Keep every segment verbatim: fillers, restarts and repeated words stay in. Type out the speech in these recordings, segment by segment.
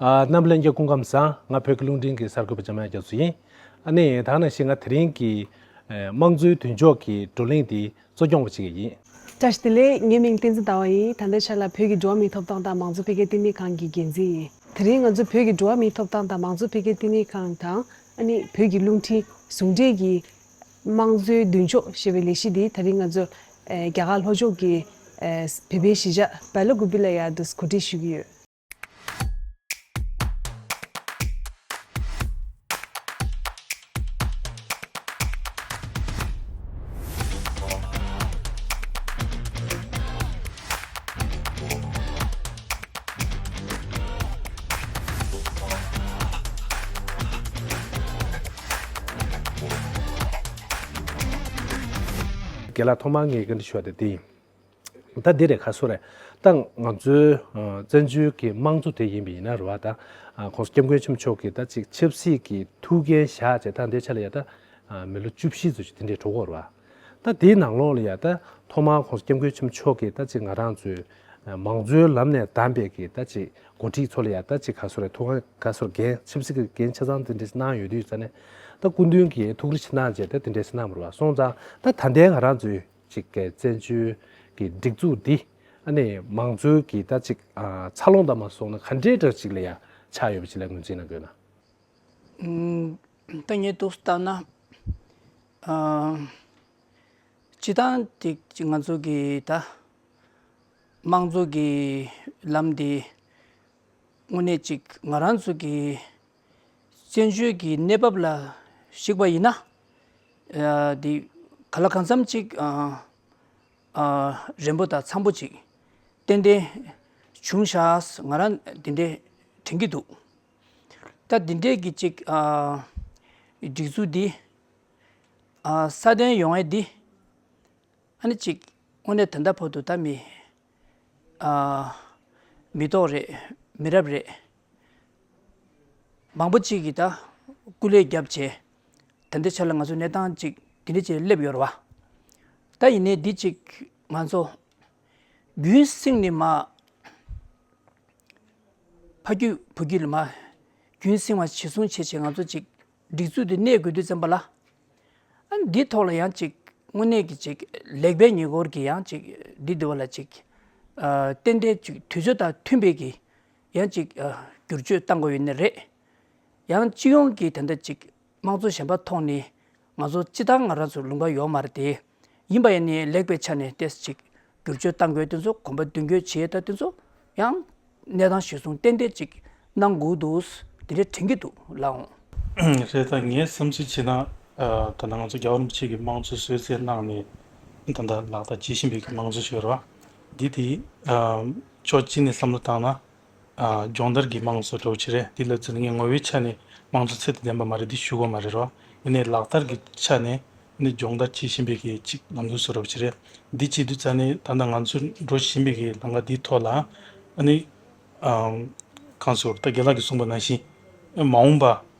ཨ། རྣམ་པ་ལྷན་རྒྱས་སྐུ་ཁམས་བཟང་། ང་བོད་ཀྱི་རླུང་འཕྲིན་གྱི་གསར་འགོད་པ་འཇམ་དབྱངས་རྒྱ་མཚོ་ཡིན། ཨ་ནི་ད་ག་ནང་བཞིན་ང་དེ་རིང་གི་ཨ་དམངས་གཙོའི་མདུན་ལྕོག་གི་བགྲོ་གླེང་འདི་གཙོ་སྐྱོང་བ་ཅིག་ཡིན། བཀྲ་ཤིས་བདེ་ལེགས། ངའི་མིང་བསྟན་འཛིན་ཟླ་བ་ཡིན། ད་ལྟའི་ཆར་ལ་བོད་ཀྱི་འགྲོ་བ་མིའི་ཐོབ་ཐང་དང་མང་གཙོ་འཕེལ་རྒྱས་བསྟི་གནས་ཁང་གི་འགན་འཛིན་ཡིན། དེ་རིང་ང་ཚོ་བོད་ཀྱི་འགྲོ་བ་མིའི་ཐོབ་ཐང་དང་མང་གཙོ་འཕེལ་རྒྱས་བསྟི་གནས་ཁང་དང་། ཨ་ནི་བོད་ཀྱི་རླུང་འཕྲིན་ཟུང་འབྲེལ་གྱི་དམངས་གཙོའི་མདུན་ལྕོག་ཞེས་པའི་ལས་གཞི་འདི་ད་རིང་ང་ཚོ་ཨ་རྒྱ་གར་ལྷོ་ཕྱོགས་ཀྱི་ཨ་བོད་པའི་གཞིས་ཆགས་སྦེ་ལ་ཀུ་པི་ལ་ཡ་དུ་གོ་སྒྲིག་ཞུ་གི་ཡོད། རྒན་ལགས། ཐོག་མར་ངས་བཀའ་འདྲི་ཞུ་བ་དེ་འདི་ཡིན། ད་འདི་རེད། ག་ཚོད་རེད། ད་ང་ཚོའི་ཨ་བཙན་བྱོལ་གྱི་དམངས་གཙོ་དེ་ཡིན་པ་ཡིན་ན་རེད་བ། ད་ཨ་༸གོང་ས་༸སྐྱབས་མགོན་ཆེན་པོ་མཆོག་གིས་ད་ཅིག་ཆབ་སྲིད་ཀྱི་ཐུགས་འགན་བཞག་བྱས། ད་འདི་ཆ་ལ་ཡ་ད་ཨ་མི་ལོ་བཅུ་བཞི་ཙམ་ཞིག་དེ་འདྲས་འགྲོ་གི་ཡོད་རེད་བ། ད་དེའི་ནང་ལོགས་ལ་ཡ་ད་ཐོག་མར་༸གོང་ས་༸སྐྱབས་མགོན་ཆེན་པོ་མཆོག་གིས་ད་ཅིག་ང་རང་ཚོའི་ཨ་མང་གཙོའི་ལམ་ནས་བདམས་པའི་གི་ད་ཅིག་འགོ་ཁྲིད་ཚོ་ལ་ཡ་ད་ཅིག་ག་ཚོད་རེད། ཐུགས་ཁག་ག་ཚོད་འགན། ཆབ་སྲིད་ཀྱི་འགན་ཆ་ཚང་དེ་འདྲས་གནང་ཡོད་དུས་ཙ་ནས། ད་སྐུ་མདུན་གྱིས་ཐུགས་རེ་ཆེ་གནང་བྱས་ད་དེ་འདྲས་གནང་བ་རེད་བ། སོང་ཙང་ད་ད་ལྟའི་ང་རང་ཚོའི་ཅིག་གི་བཙན་བྱོལ་གྱི་སྒྲིག་འཛུགས་འདི་ཨ་ནི་མང་གཙོའི་གི་ད་ཅིག་ཨ་འཚར་ལོངས་དང་མ་སོང་ན་ག་འདྲའི་འདྲ་ཅིག་ལ་ཡ་ཆགས་ཡོད་པ་ཅིག་ལ་ངོས་འཛིན་གནང་དགོས་ན། ཨུམ། ད་ངས་འདུག་སེ་བལྟས་ན། ཨ། སྤྱིར་བཏང་དེ་ང་ཚོ་གི་ད་དམངས་གཙོ་གི་ལམ་འདི་དངོས་གནས་ཅིག་ང་རང་ཚོ་གི་བཙན་བྱོལ་གྱི་གནས་བབ་ལ་གཞིགས་པ་ཡིན་ན། ཨ། འདི་གང་ལ་གང་འཚམ་ཅིག་ཨ། ཨ། རན་པོ་དང་འཚམ་པོ་ཅིག་ཏན་ཏན་བྱུང་ཤག་ང་རང་འདི་འདྲའི་དྲན་གྱི་འདུག་ད་འདི་འདྲའི་གི་ཅིག་ཨ། སྒྲིག་འཛུགས་འདི་ཨ་སྲ་བརྟན་ཡོང་ཡས་འདི་ཨ་ནི་ཅིག་དངོས་གནས་ད་ལྟ་བར་དུ་ད་མི་ཨ་མི་ཐོག་རེད། མི་རབས་རེད། མང་པོ་ཅིག་གིས་ད་སྐུ་ལས་བརྒྱབ་བྱས། ད་ལྟའི་ཆ་ལ་ང་ཚོ་གནས་སྟངས་ཅིག་འདི་འདྲ་ཅིག་སླེབས་ཡོད་རེད་བ། ད་ཡིན་ནའི་འདི་ཅིག་ང་ཚོ་རྒྱུན་བསྲིངས་ནས་མར་ཕ་རྒྱུད་བུ་རྒྱུད་ལ་མར་རྒྱུན་བསྲིང་བ་གཞིར་བཟུང་བྱས་བྱས་ང་ཚོ་ཅིག་སྒྲིག་འཛུགས་འདི་གནས་དགོས་དུས་ཙམ་པ་ལ། ཨ་ནི་འདི་ཐོག་ལ་ཡང་ཅིག་དངོས་གནས་ཀྱི་ཅིག་ལེགས་སྤེལ་ཉེས་སྐོར་གྱི་ཡང་ཅིག་འདི་འདི་བ་ལ་ཅིག་ཨ་ཏན་ཏན་ཅིག་དུས་ཚོད་དང་མཐུན་པའི་གི་ཡང་ཅིག་ཨ་བསྒྱུར་བཅོས་གཏང་དགོས་ཡོད་ནི་རེད། ཡང་སྤྱི་ཡོངས་ཀྱི་ད་ལྟ་ཅིག་དམངས་གཙོ་གཞན་པ་ཐོག་ནས་ང་ཚོ་སྤྱི་བཏང་ང་རང་ཚོ་ལུང་པ་ཡོད་མ་རེད་དེ། ཡིན་པ་ཡིན་ནའི་ལེགས་པའི་ཆ་ནས་ཏོག་ཙམ་ཅིག་བསྒྱུར་བཅོས་གཏང་དགོས་དེ་ཚོ། གོམ་པ་མདུན་སྐྱོད་བྱེད་ཡས་ད་དེ་ཚོ་ཡང་གནས་སྟངས་གཞིར་བཟུང་ཏན་ཏན་ཅིག་གནང་དགོས་འདུག་དེ་འདྲའི་དྲན་གྱི་འདུག་ལགས་འོང་། རེད། ད་ངའི་བསམ་ཚུལ་བྱས་ན། ཨ། ད་ལྟ་ང་ཚོ་རྒྱལ་བ་རིན་པོ་ཆེ་གིས་དམངས་གཙོ་གསོལ་སྩལ་གནང་ནས་ད་ལྟ་ལག་བསྟར་བྱེད་བཞིན་པའི་གི་དམངས་གཙོ་ཞིག་ཡོད་རེད་བ། འདི་དེ་ཨ་ཕྱོགས་གཅིག་ནས་བསམ་བློ་བཏང་ན། ཨ། སྦྱོང་བརྡར་གྱི་དམངས་གཙོ་འདྲ་བོ་ཅིག་རེད། འདི་ལ་ཚུར་ངས་ངོ་བོའི་ཆ་ནས་དམངས་གཙོ་ཚད་དང་ལྡན་པ་མ་རེད་འདི་ཞུ་དགོས་མ་རེད་རོ། ཡིན་ནའི་ལག་བསྟར་གྱི་ཆ་ནས་ནི་སྦྱོང་བརྡར་བྱེད་བཞིན་པའི་གི་ཅིག་ལམ་ལུགས་བཟོ་འདྲ་བོ་ཅིག་རེད། འདི་བྱེད་དུས་ཙ་ནས་ད་ལྟ་ང་ཚོ་འགྲོ་བཞིན་པའི་གི་ལམ་ཁ་འདིའི་ཐོག་ལ་ཨ་ནི། ཨམ། གང་ཟེར། ད་རྒན་ལགས་ཀྱིས་གསུངས་པ་ནང་བཞིན་མ་འོངས་པ་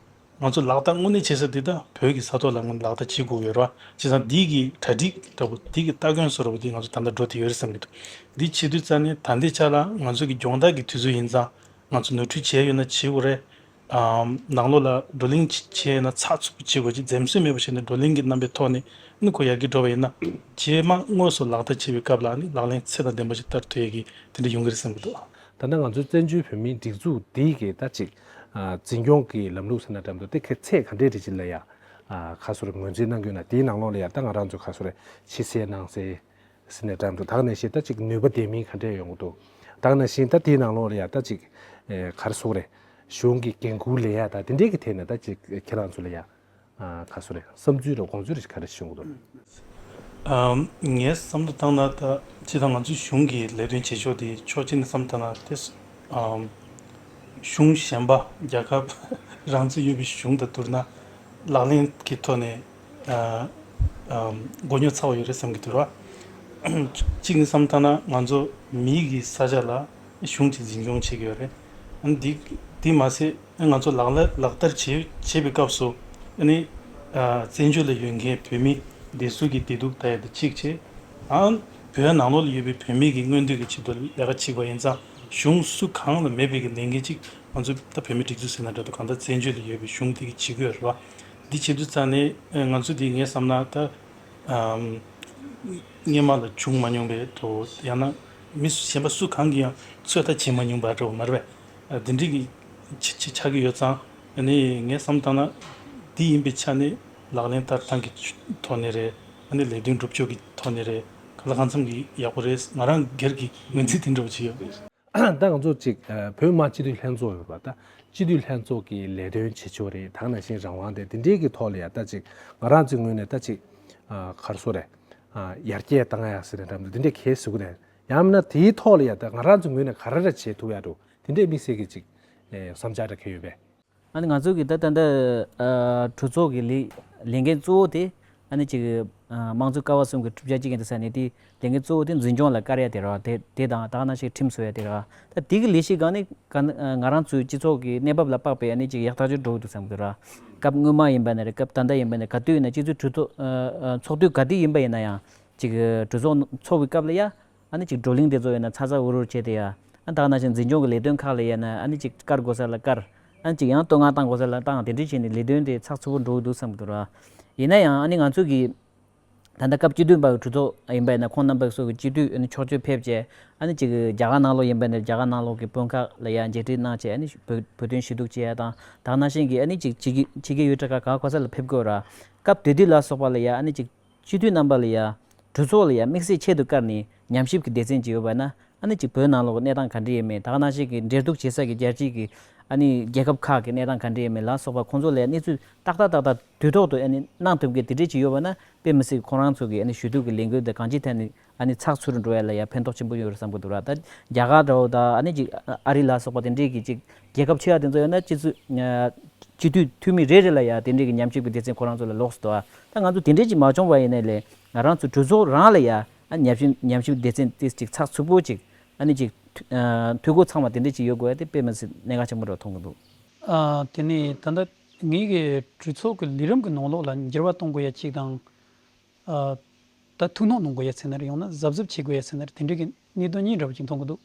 ང་ཚོ་ལག་བསྟར་དངོས་གནས་བྱེད་ས་འདི་ད་བོད་ཀྱི་ས་ཐོག་ལ་ངོས་ལག་བསྟར་བྱེད་དགོས་ཡོད་རེད་བ། བྱས་ཙང་འདི་གི་གྲ་སྒྲིག་འདྲ་བོ་འདི་གི་སྟ་གོན་བཟོ་འདྲ་བོ་འདི་ང་ཚོ་ད་ལྟ་འགྲོ་བསྡད་ཡོད་རེད་བསམ་གྱི་འདུག་འདི་བྱེད་དུས་ཙ་ནས་ད་ལྟའི་ཆ་ལ་ང་ཚོ་གི་སྦྱོང་བརྡར་གྱི་དུས་ཚོད་ཡིན་ཙང་། ང་ཚོ་ནོར་འཁྲུལ་བྱས་ཡོད་ན་བྱེད་དགོས་རེད། ཨམ། ནང་ལོགས་ལ་བགྲོ་གླེང་བྱས་ཡོད་ན་ཚགས་ཚུད་པོ་བྱེད་དགོས། ཅིག་འཛེམ་ཟོན་མེད་པ་བྱས་ནས་བགྲོ་གླེང་གི་རྣམ་པའི་ཐོག་ནས་ནི་ཁོ་ཡར་རྒྱས་འགྲོ་བ་ཡིན་ན། རྗེས་མ་དངོས་སུ་ལག་བསྟར་བྱེད་པའི་སྐབས་ལ་ནི་ལག་ལེན་ཚད་དང་ལྡན་པ་ཞིག་བསྟར་ཐུབ་ཡས་ཀྱི་དེ་འདྲ་ཡོང་གི་རེད་བསམ་གྱི་འདུག་ད་ལྟ་ང་ཚོའི་བཙན་བྱོལ་བོད་མིའི་སྒྲིག་འཛུགས་འདིའི་གི་ད་ཅིག་ཨ་འཛིན་སྐྱོང་གི་ལམ་ལུགས་ཟེར་ན་འདྲ་མི་འདུག་དེ་གི་ཚད་ག་འདྲའི་རེད་ཅིག་ལ་ཡ། ཨ། ག་ཚོད་རེ་ངོས་འཛིན་གནང་གི་ཡོད་ན། དེའི་ནང་ལོགས་ལ་ཡ་ད་ང་རང་ཚོ་ག་ཚོད་རེ་ཕྱི་གསལ་ནང་གསལ་ཟེར་ནས་འདྲ་མི་འདུག་ད་ག་ནང་བཞིན་ད་ཅིག་ནུས་པ་ལྡན་མིན་ག་འདྲས་ཡོང་གི་འདུག་ད་ག་ནང་བཞིན་ད་དེའི་ནང་ལོགས་ལ་ཡ་ད་ཅིག་ཨེ། ག་རེ་ཟེར་དགོས་རེད། གཞུང་གི་འགན་འཁུར་ལེན་ཡ་ད་དེ་འདྲས་ཀྱི་ཐད་ནས་ད་ཅིག་ཁྱེད་རང་ཚོ་ལ་ཡ། ཨ། ག་ཚོད་རེད། བསམ་ཚུལ་རེད། དགོངས་ཚུལ་རེད། ག་རེ་བྱུང་འདུག་ཨམ། ངས་བསམ་བློ་བཏང་ན་ད་སྤྱིར་བཏང་ང་ཚོའི་གཞུང་གི་ལས་དོན་བྱེད་ཕྱོགས་དེ་ཕྱོགས་གཅིག་ནས་བསམ་བཏང་ན་དེ། ཨམ། གཞུང་གཞན་པ་རྒྱལ་ཁབ་རང་བཙན་ཡོད་པའི་གཞུང་དང་བསྡུར་ན་ལག་ལེན་གྱི་ཐོག་ནས། ཨ། ཨམ། མགོ་རྙོག་ཚ་བོ་ཡོད་རེད་བསམ་གྱི་འདུག་ར། གཅིག་ནས་བསམ་བཏང་ན་ང་ཚོ་མིའི་གི་ས་ཆ་ལ་གཞུང་གིས་འཛིན་སྐྱོང་བྱེད་ཀྱི་ཡོད་རེད། ཨ་ནི་འདི་འདི་མ་ཟད། ང་ཚོ་ལག་ལ་ལག་བསྟར་བྱེད་བྱེད་པའི་སྐབས་སུ་ཨ་ནི། ཨ། བཙན་བྱོལ་ལ་ཡོད་མཁན་བོད་མི་སྡེ་ཚོགས་ཀྱི་བདེ་སྡུག་ལྟ་ཡ་དེ་གཅིག་བྱས། ཨ། བོད་ནང་ལོགས་ལ་ཡོད་པའི་བོད་མི་གི་མངོན་འདོད་ཀྱི་ཆེད་དུ་ལས་ཀ་བྱེད་པ་ཡིན་ཙང་གཞུང་སུ་གང་ལ་མེད་པའི་གི་ལས་འགན་གཅིག་ ང་ཚོས་ད་བོད་མིའི་སྒྲིག་འཛུགས་ཟེར་ན་འདྲ་འདུག་གང་ལྟར་བཙན་བྱོལ་དུ་ཡོད་པའི་གཞུང་དེ་གིས་བྱེད་དགོས་རེད་བ། འདི་བྱེད་དུས་ཙང་ནས་ང་ཚོ་འདི་ངས་བསམ་ན་ད་ཨམ། སྔོན་མ་ལ་བྱུང་མ་མྱོང་བའི་དོ་ཡང་ན་མི་གཞན་པ་སུ་གང་གིས་ཡང་ཚོད་ལྟ་བྱེད་མ་མྱོང་བ་འདྲ་བོ་མ་རེད་པས། འདི་འདྲའི་གི་ཆ་ཆ་ཆགས་ཀྱི་ཡོད་ཙང་ནི་ངས་བསམ་བཏང་ན་འདི་ཡིན་པའི་ཆ་ནས་ལག་ལེན་བསྟར་སྟངས་ཀྱི་ཐོག་ནས་རེད། ཨ་ནི་ལས་དོན་སྒྲུབ་ཕྱོགས་ཀྱི་ཐོག་ནས་རེད། གང་ལ་གང་འཚམ་གྱི་ཡག་པོ་རེད། ང་རང་སྒེར་གྱི་ངོས་འཛིན་དེ་འདྲ་བོ་ཅིག་ཡོད། ད་ང་ཚོ་ཅིག་ཨ། བོད་མི་མང་སྤྱི་འཐུས་ལྷན་ཚོགས་ཡོད་པ། ད་སྤྱི་འཐུས་ལྷན་ཚོགས་ཀྱི་ལས་དོན་བྱེད་ཕྱོགས་རེད། ད་ནང་བཞིན་རང་དབང་དེ་དེ་འདྲའི་གི་ཐོག་ལ་ཡ་ད་ཅིག་ང་རང་ཚོའི་ངོས་ནས་ད་ཅིག་ཨ། ག་རེ་ཟེར་དགོས་རེད། ཨ། ཡར་རྒྱས་བཏང་ཡག་ཟེར་ན་འདྲ་མི་འདུག་དེ་འདྲའི་གལ་ཟེར་གི་རེད། ཡང་མིན་ན་དེའི་ཐོག་ལ་ཡ་ད་ང་རང་ཚོའི་ངོས་ནས་ག་རེ་རེ་བྱེད་ཐུབ་ཡག་འདུག་དེ་འདྲའི་དམིགས་བསལ་གྱི་ཅིག་ཨེ། བསམ་འཆར་འདྲ་གང་ཡོད་པས། ཨ་ནི་ང་ཚོ་གི་ད་ད་ལྟ་ཨ། གྲོས་ཚོགས་ཀྱི་ལས་ལས་འགན་གཙོ་བོ་དེ་ཨ་ནི་ཅིག་ཨ། དམངས་གཙོའི་ཀ་བ་གསུམ་གྱི་གྲུབ་ཆ་གཅིག་ཡིན་དུས་ཙང་ནས་དེ་ལས་འགན་གཙོ་བོ་དེ་འཛིན་སྐྱོང་ལ་བཀར་ཡ་དེ་རེད་བ། དེ་དེ་དང་ད་ག་ནང་བཞིན་ཁྲིམས་བཟོ་ཡ་དེ་རེད་བ། ད་དེ་གི་ལས་གཞི་སྒང་ནས་ག་ཨ། ང་རང་ཚོའི་སྤྱི་ཚོགས་ཀྱི་གནས་བབ་ལ་དཔག་པའི་ཨ་ནི་ཅིག་ཡག་ཐག་ཆོད་འགྲོ་གི་འདུག་བསམ་གི་འདུག་ར། སྐབས་སྔོན་མ་ཡིན་པ་ན་རེད། སྐབས་ད་ལྟ་ཡིན་པ་ན་ག་དུས་ཡིན་ན་སྤྱི་ཚོགས་གྲོས་ཚོགས་ཨ། ཨ། ཚོགས་དུས་ག་དུས་ཡིན་པ་ཡིན་ན་ཡང་ཅིག་གྲོས་ཚོགས་ཚོགས་པའི་སྐབས་ལ་ཡ། ཨ་ནི་ཅིག་བགྲོ་གླེང་དེ་ཚོ་ཡིན་ན་ཚ་ཚ་འུར་འུར་བྱས་ཏེ་ཡ། ཨ། ད་ག་ནང་བཞིན་འཛིན་སྐྱོང་གི་ལས་དོན་ཁག་ལ་ཡིན་ན་ཨ་ནི་ཅིག་བཀར་དགོས་ས་ལ་བཀར། ཨ་ནི་ཅིག་ཡང་བསྟོད་བསྔགས་བཏང་དགོས་ས་ལ་བཏང་། དེ་འདྲ་བྱས་ནས་ལས་དོན་དེ་ཚགས་ཚུད་པོ་འགྲོ་གི་འདུག་བསམ་གི་འདུག་ར། ཡིན་ན་ཡང་ཨ་ནི་ང་ཚོ་གི་ད་ལྟ་སྐབས་བཅུ་བདུན་པ་གི་གྲོས་ཚོགས་ཡིན་པ་ཡིན་ན་ཁོང་རྣམ་པ་སོགས་ཀྱི་སྤྱི་འཐུས་ཨ་ནི་ཕྱོགས་བསྐྱོད་ཕེབས་བྱས། ཨ་ནི་ཅིག་རྒྱ་གར་ནང་ལོགས་ཡིན་པ་ཡིན་ན་རྒྱ་གར་ནང་ལོགས་ཀྱི་དཔོན་ཁག་ལ་ཡང་མཇལ་འཕྲད་གནང་བྱས། ཨ་ནི་བོད་བོད་དོན་ཞུ་གཏུག་བྱེད་ཡ་དང་། ད་ག་ནང་བཞིན་གྱི་ཨ་ནི་ཅིག་ཕྱི་རྒྱལ་ཕྱི་རྒྱལ་ཡུལ་གྲུ་ཁག་ག་ག་ས་ལ་ཕེབས་དགོས་ར། སྐབས་དེ་དུས་ལ་སོགས་པ་ལ་ཡ་ཨ་ནི་ཅིག་སྤྱི་འཐུས་རྣམ་པ་ལ་ཡ་གྲོས་ཚོགས་ལ་ཡ་དམིགས་བསལ་ཆེད་དུ་བཀར་ནས་ཉམས་ཞིབ་ཀྱི་སྡེ་ཚན་ཅིག་ཡོད་པ་ན། ཨ་ནི་ཅིག་བོད་ནང་ལོགས་ཀྱི་གནས་སྟངས་ག་འདྲ་ཡོད་མེད། ད་ག་ནང་བཞིན་གྱི་འབྲེལ་གཏུག་བྱེད་ས་ཀྱི་རྒྱལ་སྤྱི་གི་ཨ་ནི་རྒྱལ་ཁབ་ཁག་གི་གནས་སྟངས་ག་འདྲ་ཡོད་མེད་ལ་སོགས་པ་ཁོང་ཚོ་ལ་གནས་ཚུལ་ཏག་ཏག་ཏག་ཏག་དུས་ཐོག་ཏུ་ཨ་ནི་གནང་ཐུབ་མཁན་དེ་འདྲས་ཅིག་ཡོད་པ་ན། དཔེ་མི་སྲིད་ཁོང་རང་ཚོ་གི་ཨ་ནི་ཞུ་གཏུག་གི་ལས་འགུལ་དེ་གང་ཅིའི་ཐད་ནས་ཨ་ནི་ཚགས་ཚུད་འགྲོ་ཡ་ལ་ཡ་ཕན་ཐོགས་ཆེན་པོ་ཡོད་རེད་བསམ་གྱི་འདུག་ར། ད་རྒྱ་གར་འདྲ་བོ་དང་ཨ་ནི་ཅིག་ཨ་རི་ལ་སོགས་པ་དེ་འདྲས་ཀྱི་ཅིག་རྒྱལ་ཁབ་ཆེ་བ་དེ་ཚོ་ཡོད་ན་སྤྱི་ཚོགས་སྤྱི་འཐུས་འཐུས་མི་རེ་རེ་ལ་ཡ་དེ་འདྲས་ཀྱི་ཉམས་ཞིབ་ཀྱི་སྡེ་ཚན་ཁོ་རང་ཚོ་ལ་ལོགས་སུ་འདུག་ཨ། ད་ང་ཚོ་དེ་འདྲས་ཅིག་མ་བྱུང་བ་ཡིན་ནའི་ལས། ང་རང་ཚོ་གྲོས་ཚོགས་རང་ལ་ཡ་ཨ་ཉམས་ཞིབ་ཉམས་ཞིབ་སྡེ་ཚན་ཏིས་ཅིག་ཚགས་ཚུད་པོ་ཅིག་ཨ་ནི་ཅིག་འཐུས་ཨ་འཐུས་སྒོ་ཚང་བ་དེ་འདྲ་ཅིག་ཡོད་དགོས་ཡ་དེ་དཔེ་མི་སྲིད་གནད་འགག་ཆེན་པོ་འདྲ་མཐོང་གི་འདུག་ཨ། དེ་ནས་ད་ལྟ་ངེད་ཀྱི་གྲོས་ཚོགས་ཀྱི་ལས་རིམ་གྱི་ནང་ལོགས་ལ་འགྱུར་བ་གཏོང་དགོས་ཡ་གཅིག་དང་། ཨ། ད་ཐུགས་སྣང་གནང་དགོས་ཡ་ཟེར་ན་རེད། ཡང་ན་གཟབ་གཟབ་བྱེད་དགོས་ཡ་ཟེར་ན་རེད། དེ་འདྲ་གི་གནད་དོན་གཉིས་འདྲ་བོ་ཅིག་མཐོང་གི་འདུག་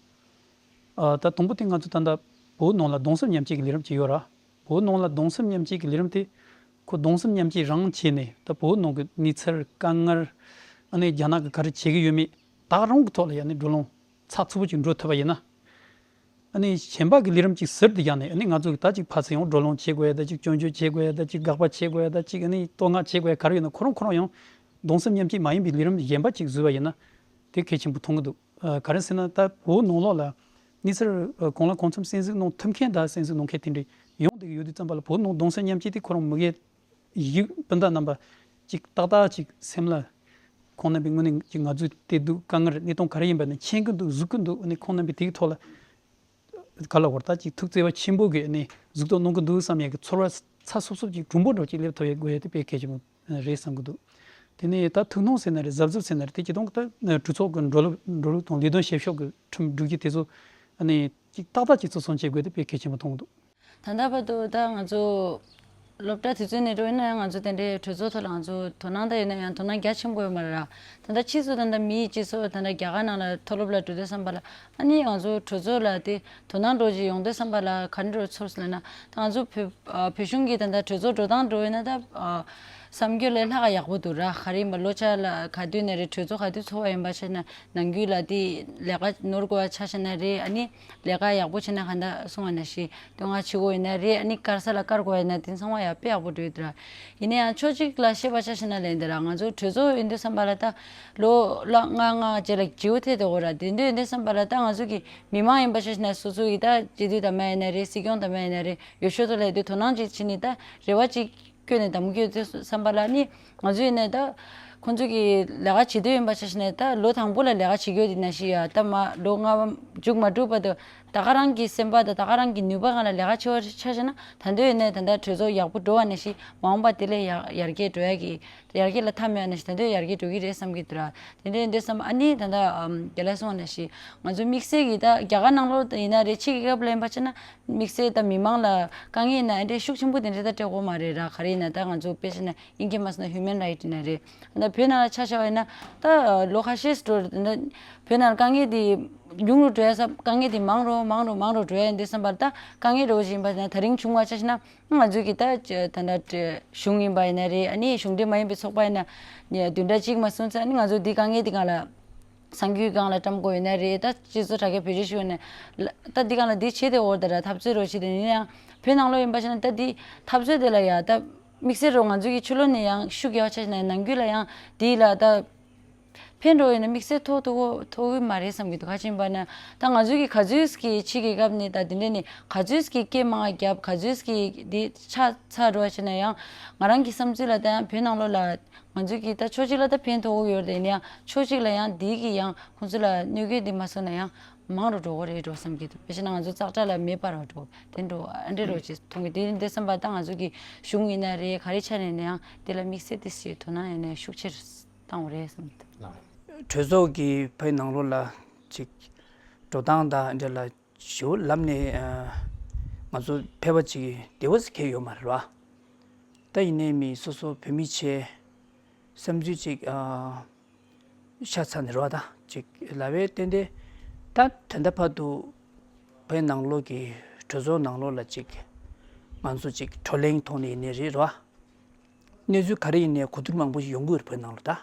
ཨ། ད་དང་པོ་དེ་ང་ཚོ་ད་ལྟ་བོད་ནང་ལ་གདུང་སེམས་མཉམ་སྐྱེད་ཀྱི་ལས་རིམ་ཅིག་ཡོད་ར། བོད་ནང་ལ་གདུང་སེམས་མཉམ་སྐྱེད་ཀྱི་ལས་རིམ་དེ་ཁོ་གདུང་སེམས་མཉམ་སྐྱེད་རང་བྱས་ནས་ད་བོད་ནང་གི་གནས་ཚུལ་དཀའ་ངལ། ཨ་ནི་རྒྱ་ནག་གིས་ག་རེ་བྱེད་ཀྱི་ཡོད་མེད་ད་རང་གི་ཐོག་ལ་ཡ་ནི་བགྲོ་གླེང་ཚགས་ཚུད་པོ་ཅིག་འགྲོ་ཐུབ་པ་ཡིན་ན། ཨ་ནི་གཞན་པ་གི་ལས་རིམ་ཅིག་ཟུར་དུ་བཞག་ནས། ཨ་ནི་ང་ཚོ་གི་ད་ཅིག་ཕར་ཚུར་ཡང་བགྲོ་གླེང་བྱེད་དགོས་ཡ་ད་ཅིག་སྐྱོན་བརྗོད་བྱེད་དགོས་ཡ་ད་ཅིག་དགག་པ་བྱེད་དགོས་ཡ་ད་ཅིག་ཨ་ནི་བསྟོད་བསྔགས་བྱེད་དགོས་ཡ་ག་རེ་ཡོད་ན། ཁོ་རང་ཁོ་རང་ཡང་གདུང་སེམས་མཉམ་སྐྱེད་མ་ཡིན་པའི་ལས་རིམ་གཞན་པ་ཅིག་བཟོས་པ་ཡིན་ན་དེ་གལ་ཆེན་པོ་མཐོང་གི་འདུག་ཨ། ག་རེ་ཟེར་ན་ད་བོད་ནང་ལོགས་ལ་གནས་ཚུལ་ཨ་གང་ལ་གང་འཚམ་གསན་གཟིགས་གནང་ཐུབ་མཁན་དང་གསན་གཟིགས་གནང་མཁན་དེ་འདྲ་ཡོང་བསྡད་ཀྱི་ཡོད་དུས་ཙམ་པ་ལ་བོད་ནང་གདུང་སེམས་མཉམ་སྐྱེད་དེ་ཁོ་རང་མི་སྒེར་ཡིག་སྤུན་ཟླ་རྣམ་པ་ཅིག་ཏག་ཏག་ཅིག་སེམས་ལ་ཁོང་རྣམ་པའི་ངོས་ནས་ཅིག་ང་ཚོའི་བལྟས་སྡུག་དཀའ་ངལ་གནས་སྟངས་ག་རེ་ཡིན་པ་ནི་མཁྱེན་གྱི་འདུག་གཟིགས་ཀྱི་འདུག་ཨ་ནི་ཁོང་རྣམ་པའི་དེའི་ཐོག་ལ་ག་ལ་བར་ད་ཅིག་ཐུགས་བརྩེ་བ་ཆེན་པོ་གིས་ཨ་ནི་གཟིགས་རྟོག་གནང་གི་འདུག་བསམ་ཡག་གི་ཚོར་བ་ཚ་སུབ་སུབ་ཅིག་གྲུང་པོ་འདྲ་ཅིག་སླེབས་ཐུབ་ཡག་དགོས་ཡ་དེ་དཔེ་གལ་ཆེན་པོ་རེད་བསམ་གྱི་འདུག་དེ་ནས་ད་ཐུགས་སྣང་ཟེར་ན་རེད། གཟབ་གཟབ་ཟེར་ན་རེད། དེ་སྤྱིར་བཏང་གི་ད་གྲོས་ཚོགས་ཀྱི་འགྲོ་ལུགས་འགྲོ་ལུགས་དང་ལས་དོན་བྱེད་ཕྱོགས་ཀྱི་ཁྲིམས་སྒྲིག་གཞི་དེ་ཚོ་ཨ་ནི་ཅིག་ཏག་ཏག་ཅིག་བརྩི་སྲུང་བྱེད་དགོས་དེ་དཔེ་གལ་ཆེན་པོ་མཐོང་གི་འདུག་ད་ལྟ་བར་དུ་ད་ང་ཚོ་སློབ་གྲྭ་དེ་ཚོའི་ནས་འགྲོ་ཡིན་ན་ཡང་ང་ཚོ་དེ་འདྲའི་གྲོས་ཚོགས་ཐོག་ལ་ང་ཚོ་དོ་སྣང་ད་ཡོད་ན་ཡང་དོ་སྣང་རྒྱ་ཆེན་པོ་ཡོད་མ་རེད་ར། ད་ལྟ་ཕྱིས་སུ་ད་ལྟ་མིའི་སྤྱི་ཚོགས་ད་ལྟ་རྒྱ་གར་ནང་ལ་མཐོ་སློབ་ལ་འགྲོ་དུས་བསམ་པ་ལ་ཨ་ནི་ང་ཚོ་གྲོས་ཚོགས་ལ་དེ་དོ་སྣང་འགྲོ་ཅིག་ཡོང་དུས་བསམ་པ་ལ་ག་འདྲ་ཚོར་སོང་ལབ་ན། ད་ང་ཚོ་བོད་ཨ་བོད་གཞུང་གི་ད་ལྟ་གྲོས་ཚོགས་འགྲོ་སྟངས་འགྲོ་ཡིན་ན་ད་ཨ་བསམ་རྒྱུ་ལས་ལྷག་ག་ཡག་པོ་འདུག་ར། ག་རེ་ཡིན་པ་ལོ་ཆ་ལ་ག་དུས་ནས་རེད། གྲོས་ཚོགས་ག་དུས་ཚོགས་པ་ཡིན་པ་བྱས་ན་ནང་ཁུལ་ལ་དེ་ལས་ཀ་ནོར་དགོས་པ་ཆ་བཞག་ན་རེད། ཨ་ནི་ལས་ཀ་ཡག་པོ་བྱས་ན་ག་འདྲ་སོང་བ་ནང་བཞིན་བསྟོད་བསྔགས་བྱེད་དགོས་ཡིན་ན་རེད། ཨ་ནི་དཀར་ས་ལ་དཀར་དགོས་ཡིན་ན་དེ་ཚང་མ་ཡག་དཔེ་ཡག་པོ་འགྲོ་ཡོད་ར། ཡིན་ན་ཡང་ཕྱོགས་གཅིག་ལ་བཤད་པ་ཆ་བཞག་ན་ལན་འདི་ར། ང་ཚོ་གྲོས་ཚོགས་ཡིན་དུས་བསམ་པ་ལ་ད་ལོ་ལྔ་ལྔ་རྗེས་ལ་བརྗེ་པོ་ཐེབས་བསྡད་ཡོད་ར། དེ་འདྲ་ཡིན་དུས་བསམ་པ་ལ་ད་ང་ཚོ་གི་མི་མང་ཡིན་པ་ཆ་བཞག་ན་སོ་སོ་གི་ད་སྤྱི་འཐུས་དང་མ་ཡིན་ན་རེད། སྲིད་སྐྱོང་དང་མ་ཡིན་ན་རེད། ཡོ་ཤོ་ཐོག་ལ་ཡོད་དུས་དོ་སྣང་ཅིག་བྱས་ནས་ད་རེ་བ་ཅིག་བསྐྱོན་ནས་གདམ་གྱི་ཡོད་དུས་བསམ་པ་ལ་ནི་ང་ཚོ་ཡིན་ནའི་ད་ཁོང་ཚོ་གི་ལས་ཀ་བྱེད་འདོད་ཡིན་པ་ཆ་བཞག་ན་ད་ལོ་དང་པོ་ལ་ལས་ཀ་བྱེད་ཀྱི་ཡོད་དེ་ནང་བཞིན་ཡ་ད་མ་ལོ་ལྔ་པ་མཇུག་མ་གྲུབ་བར་དུ་ད་ག་རང་གི་སེམས་པ་དང་ད་ག་རང་གི་ནུས་པ་སྒང་ལ་ལས་ཀ་བྱེད་པ་ཆ་བཞག་ན་ད་འདོད་ཡིན་ནའི་ད་ད་གྲོས་ཚོགས་ཡག་པོ་འགྲོ་བ་ནང་བཞིན་མ་འོངས་པ་དེ་ལས་ཡར་ཡར་རྒྱས་འགྲོ་ཡ་གི་ཡར་རྒྱས་ལ་མཐའ་མེད་པ་ནང་བཞིན་ད་འདོད་ཡར་རྒྱས་འགྲོ་གི་རེད་བསམ་གྱི་འདུག་ར། དེ་འདྲ་ཡིན་དུས་བསམ་ཨ་ནི་ད་ལྟ་ཨམ་རྒན་ལགས་གསུངས་པ་ནང་བཞིན་ང་ཚོ་དམིགས་བསལ་གྱི་ད་རྒྱ་གར་ནང་ལོགས་ཡིན་ན་རེད། ཕྱི་རྒྱལ་ཁབ་ལ་ཡིན་པ་བྱས་ན་དམིགས་བསལ་ད་མི་མང་ལ་དཀའ་ངལ་ཡིན་ན་ཨ་འདྲས་ཤུགས་ཆེན་པོ་དེ་འདྲས་ད་སྤྲད་དགོས་མ་རེད་ར། ག་རེ་ཡིན་ན་ད་ང་ཚོ་དཔེ་བྱས་ན་དབྱིན་སྐད་མ་སོང་ན་ཧིའུ་མན་རའིཊ་ཡིན་ན་རེད། ད་བོད་ནང་ལ་ཆ་བཞག་པ་ཡིན་ན་ད་ལོ་ཁ་ཤས་འགྲོ་རེད། ད་ བོད་ནང་དཀའ་ངལ་དེ་ཉུང་རུ་འགྲོ་ཡ་ས་དཀའ་ངལ་དེ་མང་རུ་མང་རུ་མང་རུ་འགྲོ་ཡ་ཡིན་དུས་ཙམ་པར་ད་དཀའ་ངལ་འདྲ་བོ་ཞིག་ཡིན་པ་ན་ད་རིང་བྱུང་བ་ཆ་བཞག་ན་ང་ཚོས་ཀྱི་ད་ད་ད་གཞུང་ཡིན་པ་ཡིན་ན་རེད། ཨ་ནི་གཞུང་འབྲེལ་མ་ཡིན་པའི་ཚོགས་པ་ཡིན་ན་བདུན་ཕྲག་གཅིག་མ་སོང་ཙང་ཨ་ནི་ང་ཚོ་འདི་དཀའ་ངལ་འདི་སྒང་ལ་གསར་འགྱུར་སྒང་ལ་བཀྲམ་དགོས་ཡོད་ན་རེད། ད་སྤྱི་ཚོགས་དྲ་རྒྱ་བེད་སྤྱོད་ཞུ་ཡོད་ན་ད་འདི་སྒང་ལ་འདི་བྱེད་དེ་འོར་ད་ར་འཐབ་རྩོད་རོགས་བྱེད་དེ་ཡིན་ན་ཡང་བོད་ནང་ལོགས་ཡིན་པ་ཞིག་ན་ད་འདི་འཐབ་རྩོད་དེ་ལ་ཡ་ད་དམིགས་བསལ་རོགས་ང་ཚོ་གི་ཕྱི་ལོགས་ནས་ཡང་ཤུགས་རྒྱག་ཆ་ཞིག་ན་ནང་ཁུལ་ལ་ཡང་འདི་ལ་ད། ཕན་འགྲོ་ཡོད་ན་དམིགས་བསལ་ཐོག་ཐུག་ཐུག་གི་མ་རེད་བསམ་གྱི་འདུག་ག་ཅི་ཡིན་པ་ན་ད་ང་ཚོའི་གི་ག་ཚོད་ཀྱི་ཕྱི་རྒྱལ་ཁབ་ནས་ད་དེ་འདྲ་ནས་ག་ཚོད་ཀྱི་སྐད་མང་བ་རྒྱབ་ག་ཚོད་ཀྱི་དེ་ཆ་ཚ་འགྲོ་བ་བྱས་ན་ཡང་ང་རང་གི་བསམ་ཚུལ་ལ་ད་ཡང་བོད་ནང་ལོགས་ལ་ང་ཚོའི་གི་ད་ཕྱོགས་གཅིག་ལ་ད་ཕན་ཐོགས་ཀྱི་ཡོད་རེད། ཡིན་ན་ཡང་ཕྱོགས་གཅིག་ལ་ཡང་དེའི་གི་ཡང་ཁོང་ཚོ་ལ་གནོད་སྐྱོན་དེ་མ་སོང་ན་ཡང་མང་རུ་འགྲོ་གི་རེད་འགྲོ་བསམ་གྱི་འདུག་དཔེ་བྱས་ན་ང་ཚོ་ཙག་སྒྲ་ལ་མེ་འབར་བ་འགྲོ་དེ་འགྲོ་ཨ་འདྲ་འགྲོ་ཅེས་མཐོང་གི་དེ་འདྲ་བསམ་པ་ད་ང་ཚོ་གི་གཞུང་ཡིན་ན་རེད་ག་རེ་ཆ་ནས་ན་ཡང་དེ་ལ་དམིགས་བསལ་དེ་ཞིག་དོ་སྣང་ཡིན་ན་ཤུགས་ཆེར། བཏང་བ་རེད་བསམ་གྱི་འདུག་གྲོས་ཚོགས་ཀྱི་བོད་ནང་ལོགས་ལ་ཅིག་འགྲོ་སྟངས་དང་འདྲ་ལ་ཞུ་ལམ་ནས་ང་ཚོ་ཕལ་པ་ཅིག་བདེ་བོ་ཟེར་མཁན་ཡོད་མ་རེད་བ། ད་ཡིན་ནའི་མི་སོ་སོ་བོད་མི་ཆེ་བསམ་ཚུལ་ཅིག་ཤ་ཚ་ནས་རེད་བ། ད་ཅིག་ལབ་པའི་ཏན་ཏན་ད་ད་ལྟ་བར་དུ་བོད་ནང་ལོགས་ཀྱི་གྲོས་ཚོགས་ནང་ལོགས་ལ་ཅིག་ང་ཚོ་ཅིག་བགྲོ་གླེང་ཐོག་ནས་ཡིན་ནའི་རེད་རེད་བ། གནས་ཚུལ་ག་རེ་ཡིན་ནའི་གོ་བསྡུར་མང་པོ་ཞིག་ཡོང་གི་ཡོད་རེད་བོད་ནང་ལ་ད།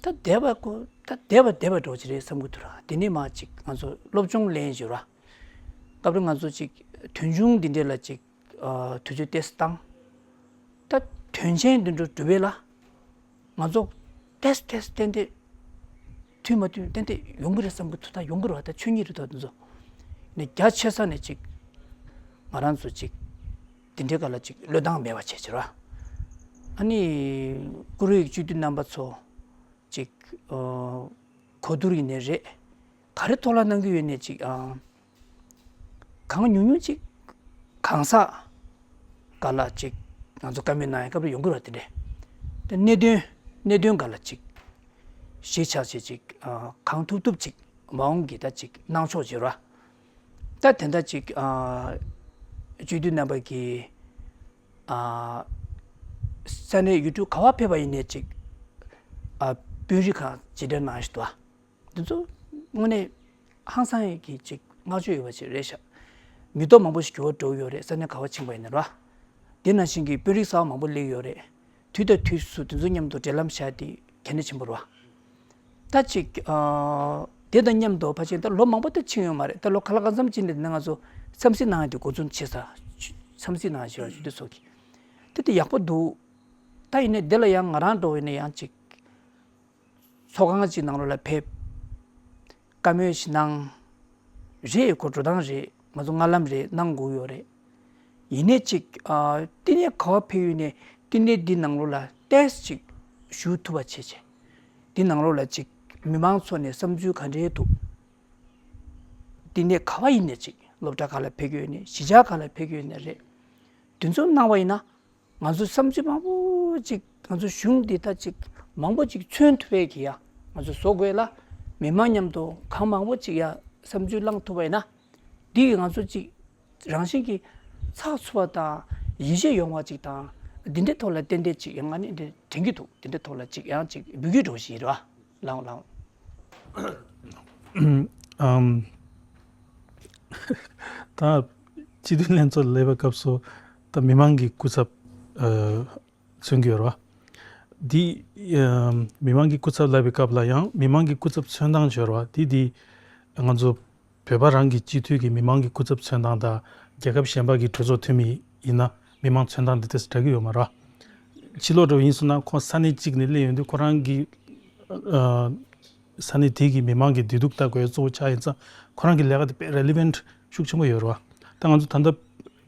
ད་བསྡད་པ་ཀོ་ད་བསྡད་པ་བསྡད་པ་འགྲོ་གི་རེད་བསམ་གི་འདུག་ར། དེ་ནས་མ་ཅིག་ང་ཚོ་སློབ་སྦྱོང་ལེན་བཞིན་ར། སྐབས་རེ་ང་ཚོ་ཅིག་དོན་ཆུང་འདི་འདྲ་ལ་ཅིག་དུས་ཚོད་ཏོག་ཙམ་བཏང་། ད་དོན་ཆེན་འདི་འདྲ་སྒྲུབ་པ་ལ་ང་ཚོ་ཏོག་ཙམ་ཏོག་ཙམ་ཏན་ཏན་མཐུན་མ་མཐུན་ཏན་ཏན་ཡོང་གི་རེད་བསམ་གི་འདུག་ད་ཡོང་གི་རེད་བ། ད་ཆོས་ཉིད་རེད་ད་འདི་ཚོ་ནས་རྒྱ་ཆེ་ས་ནས་ཅིག་ང་རང་ཚོ་ཅིག་འདི་འདྲའི་སྐབས་ལ་ཅིག་བློས་བཏང་མེད་པ་བྱས་ཕྱིར་བ། ཨ་ནི་བཀུར་འོས་སྤྱི་འཐུས་རྣམ་པ་ཚོ་ཅིག་ཨ་གོ་བསྡུར་ཡིན་ནའི་རེད། ག་རེ་ཐོག་ལ་གནང་གི་ཡོད་ནའི་ཅིག་ཨ་གང་ཉུང་ཉུང་ཅིག་གང་ཟག་སྒང་ལ་ཅིག་ང་ཚོ་བཀའ་མོལ་གནང་ཡ་སྐབས་རེ་ཡོང་གི་རེད་བ། དེ་འདྲས་དེ་གནད་དོན་གནད་དོན་སྒང་ལ་ཅིག་གཞི་ཆགས་བྱས་ཅིག་ཨ་གང་ཐུབ་ཐུབ་ཅིག་མ་འོངས་ཀྱི་ད་ཅིག་གནང་ཕྱོགས་བརྗོད་ར། ད་དེ་འདྲ་ཅིག་ཨ་སྤྱི་འཐུས་རྣམ་པ་གིས་ཨ་ས་གནས་ཡུལ་གྲུ་ག་བ་ཕེབས་པ་ཡིན་ནའི་ཅིག་ཨ་དཔོན་རིགས་ཁག་ཇི་འདྲ་གནང་ཞིག་འདུག་ཨ། འདི་ཚོ་དངོས་གནས་ཧང་སང་ཡས་ཀྱི་ཅིག་བསྔགས་བརྗོད་ཡོད་པ་ཅིག་རེད་ཤག་མི་ཐོག་མང་པོ་ཞིག་འགྱུར་བ་འགྲོ་གི་ཡོད་རེད། ས་གནས་ག་བ་ཕྱིན་པ་ཡིན་ན་ར། དེ་ནང་བཞིན་གྱི་དཔོན་རིགས་གསར་པ་མང་པོ་སླེབས་ཡོད་རེད། དུས་དང་དུས་སུ་དེ་ཚོ་མཉམ་དུ་འབྲེལ་ལམ་བཞག་དེ་གལ་གནད་ཆེན་པོ་རེད་བ། ད་ཅིག་ཨ་དེ་དང་མཉམ་དུ་ཕལ་ཆེར་ད་ལོ་མང་པོ་ད་ཕྱིན་ཡོད་མ་རེད། ད་ལོ་ཁ་ལག་གང་འཚམ་ཅིག་ནས་ང་ཚོ་འཚམས་གཟིགས་གནང་ཡ་དེ་འགོ་འཛུགས་བྱེད་ས། འཚམས་གཟིགས་གནང་ཡ་ཞུ་བ་ཞུ་དུས་ཚོགས་ཀྱི་དེ་དེ་ཡག་པོ་འདུག་ད་ཡིན་ནའི་དེ་ལ་ཡང་ང་རང་འགྲོ་བས་ནས་ཡང་ཅིག་ཚོགས་ཁང་ཅིག་ནང་ལོགས་ལ་ཕེབས། བཀའ་མོལ་ཞིག་གནང་། རེད། ཁོ་འགྲོ་སྟངས་རེད། ང་ཚོ་སྔ་ལམ་རེད། གནང་དགོས་ཡོད་རེད། ཡིན་ནའི་ཅིག་ཨ་བསྟི་གནས་ག་བ་ཕེབས་ཡོད་ནའི་བསྟི་གནས་འདི་ནང་ལོགས་ལ་ཏོག་ཙམ་ཅིག་ཞུགས་ཐུབ་པ་བྱེད་བྱས། འདི་ནང་ལོགས་ལ་ཅིག་མི་མང་ཚོ་ནས་བསམ་ཚུལ་ག་འདྲའི་འདུག་བསྟི་གནས་ག་བ་ཡིན་ནའི་ཅིག་སློབ་གྲྭ་ག་ལ་ཕེབས་ཀྱི་ཡོད་ནའི་གཞིས་ཆགས་ག་ལ་ཕེབས་ཀྱི་ཡོད་ནའི་རེད། དེ་ཚོ་གནང་བ་ཡིན་ན། ང་ཚོ་བསམ་ཚུལ་མང་པོ་ཅིག་ང་ཚོ་གཞུང་འདི་ད་ཅིག་མང་པོ་ཅིག་མཚོན་ཐུབ་པའི་གི་ཡ་ང་ཚོ་བཟོ་དགོས་ལ། མི་མང་མཉམ་དུ་གང་མང་པོ་ཅིག་ཡ་བསམ་ཚུལ་བླངས་ཐུབ་པ་ཡིན་ན། འདི་གི་ང་ཚོ་ཅིག་རང་བཞིན་གྱི་ཚགས་ཚུད་པ་དང་ཡིད་ཆེས་ཡོང་བ་ཅིག་དང་། འདི་འདྲའི་ཐོག་ལ་ཏན་ཏན་ཅིག་ཡང་ང་ནི་འདི་དྲན་གྱི་འདུག་འདི་འདྲའི་ཐོག་ལ་ཅིག་ཡང་ཅིག་འབུལ་རྒྱུ་འགྲོ་བཞིན་རེད་བ། ལའོ་ལའོ། ཨམ། ད་སྤྱི་འཐུས་ལྷན་ཚོགས་སླེབས་པའི་སྐབས་སུ་ད་མི་མང་གི་སྐུ་ཚབ་ཨ་མཚོན་གྱི་ཡོད་རེད་བ། འདི་ཨམ་མི་མང་གི་སྐུ་ཚབ་ལབ་པའི་སྐབས་ལ་ཡང་མི་མང་གི་སྐུ་ཚབ་མཚོན་སྟངས་ཅིག་ཡོད་རེད་བ། འདི་འདི་ང་ཚོ་བོད་པ་རང་གི་སྤྱི་འཐུས་ཀྱི་མི་མང་གི་སྐུ་ཚབ་མཚོན་སྟངས་དང་རྒྱལ་ཁབ་གཞན་པ་གི་གྲོས་ཚོགས་འཐུས་མི་ཡིན་ན་མི་མང་མཚོན་སྟངས་འདི་ཏོག་ཙམ་འདྲ་གི་ཡོད་མ་རེད་བ། ཕྱི་ལོགས་འདྲ་བོ་ཡིན་སོང་ན་ཁོང་ས་གནས་གཅིག་ནས་སླེབས་ཡོང་དུས་ཁོ་རང་གི་ཨ་ས་གནས་དེ་གི་མི་མང་གི་བདེ་སྡུག་ལྟ་དགོས་གཙོ་བོ་ཆགས་ཡིན་ཙང་ཁོ་རང་གི་ལས་ཀ་དེ་དཔེ་relevant་ཤུགས་ཆེན་པོ་ཡོད་རེད་བ། ད་ང་ཚོ་ད་ལྟ་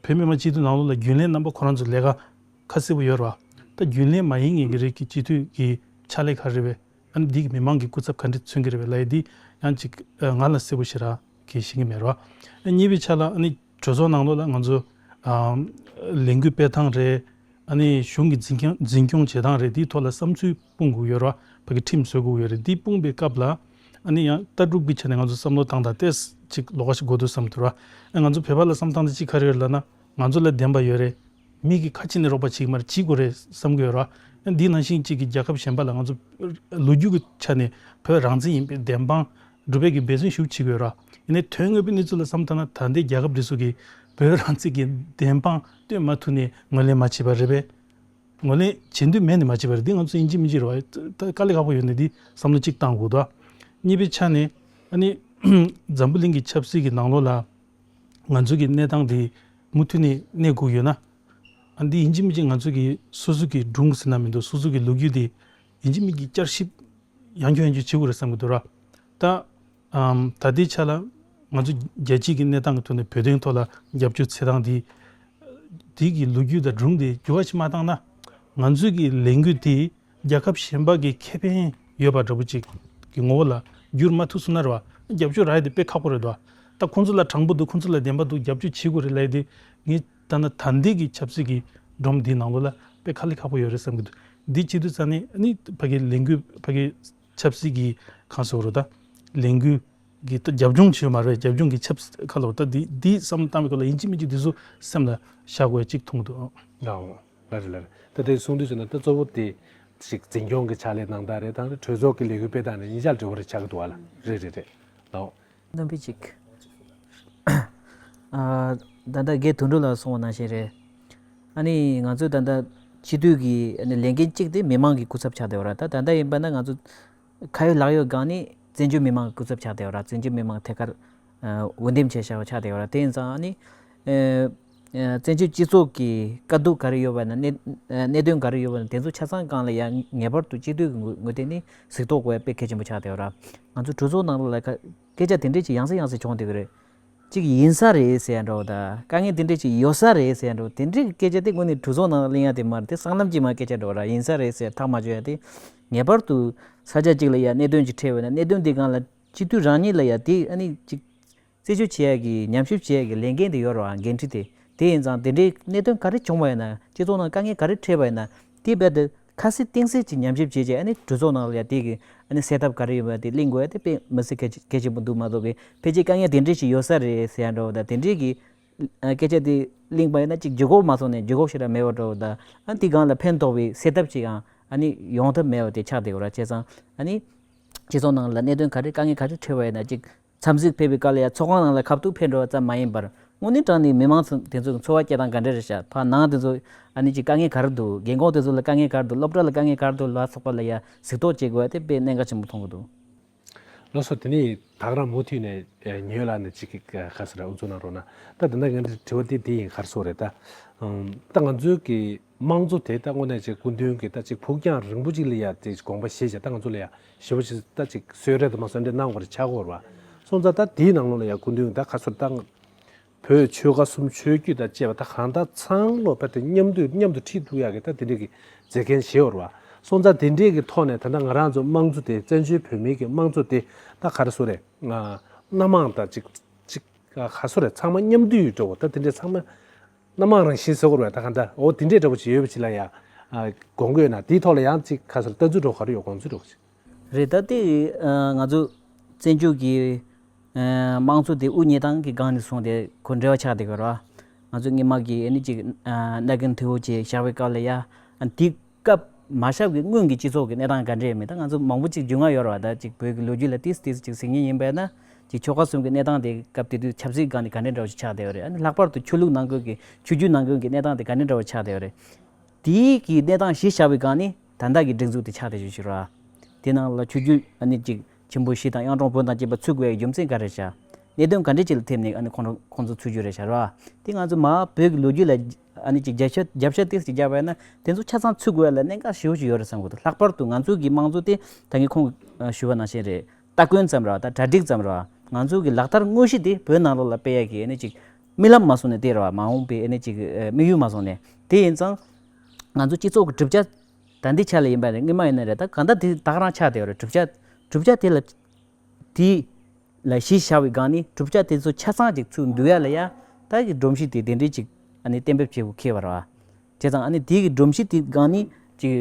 བོད་མི་མང་སྤྱི་འཐུས་ནང་ལོགས་ལ་རྒྱུན་ལས་རྣམ་པ་ཁོ་རང་ཚོ་ལས་ཀ་ཁ་གསལ་པོ་ཡོད་རེད་བ། ད་རྒྱུན་ལས་མ་ཡིན་མཁན་གྱི་རིགས་ཀྱི་སྤྱི་འཐུས་ཀྱི་ཕྱག་ལས་ག་རེ་རེད་པས། ཨ་ནི་འདི་གི་མི་མང་གི་སྐུ་ཚབ་ག་འདྲ་མཚོན་གྱི་རེད་པས་ལབ་ཡ་འདི་ཡང་ཅིག་ང་ལ་གསལ་པོ་ཞེ་དྲག་གི་ཤེས་ཀྱི་མེད་རེད་བ། ཨ་གཉིས་པའི་ཆ་ལ་ཨ་ནི་གྲོས་ཚོགས་ནང་ལོགས་ལ་ང་ཚོ་ཨ་ལས་འགུལ་སྤེལ་སྟངས་རེད། ཨ་ནི་གཞུང་གི་འཛིན་སྐྱོང་འཛིན་སྐྱོང་བྱེད་སྟངས་རེད། འདིའི་ཐོག་ལ་བསམ་ཚུལ་སྤུངས་དགོས་ཡོད་རེད་བ། ཕ་གི་ཁྲིམས་བཟོ་དགོས་ཡོད་རེད། འདི་སྤུངས་པའི་སྐབས་ལ་ཨ་ནི་ཡང་ལྟ་གྲུབ་ཀྱི་ཆ་ནས་ང་ཚོ་བསམ་བློ་བཏང་སྟངས་ཏོག་ཙམ་ཅིག་ལོགས་ཀ་ཞིག་དགོས་འདུག་བསམ་འདུག་ར། ཨ་ང་ཚོ་བོད་པ་ལ་བསམ་སྟངས་དེ་ཅིག་ག་རེ་ཡོད་ལབ་ན་ང་ཚོ་ལ་བདེན་པ་ཡོད་རེད། མི་གིས་ཁ་ཕྱེ་ནས་རོགས་པ་བྱེད་ཀྱི་མ་རེད། བྱེད་དགོས་རེད་བསམ་གྱི་ཡོད་རེད་བ། ཨ་འདི་ནང་བཞིན་ཅིག་གི་རྒྱལ་ཁབ་གཞན་པ་ལ་ང་ཚོ་ལོ་རྒྱུས་ཀྱི་ཆ་ནས་བོད་རང་བཙན་ཡིན་པའི་བདེན་དཔང་ སྒྲུབ་པའི་གི་འབད་བརྩོན་ཞུ་བྱེད་དགོས་ར། ཡིན་ནའི་དོན་དངོས་པོའི་གནས་ཚུལ་ལ་བསམ་བཏང་ན། ད་ལྟའི་རྒྱལ་ཁབ་འདི་ཚོ་གིས་བོད་རང་བཙན་གྱི་བདེན་དཔང་སྟོན་མ་ཐུབ་ནས་ངོས་ལེན་མ་བྱས་པ་རེད་པས། ངོས་ལེན་བྱེད་འདོད་མེད་ནས་མ་བྱས་པ་རེད། འདི་ང་ཚོ་ཡིན་གཅིག་མིན་གཅིག་རེད་བ། ད་དཀའ་ལས་ཁག་པོ་ཡོད་ནས་འདི་བསམ་བློ་གཅིག་བཏང་དགོས་འདུག། གཉིས་པའི་ཆ་ནས་ཨ་ནི་འཛམ་བུ་གླིང་གི་ཆབ་སྲིད་ཀྱི་ནང་ལོགས་ལ་ང་ཚོ་གི་གནས་སྟངས་འདི་མུ་མཐུད་ནས་གནས་དགོས་ཡོད་ན། ཨ་འདི་ཡིན་གཅིག་མིན་གཅིག་ང་ཚོ་གི་སོ་སོ་གི་སྒྲུང་ཟེར་ན་མི་འདུག། སོ་སོ་གི་ལོ་རྒྱུས་འདི་ཡིན་གཅིག་མིན་གཅིག་བསྐྱར་ཞིབ་ཡང་བསྐྱར་ཡང་བསྐྱར་བྱེད་དགོས་རེད་བསམ་གྱི་འདུག་ར། ད་ཨམ་ད་ལྟའི་ཆ་ལ་ང་ཚོ་རྒྱལ་སྤྱིའི་གི་གནས་སྟངས་ཀྱི་ཐོག་ནས་བོད་དོན་ཐོག་ལ་རྒྱབ་སྐྱོར་བྱེད་སྟངས་འདི། དེ་གི་ལོ་རྒྱུས་དང་སྒྲུང་དེ་འགྱུར་བ་ཞིག་མ་བཏང་ན། ང་ཚོའི་གི་ལས་འགུལ་དེ་རྒྱལ་ཁབ་གཞན་པ་གི་ཁེ་ཕན་ཡོད་པ་འདྲ་པོ་ཅིག་གི་ངོ་བོ་ལ་བསྒྱུར་མ་ཐུབ་སོང་ན་རེད་བ། རྒྱབ་སྐྱོར་རག་ཡ་དེ་དཔེ་ཁག་པོ་རེད་དོ། ད་ཁོང་ཚོ་ལ་དྲང་པོ་འདུག། ཁོང་ཚོ་ལ་བདེན་པ་འདུག། རྒྱབ་སྐྱོར་བྱེད་དགོས་རེད་ལབ་ཡ་དེ། ངས་ད་ནི་ད་ལྟའི་གི་ཆབ་སྲིད་ཀྱི་སྒྲོམ་འདིའི་ནང་ལོགས་ལ་དཔེ་དཀའ་ལས་ཁག་པོ་ཡོད་རེད་བསམ་གྱི་འདུག། འདི་བྱེད་དུས་ཙང་ནས་ནི་ཕ་གི་ལས་འགུལ། ཕ་གི་ཆབ་སྲིད་ཀྱི་གང་ཟེར་རོ། ད་ལས་འགུལ་གྱི་ད་རྒྱབ་ལྗོངས་བྱས་མ་རེད། རྒྱབ་ལྗོངས་ཀྱི་ཆབ་སྲིད་ཁ་ལོ། ད་འདི་འདི་བསམ་བཏང་བའི་སྐོར་ལ་ཡིན་གཅིག་མིན་གཅིག་འདི་ཚོ་སེམས་ལ་བཞག་དགོས་ཡ་གཅིག་མཐོང་གི་འདུག། ཨོ། ལ་རེད་ལ་རེད། ད་དེ་གསུང་དུས་ཟེར་ན་ད་གཙོ་བོ་དེ་ཞིག་འཛིན་སྐྱོང་གི་ཕྱག་ལས་གནང་སྟངས་རེད། དང་གྲོས་ཚོགས་ཀྱི་ལས་འགུལ་སྤེལ་སྟངས་རེད། གཉིས་ཆར་འབྲེལ་བ་རེ་ཆགས་ཀྱི་འདུག་བ་ལ། རེད་རེད་རེད། ལའོ། རྣམ་པའི་གཅིག། ཨ། ད་ལྟ་རྒན་དོན་གྲུབ་ལགས་གསུངས་པ་ནང་བཞིན་རེད། ཨ་ནི་ང་ཚོ་ད་ལྟ་སྤྱི་འཐུས་ཀྱི་ཨ་ནི་ལས་འགན་གཅིག་དེ་མི་མང་གི་སྐུ་ཚབ་ཆགས་བསྡད་པ་རེད། ད་ད་ལྟ་ཡིན་པ་ན་ང་ཚོ་ཁ་ཡོད་ལག་ཡོད་སྒང་ནས་བཙན་བྱོལ་མི་མང་གི་སྐུ་ཚབ་ཆགས་བསྡད་པ་རེད། བཙན་བྱོལ་མི་མང་ཐད་ཀར་འོས་འདེམས་བྱས་བཞག་པ་ཆགས་བསྡད་པ་རེད། དེ་ཡིན་ཙང་ཨ་ནི་ཨ་བཙན་བྱོལ་སྤྱི་ཚོགས་ཀྱི་དཀའ་སྡུག་ག་རེ་ཡོད་པ་ན། གནད་གནད་དོན་ག་རེ་ཡོད་པ་ན། དེ་ཚོ་ཆ་ཚང་སྒང་ལ་ཡང་ངེས་པར་དུ་སྤྱི་འཐུས་ཀྱི་ངོས་ངོས་ཐད་ནས་གཟིགས་རྟོག་དགོས་ཡ་དཔེ་གལ་ཆེན་པོ་ཆགས་བསྡད་པ་རེད། ང་ཚོ་གྲོས་ཚོགས་ནང་ལ་ལ་ཁ་སྐད་ཆ་དེ་འདྲས་ཅིག་ཡང་སེ་ཡང་སེ་བྱུང་བསྡད་ཀྱི་རེད། གཅིག་ཡིན་ས་རེད་ཟེར་ཡ་འདྲ་བོ་དང་། དཀའ་ངལ་དེ་འདྲས་ཅིག་ཡོད་ས་རེད་ཟེར་ཡ་འདྲ་བོ། དེ་འདྲས་ཀྱི་སྐད་ཆ་དེ་དངོས་གནས་གྲོས་ཚོགས་ནང་ལ་གླེང་ཡ་དེ་མ་རེད་དེ། སྲང་ལམ་གཅིག་མ་སྐད་ཆ་འདྲ་བོ་ར། ཡིན་ས་རེད་ཟེར་ཐག་མ་ཆོད་ཡ་དེ། ངེས་པར་དུ་ས་ཆ་གཅིག་ལ་ཡ་གནད་དོན་ཅིག་འཕྲད་པ་ན། གནད་དོན་དེ་སྒང་ལ་སྤྱི་འཐུས་རང་ཉིད་ལ་ཡ་དེ་ཨ་ནི་ཅིག་རྩད་གཅོད་བྱེད་ཡ་གི་ཉམས་ཞིབ་བྱེད་ཡ་གི་ལས་འགན་དེ་ཡོད་རེད་བ། འགན་འཁྲི་དེ། དེ་ཡིན་ཙང་དེ་འདྲའི་གནད་དོན་ག་རེ་བྱུང་བ་ཡིན་ན། སྤྱི་ཚོགས་ནང་དཀའ་ངལ་ག་རེ་འཕྲད་པ་ཡིན་ན། དེ་རྦད་དེ་ཁ་གསལ་གཏིང་གསལ་གྱི་ཉམས་ཞིབ་བྱས་རྗེས། ཨ་ནི་གྲོས་ཚོགས་ནང་ལ་ཡ་དེ་གི་ཨ་ནི་སེལ་ཐབས་ག་རེ་ཡོད་པ་དེ་གླེང་དགོས་ཡ་དེ་དཔེ་མི་སྲིད་གལ་ཆེ་གལ་ཆེན་པོ་འདུག་མ་གཏོགས་པའི། ཕལ་ཆེར་དཀའ་ངལ་དེ་འདྲས་ཞིག་ཡོད་ས་རེད་ཟེར་ཡ་འདྲ་བོ་དང་། དེ་འདྲས་ཀྱི་ཨ་སྐད་ཆ་དེ་གླེང་པ་ཡིན་ན། ཅིག་ལྗིད་ཁོག་མ་སོང་ནས་ལྗིད་ཁོག་ཞེ་དྲག་མེད་པ་འདྲ་བོ་དང་། ཨ་དེ་སྒང་ལ་ཕན་ཐོགས་པའི་སེལ་ཐབས་ཅིག་ཡང་ཨ་ནི་ཡོང་ཐབས་མེད་པ་དེ་ཆགས་བསྡད་ཡོད་ར། བྱས་ཙང་ཨ་ནི་སྤྱི་ཚོགས་ནང་ལ་གནད་དོན་ག་རེ་དཀའ་ངལ་ག་རེ་འཕྲད་པ་ཡིན་ན། ཅིག་འཚམས་གཟིགས་ཕེབས་པའི་སྐབས་ལ་ཡ་ཚོགས་ཁང་ནང་ལ་ཁ་ཐུག་ཕེབས་འགྲོ་བ་ཙམ་མ་ཡིན་པར། དངོས་གནས་དྲང་གནས་མི་མང་ཚོ་དེ་ཚོ་གི་འཚོ་བ་སྐྱེལ་སྟངས་ག་འདྲ་རེད་ཤག། ཕར་ནང་དེ་ཚོ་ཨ་ནི་ཅིག་དཀའ་ངལ་ག་རེ་འདུག། རྒན་ཁོག་དེ་ཚོ་ལ་དཀའ་ངལ་ག་རེ་འདུག། སློབ་གྲྭ་ལ་དཀའ་ངལ་ག་རེ་འདུག་ལ་སོགས་པ་ལ་ཡ་གཟིགས་རྟོག་བྱེད་དགོས་ཡ་དེ་དཔེ་གནད་འགག་ཆེན་པོ་མཐོང་གི་འདུག། ལགས་སོ། དེ་ནས་ད་ག་རང་མུ་མཐུད་ནས་ཨེ་ཉེ་བའི་ལ་ནས་ཅིག་གི་ཁ་སར་དབུ་འཛུགས་གནང་རོགས་གནང་། ད་དེ་འདྲ་ངས་དྲི་བ་དེ་དེ་ཡིན། ག་རེ་ཟེར་དགོས་རེད། ད་ཨམ་ད་ང་ཚོའི་གི་དམངས་གཙོ་དེ་ད་དངོས་གནས་ཅིག་སྐུ་མདུན་གྱིས་ད་ཅིག་ཕུགས་རྒྱང་རིང་པོ་ཅིག་ལ་ཡ་དེ་དགོངས་པ་བཞེས་བྱས། ད་ང་ཚོ་ལ་ཡ་ཞེ་པོ་ཅིག་ད་ཅིག་གསོལ་རས་དུ་མ་གསོལ་འདེབས་གནང་དགོས་རེད། ཆགས་ཀྱི་ཡོད་རེད་བ། སོང་ཙང་ད་དེའི་ནང་ལོགས་ལ་ཡ་སྐུ་མདུན་གྱིས་ད་ག་ཚོད་ད་བོད་ཆོལ་ཁ་གསུམ་ཆོས་བརྒྱུད་དང་བཅས་པ་ད་གང་ལྟར་ཚང་མ་ལོ་བར་དུ་མཉམ་དུ་མཉམ་དུ་ཁྲིད་ཐུབ་ཡག་གི་ད་དེ་འདྲའི་གི་མཛད་འགན་བཞེས་ཡོད་རེད་བ། སོང་ཙང་དེ་འདྲའི་གི་ཐོག་ནས་ད་ལྟ་ང་རང་ཚོ་དམངས་གཙོ་དེ། བཙན་བྱོལ་བོད་མིའི་གི་དམངས་གཙོ་དེ་ད་ག་རེ་ཟེར་དགོས་རེད། ང་སྣ་མང་ད་ཅིག་ཅིག་ག་ཟེར་དགོས་རེད། ཚང་མ་མཉམ་འདུས་འདྲ་བོ། ད་དེ་འདྲའི་ཚང་མ་སྣ་མང་རང་བཞིན་ཟེར་དགོས་རེད་བ། ད་ག་འདྲ་འོ་དེ་འདྲའི་འདྲ་བོ་ཅིག་ཡོད་པ་ཅིག་ལ་ཡ་ཨ་དགོངས་ཀྱི་ཡོད་ན། དེའི་ཐོག་ལ་ཡང་ཅིག་ག་ཟེར་དགོས་རེད། ལྟ་ཚུལ་འདྲ་བོ་ག་རེ་ཡོད། དགོངས་ཚུལ་འདྲ་བོ་ཅིག། རེད། ད་དེ་ཨ་ང་ཚོ་བཙན་བྱོལ་གྱི་ཨ་དམངས་གཙོ་དེ་དབུ་བརྙེས་སྟངས་ཀྱི་སྒང་ནས་བཟུང་སྟེ་ཁོ་འབྲེལ་བ་ཆགས་བསྡད་ཀྱི་ཡོད་རེད་བ། ང་ཚོ་སྔོན་མ་གི་ཨ་ནི་ཅིག་ཨ་མནའ་གན་མཐུ་བོ་ཅིག་བཞག་པའི་སྐབས་ལ་ཡ། ཨ་དེ་སྐབས་མ་བཞག་གི་སྔོན་གྱི་སྤྱི་ཚོགས་ཀྱི་གནས་སྟངས་ག་འདྲ་ཡོད་མེད། ད་ང་ཚོ་མང་པོ་ཅིག་རྒྱུས་མངའ་ཡོད་རེད་བ། ད་ཅིག་བོད་ཀྱི་ལོ་རྒྱུས་ལ་ཏིས་ཏིས་ཅིག་གཟིགས་མཁན་ཡིན་པས་ན། ཅིག་ཆོལ་ཁ་གསུམ་གྱི་གནས་སྟངས་དེ་སྐབས་དེ་དུས་ཆབ་སྲིད་སྒང་ནས་ག་འདྲ་འདྲ་བོ་ཞིག་ཆགས་བསྡད་ཡོད་རེད། ཨ་ནི་ལྷག་པར་དུ་ཆོས་ལུགས་ནང་ཁུལ་གྱི་ཆོས་བརྒྱུད་ནང་ཁུལ་གྱི་གནས་སྟངས་དེ་ག་འདྲ་འདྲ་བོ་ཆགས་བསྡད་ཡོད་རེད། དེའི་གི་གནས་སྟངས་གཞི་བཞག་པའི་སྒང་ནས་ད་ལྟ་གི་སྒྲིག་འཛུགས་དེ་ཆགས་བསྡད་ཡོད་ཞུ་ར། དེ་ནང་ལ་ཆོས་བརྒྱུད་ཨ་ནི་ཅིག་ཆེན་པོ་བཞི་དང་གཡུང་དྲུང་བོན་དང་བཅས་པ་ཚུད་དགོས་ཡའི་རྒྱུ་མཚན་ག་རེ་བྱ། གནད་དོན་ག་འདྲ་ཅིག་ལ་ཐེབས་ནས་ཨ་ནི་ཁོང་ཁོང་ཚོ་ཚུད་རྒྱུ་རེད་བྱ་ར། དེ་ང་ཚོ་མ་བོད་ཀྱི་ལོ་རྒྱུས་ལ་ཨ་ནི་ཅིག་རྒྱབ་ཤ་རྒྱབ་ཤ་ཏིག་ཙམ་རྒྱབ་པ་ཡིན་ན། དེ་ཚོ་ཆ་ཚང་ཚུད་དགོས་ཡ་ལ་གནད་འགག་ཞེ་པོ་ཅིག་ཡོད་རེད་བསམ་གྱི་འདུག། ལྷག་པར་དུ་ང་ཚོ་གི་དམངས་གཙོ་དེ་ད་གིན་ཁོང་ཞུས་པ་ནང་བཞིན་རེད། སྟ་གོན་ཙམ་རེད་བ། ད་གྲ་སྒྲིག་ཙམ་རེད་བ། ང་ཚོ་གི་ལག་བསྟར་དངོས་གཞི་དེ་བོད་ནང་ལོགས་ལ་སྤེལ་ཡ་གི་ཨ་ནི་ཅིག་རྨི་ལམ་མ་བཟུང་ནས་བསྡད་རེད་བ། མ་འོངས་པའི་ཨ་ནི་ཅིག་དམིགས་ཡུལ་མ་བཟུང་ནས། དེ་ཡིན་ཙང་ང་ཚོ་སྤྱི་ཚོགས་ཀྱི་གྲུབ་ཆ་ད་འདི་ཆ་ལ་ཡིན་པ་རེད། སྔོན་མ་ཡིན་ན་རེད། ད་གང་ལྟར་དེ་ད་ག་རང་ཆགས་བསྡད་ཡོད་རེད། གྲུབ་ཆ་གྲུབ་ཆ་དེ་ལ་དེ་ལ་གཞི་བཞག་པའི་སྒང་ནས་གྲུབ་ཆ་དེ་ཚོ་ཆ་ཚང་ཅིག་ཚུར་འདུལ་ཡ་ལ་ཡ། ད་གི་སྒྲོམ་གཞི་དེ་དེ་འདྲའི་ཅིག་ཨ་ནི་གཏན་འབེབས་བྱེད་དགོས་ཁེལ་བ་རེད་བ། བྱས་ཙང་ཨ་ནི་དེ་གི་སྒྲོམ་གཞི་དེ་སྒང་ནས་ཅིག་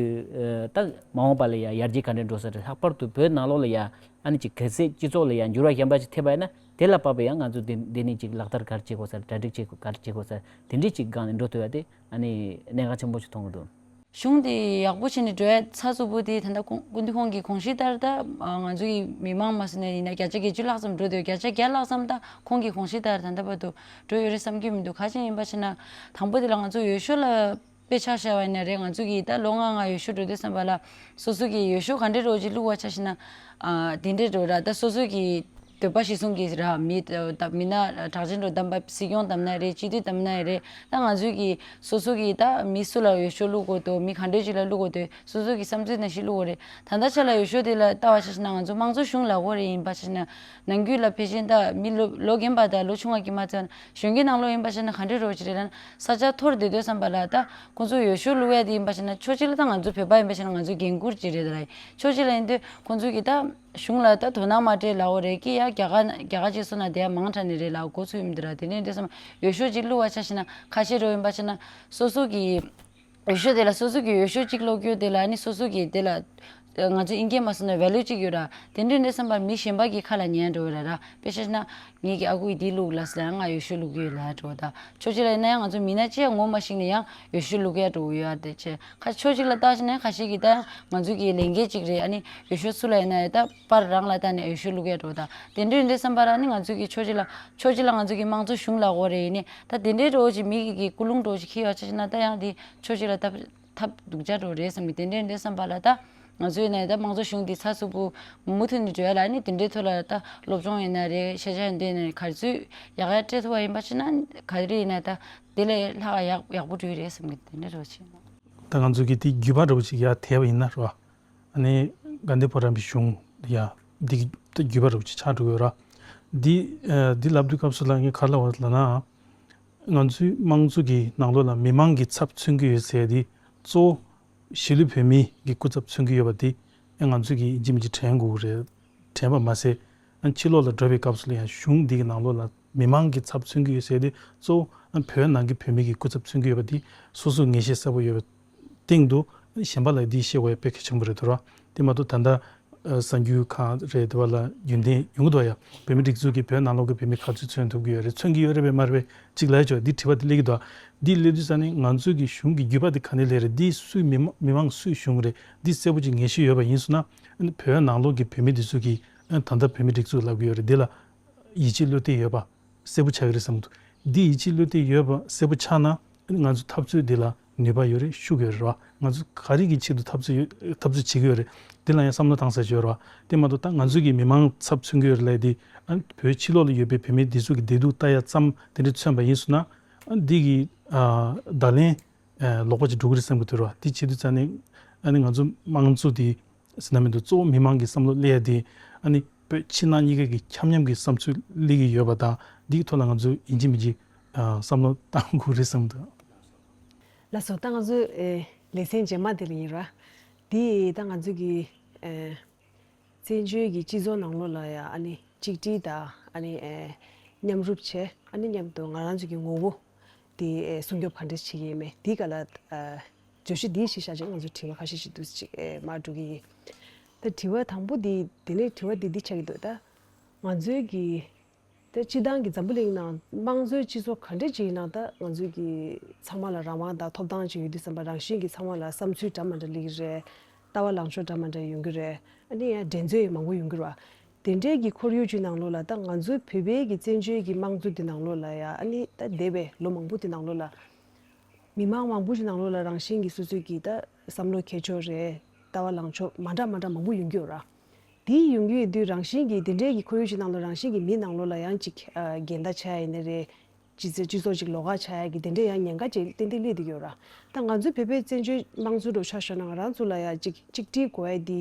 ཨ་ད་མ་འོངས་པ་ལ་ཡ་ཡར་རྒྱས་ག་འདྲ་འགྲོ་ས་རེད། ལྷག་པར་དུ་བོད་ནང་ལོགས་ལ་ཡ་ཨ་ནི་ཅིག་གལ་སྲིད་སྤྱི་ཚོགས་ལ་ཡ་འགྱུར་བ་གཞན་པ་ཅིག་ཐེབས་པ་ཡིན་ན། དེ་ལ་དཔག་པའི་ཡང་ང་ཚོ་དེ་འདི་ནས་ཅིག་ལག་བསྟར་ག་རེ་བྱེད་དགོས་ས་རེད། གྲ་སྒྲིག་བྱེད་དགོས་ག་རེ་བྱེད་དགོས་ས་རེད། དེ་འདྲའི་ཅིག་སྒང་ནས་འགྲོ་ཐུབ་ཡ་དེ་ཨ་ནི་གནད་འགག་ཆེན་པོ་ཞིག་མཐོང་གི་འདུག། གཞུང་དེ་ཡག་པོ་བྱས་ནས་འགྲོ་ཡ་ཚགས་ཚུད་པོ་དེ་ད་ལྟ་ཁོང་སྐུ་མདུན་ཁོང་གི་དགོངས་གཞི་ལྟར་ད་ང་ཚོ་གི་མི་མང་མ་ཟིན་ནས་ཡིན་ན་བརྒྱ་ཆ་བརྒྱད་ཅུ་ལྷག་ཙམ་འགྲོ་འདུག་བརྒྱ་ཆ་བརྒྱ་ལྷག་ཙམ་ད་ཁོང་གི་དགོངས་གཞི་ལྟར་ད་ལྟ་བར་དུ་འགྲོ་ཡོད་རེད་བསམ་གྱི་མི་འདུག་ག་ཅི་ཡིན་པ་ཞེ་ན། དང་པོ་དེ་ལ་ང་ཚོ་འོས་ཤོག་ལ་དཔེ་ཆ་བཞག་པ་ཡིན་ན་རེད། ང་ཚོ་གི་ད་ལོ་ལྔ་ལྔ་འོས་ཤོག་འགྲོ་དུས་ཙམ་པ་ལ་སོ་སོ་གི་འོས་ཤོག་ག་འདྲས་འདྲ་བོ་ཅིག་བླུགས་པ་ཆ་བཞག་ན། ཨ་དེ་འདྲས་འགྲོ་ར་ད་སོ་སོ་གི་འདོད་པ་གཞིར་བཟུང་གི་ར་མི་ད་མི་སྣ་གྲགས་ཅན་འགྲོ་བདམས་པ་སྲིད་སྐྱོང་བདམས་ན་རེད། སྤྱི་འཐུས་བདམས་ན་རེད། ད་ང་ཚོའི་གི་སོ་སོ་གི་ད་མི་སུ་ལ་འོས་ཤོག་བླུག་དགོས་འདུག་མི་ག་འདྲས་ཅིག་ལ་བླུག་དགོས་འདུག་སོ་སོ་གི་བསམ་ཚུལ་ནང་བཞིན་བླུག་དགོས་རེད། ད་ལྟ་ཆ་ལ་འོས་ཤོག་དེ་ལ་ལྟ་བ་ཆ་བཞག་ན་ང་ཚོ་དམངས་གཙོ་གཞུང་ལ་གོ་རེ་ཡིན་པ་ཆ་བཞག་ན་ནང་ཁུལ་ལ་ཕལ་ཆེར་ད་མི་ལོ་ལོ་རྒན་པ་དང་ལོ་ཆུང་བ་གི་མ་ཚད་གཞོན་སྐྱེས་ནང་ལོགས་ཡིན་པ་ཆ་བཞག་ན་ག་འདྲས་འདྲ་བོ་ཅིག་རེད་ལབ་ན། ས་ཆ་འཐོར་བསྡད་དུས་ཙམ་པ་ལ་ད་ཁོང་ཚོ་འོས་ཤོག་བླུག་ཡ་དེ་ཡིན་པ་ཆ་བཞག་ན་ཕྱོགས་གཅིག་ལ་ད་ང་ཚོ་བོད་པ་ཡིན་པ་ཆ་བཞག་ན་ང་ཚོའི་འགན་ཁུར་ཅིག་རེད་ད་ར། ཕྱོགས་གཅིག་ལ་ཡིན་དུས་ཁོང་ཚོ་གི་ད་གཞུང་ལ་ད་དོ་སྣང་མ་སྤྲད་ལབ་དགོས་རེད། ཀི་ཡ་རྒྱ་གར་རྒྱ་གར་ཅིག་སོང་ན་དེ་ཡ་མང་དྲགས་ནས་རེད་ལབ་འགོ་ཚུགས་ཡོང་གི་འདུག་ར། དེ་ནས་འདྲ་བསམ་འོས་ཤོག་ཅིག་བླུགས་པ་ཆ་བཞག་ན་ཁ་ཤས་འདྲ་བོ་ཡིན་པ་ཆ་བཞག་ན་སོ་སོ་གི་འོས་ཤོག་དེ་ལ་སོ་སོ་གི་འོས་ཤོག་གཅིག་བླུགས་རྒྱུ་དེ་ལ་ཨ་ནི་སོ་སོ་གི་དེ་ལ་ང་ཚོ་ཨིན་སྐད་མ་སོང་ན་ཝེ་ལུ་གཅིག་ཡོད་ར། དེ་འདྲ་འདྲ་བསམ་པ་མི་གཞན་པ་གི་ཁ་ལ་ཉན་འགྲོ་གི་ར་ར། དཔེ་ཆ་བཞག་ན་ངེད་ཀྱི་ཨ་ཁུ་ཡིས་འདི་བླུགས་ལབ་ཟེར་ན་ང་འོས་ཤོག་བླུགས་ཀྱི་ཡོད་ལབ་འགྲོ་ད། ཕྱོགས་གཅིག་ལ་ཡིན་ན་ཡང་ང་ཚོ་མི་སྣ་གཅིག་ཡང་ངོ་མ་ཤེས་ནས་ཡང་འོས་ཤོག་བླུགས་ཡ་འགྲོ་གི་ཡོད་ཨ། དེ་བྱས་ཁ་ཕྱོགས་གཅིག་ལ་བལྟས་ན་ཁ་ཤས་ཀྱིས་ད་ང་ཚོ་གི་ལས་འགན་གཅིག་རེད། ཨ་ནི་འོས་ཤོག་སུ་ལ་ཡིན་ན་ཡང་ད་པར་རང་ལ་བལྟས་ནས་འོས་ཤོག་བླུགས་ཡ་འགྲོ་ད། དེ་འདྲ་འདྲ་བསམ་པ་ར་ནི་ང་ཚོ་གི་ཕྱོགས་གཅིག་ལ་ཕྱོགས་གཅིག་ལ་ང་ཚོ་གི་དམངས་གཙོ་གཞུང་ལ་གོ་རེ་ཡིན་ནི་ད་དེ་འདྲའི་འགྲོ་ཅིག་མི་གི་གི་ཀུན་སློང་འགྲོ་ཅིག་ཁྱེར་ཡོད་ཆ་བཞག་ན་ད་ཡང་དེ་ཕྱོགས་གཅིག་ལ་ཐབས་ཐབས་སྡུག་ཅག་འགྲོ་རེད་བསམ་གི་དེ་འདྲ་འདྲ་བསམ་པ་ལ་ད། ང་ཚོའི་ནས་ད་དམངས་གཙོ་གཞུང་འདི་ཚགས་ཚུད་པོ་མུ་མཐུད་ནས་འགྲོ་ཡ་ལ་ནི་དེ་འདྲའི་ཐོག་ལ་ད་སློབ་སྦྱོང་ཡིན་ན་རེད། ཤེས་བྱ་ཡིན་དེ་ནས་ག་ཚོད་ཡག་ཡག་སྤྲད་ཐུབ་པ་ཡིན་པ་ཆ་ན་ག་རེ་ཡིན་ན་ད་དེ་ལས་ལྷག་ཡག་ཡག་པོ་འགྲོ་ཡི་རེད་བསམ་གི་དེ་འདྲ་རོ་ཆེ། ད་ང་ཚོ་གི་དེ་བརྒྱུད་པ་འདྲ་བོ་ཅིག་ཡར་དེད་པ་ཡིན་ན་རོ། ཨ་ནི་དགའ་ལྡན་ཕོ་བྲང་པའི་གཞུང་ཡ་འདི་གི་ད་བརྒྱུད་པ་འདྲ་བོ་ཅིག་ཆགས་འགྲོ་གི་ཡོད་ར། འདི་འདི་ལབ་དུས་སྐབས་སུ་ལ་ངས་ག་རེ་ལབ་པ་ལབ་ན། ང་ཚོའི་དམངས་གཙོ་གི་ནང་ལོགས་ལ་མི་མང་གི་ཚབ་མཚོན་གྱི་ཡོད་ཟེར་དེ་གཙོ་བོ་གཞིས་ལུས་བོད་མི་གི་སྐུ་ཚབ་མཚོན་གྱི་ཡོད་པ་དེ་ཨེ་ང་ཚོས་ཀྱི་ཡིན་གཅིག་མིན་གཅིག་དྲན་དགོས་ཀྱི་རེད། དྲན་པ་མ་ཟད་ཨ་ཕྱི་ལོགས་ལ་འགྲོ་བའི་སྐབས་སུ་ལ་ཡང་གཞུང་འདི་གི་ནང་ལོགས་ལ་མི་མང་གི་ཚབ་མཚོན་གྱི་ཡོད་ཟེར་དེ་གཙོ་བོ་ཨ་བོད་ནང་གི་བོད་མི་གི་སྐུ་ཚབ་མཚོན་གྱི་ཡོད་པ་དེ་སོ་སོ་ངེས་ཤེས་གསལ་པོ་ཡོད་པ། སྟེང་དུ་གཞན་པ་ལ་འདི་བཤད་དགོས་ཡ་དཔེ་གལ་ཆེན་པོ་རེད་འདུག་ར། དེ་མ་གཏོགས་ད་ལྟ་ཨ་གསར་འགྱུར་ཁང་རེད་དེ་བ་ལ་རྒྱུན་ལྡན་ཡོང་གི་འདུག་ཡ། བོད་མི་སྒྲིག་འཛུགས་ཀྱིས་བོད་ནང་ལོགས་ཀྱི་བོད་མི་ག་ཚོད་མཚོན་ཐུབ་ཀྱི་ཡོད་རེད། མཚོན་གྱི་ཡོད་རེད་པས་མ་རེད་པས་གཅིག་ལབ་ཡ་ཆོག་འདི་དྲི་བ་དེ་སླེབས་ཀྱི་འདུག་འདི་སླེབས་དུས་ཙ་ནས་ང་ཚོས་ཀྱི་གཞུང་གི་བརྒྱུད་པ་དེ་ག་ནས་སླེབས་རེད། འདི་སུའི་མི་མང་མི་མང་སུའི་གཞུང་རེད། འདི་གསལ་པོ་ཅིག་ངེས་ཤེས་ཡོད་པ་ཡིན་སོང་ན་བོད་ནང་ལོགས་ཀྱི་བོད་མི་འདི་ཚོ་གིས་ད་ལྟ་བོད་མི་སྒྲིག་འཛུགས་ལབ་ཀྱི་ཡོད་རེད། འདི་ལ་ཡིད་ཆེས་བློ་གཏད་ཡོད་པ་གསལ་པོ་ཆགས་ཀྱི་རེད་བསམ་འདུག་འདི་ཡིད་ཆེས་བློ་གཏད་ཡོད་པ་གསལ་པོ་ཆགས་ན་ང་ཚོ་འཐབ་རྩོད་འདི་ལ་ནུས་པ་ཡོད་རེད། ཤུགས་ཡོད་རེད་བ། ང་ཚོ་ག་རེ་གི་ཆེད་དུ་འཐབ་རྩོད་ཡོད་འཐབ་རྩོད་བྱེད་ཀྱི་ཡོད་རེད། འདི་ལ་ཡང་བསམ་བློ་བཏང་ས་ཞིག་ཡོད་རེད་བ། དེ་མ་གཏོགས་ད་ང་ཚོ་གི་མི་མང་ཚབ་མཚོན་གྱི་ཡོད་རེད་ལབ་དེ་ཨ་བོད་ཕྱི་ལོགས་ལ་ཡོད་པའི་བོད་མི་འདི་ཚོ་གི་བདེ་སྡུག་ལྟ་ཡ་ཙམ་དེ་འདྲ་མཚོན་པ་ཡིན་སོང་ན་ཨ་འདི་གི་ཨ་བརྡ་ལན་ཨ་ལོག་པ་ཅིག་འགྲོ་གི་རེད་བསམ་གྱི་འདུག་ར། དེ་བྱེད་དུས་ཙ་ནས་ཨ་ནི་ང་ཚོ་དམངས་གཙོ་དེ་ཟེར་ན་མི་འདུག་གཙོ་བོ་མི་མང་གི་བསམ་བློ་སླེབས་ཡ་དེ་ཨ་ནི་བོད་ཕྱི་ནང་གཉིས་ཀ་གི་ཁྱབ་མཉམ་གྱི་བསམ་ཚུལ་སླེབས་ཀྱི་ཡོད་པ་དང་འདིའི་ཐོག་ལ་ང་ཚོས་ཡིན་གཅིག་མིན་གཅིག་ཨ་བསམ་བློ་བཏང་དགོས་རེད་བསམ་འདུག་ལགས་སོ། ད་ང་ཚོའི་ཨེ་ལེ་ཚན་རྗེས་མ་དེ་ལ་ཡིན་ར། འདི་ད་ང་ཚོ་གི་ཨེ་བཙན་བྱོལ་གྱི་སྤྱི་ཚོགས་ནང་ལོགས་ལ་ཡ་ཨ་ནི་གཅིག་སྒྲིལ་དང་ཨ་ནི་ཨེ་མཉམ་རུབ་བྱས་ཨ་ནི་མཉམ་དུ་ང་རང་ཚོ་གི་ངོ་བོ་དེ་ཨེ་སྲུང་སྐྱོབ་ག་འདྲས་བྱེད་ཀྱི་ཡིན་མེད་འདི་ག་ལ་ཨེ་བརྗོད་གཞི་འདི་ཞིག་བཞག་ཅིག་ང་ཚོ་དྲི་བ་ཁ་ཤས་ཤིག་འདུག་ཅིག་ཨེ་མར་འགྲོ་གི་ཡིན། ད་དྲི་བ་དང་པོ་འདི་དེ་ནས་དྲི་བ་འདི་འདི་ཆགས་ཀྱི་འདུག་ད་ང་ཚོའི་གི་ད་སྤྱི་བཏང་གི་འཛམ་བུ་གླིང་ནང་དམངས་གཙོའི་སྤྱི་ཚོགས་ག་འདྲས་ཅིག་ཡིན་ན་ད་ང་ཚོའི་གི་ཚང་མ་ལ་རང་དབང་དང་ཐོབ་ཐང་ཅིག་ཡོད་དུས་ཙམ་པ་རང་བཞིན་གྱི་ཚང་མ་ལ་བསམ་ཚུལ་འདྲ་མི་འདྲ་སླེབས་ཀྱི་རེད། ལྟ་བ་ལངས་ཕྱོགས་འདྲ་མི་འདྲ་ཡོང་གི་རེད། ཨ་ནི་ཡང་འགྲན་རྩོད་ཡང་མང་པོ་ཡོང་གི་རེད་བ། དེ་འདྲའི་གི་ཁོར་ཡུག་ཅིག་ནང་ལོགས་ལ་ད་ང་ཚོའི་བོད་པའི་གི་བཙན་བྱོལ་གི་དམངས་གཙོ་དེ་ནང་ལོགས་ལ་ཡ་ཨ་ནི་ད་འདས་པའི་ལོ་མང་པོ་དེ་ནང་ལོགས་ལ་མི་མང་མང་པོ་ཅིག་ནང་ལོགས་ལ་རང་བཞིན་གི་སོ་སོའི་གི་ད་བསམ་བློ་འཁྱེར་ཕྱོགས་རེད། ལྟ་བ་ལངས་ཕྱོགས་མ་འདྲ་མ་འདྲ་མང་པོ་ཡོང་གི་ཡོད་ར། དེའི་ཡོང་གི་ཡོད་དུས་རང་བཞིན་གྱིས་དེ་འདྲའི་གི་ཁོར་ཡུག་ཅིག་ནང་ལ་རང་བཞིན་གྱི་མི་ནང་ལོགས་ལ་ཡང་ཅིག་ཨ་འགལ་ཟླ་ཆགས་ཡ་ཡིན་ན་རེད། སྤྱི་ཚོགས་སྤྱི་ཚོགས་ཅིག་ལོགས་ཀ་ཆགས་ཡ་གི་དེ་འདྲའི་ཡང་ཉེན་ཁ་ཅིག་ཏན་ཏན་སླེབས་བསྡད་ཀྱི་ཡོད་ར། ད་ང་ཚོའི་བོད་པའི་བཙན་བྱོལ་དམངས་གཙོ་འདྲ་ཆ་བཞག་ན་ང་རང་ཚོ་ལ་ཡང་ཅིག་གཅིག་སྒྲིལ་དགོས་ཡ་དེ་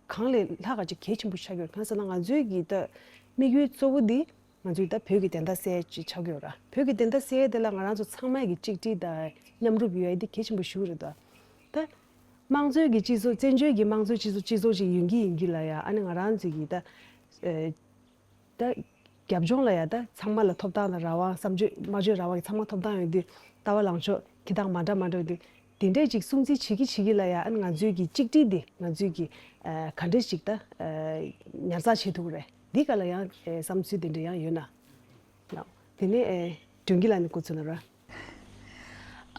གང་ལས་ལྷག་ག་ཅིག་གལ་ཆེན་པོ་ཆགས་ཀྱི་ཡོད་ར། གང་ཟེར་ན་ང་ཚོའི་གི་ད་དམིགས་ཡུལ་གཙོ་བོ་འདི་ང་ཚོའི་ད་བོད་ཀྱི་བདེན་མཐའ་གསལ་ཅིག་ཆགས་ཀྱི་ཡོད་ར། བོད་ཀྱི་བདེན་མཐའ་གསལ་དེ་ལ་ང་རང་ཚོ་ཚང་མ་གི་གཅིག་སྒྲིལ་དང་མཉམ་རུབ་ཡོད་ཡ་དེ་གལ་ཆེན་པོ་ཞིག་རེད་དོ། ད་དམངས་གཙོའི་གི་སྤྱི་ཚོགས་བཙན་བྱོལ་གྱི་དམངས་གཙོའི་སྤྱི་ཚོགས་སྤྱི་ཚོགས་ཅིག་ཡིན་གྱི་ཡིན་གྱི་ལ་ཡ་ཨ་ནི་ང་རང་ཚོའི་གི་ད་ཨེ་ད་རྒྱབ་ལྗོངས་ལ་ཡ་ད་ཚང་མ་ལ་ཐོབ་ཐང་དང་རང་དབང་བསམ་བརྗོད་སྨྲ་བརྗོད་རང་དབང་གི་ཚང་མ་ཐོབ་ཐང་ཡོད་དུས་ལྟ་བ་ལངས་ཕྱོགས་འཁྱེར་སྟངས་མ་འདྲ་མ་འདྲ་ཡོད་དུས་དེ་འདྲས་ཅིག་སྲུང་བརྩི་བྱེད་ཀྱི་བྱེད་ཀྱི་ལ་ཡ་ཨ་ནི་ང་ཚོའི་གི་གཅིག་སྒྲིལ་དེ་ང་ཚོའི་གི་ཨ་ག་འདྲས་ཅིག་ད་ཨ་ཉར་ཚགས་བྱེད་ཐུབ་ཀྱི་རེད། འདི་ག་ལ་ཡང་ཨེ་བསམ་ཚུལ་དེ་འདྲ་ཡང་ཡོད་ན། ལགས། དེ་ནས་ཨེ་སྒྲོན་གྱི་ལགས་ནས་འགོ་ཚུགས་ན་ར།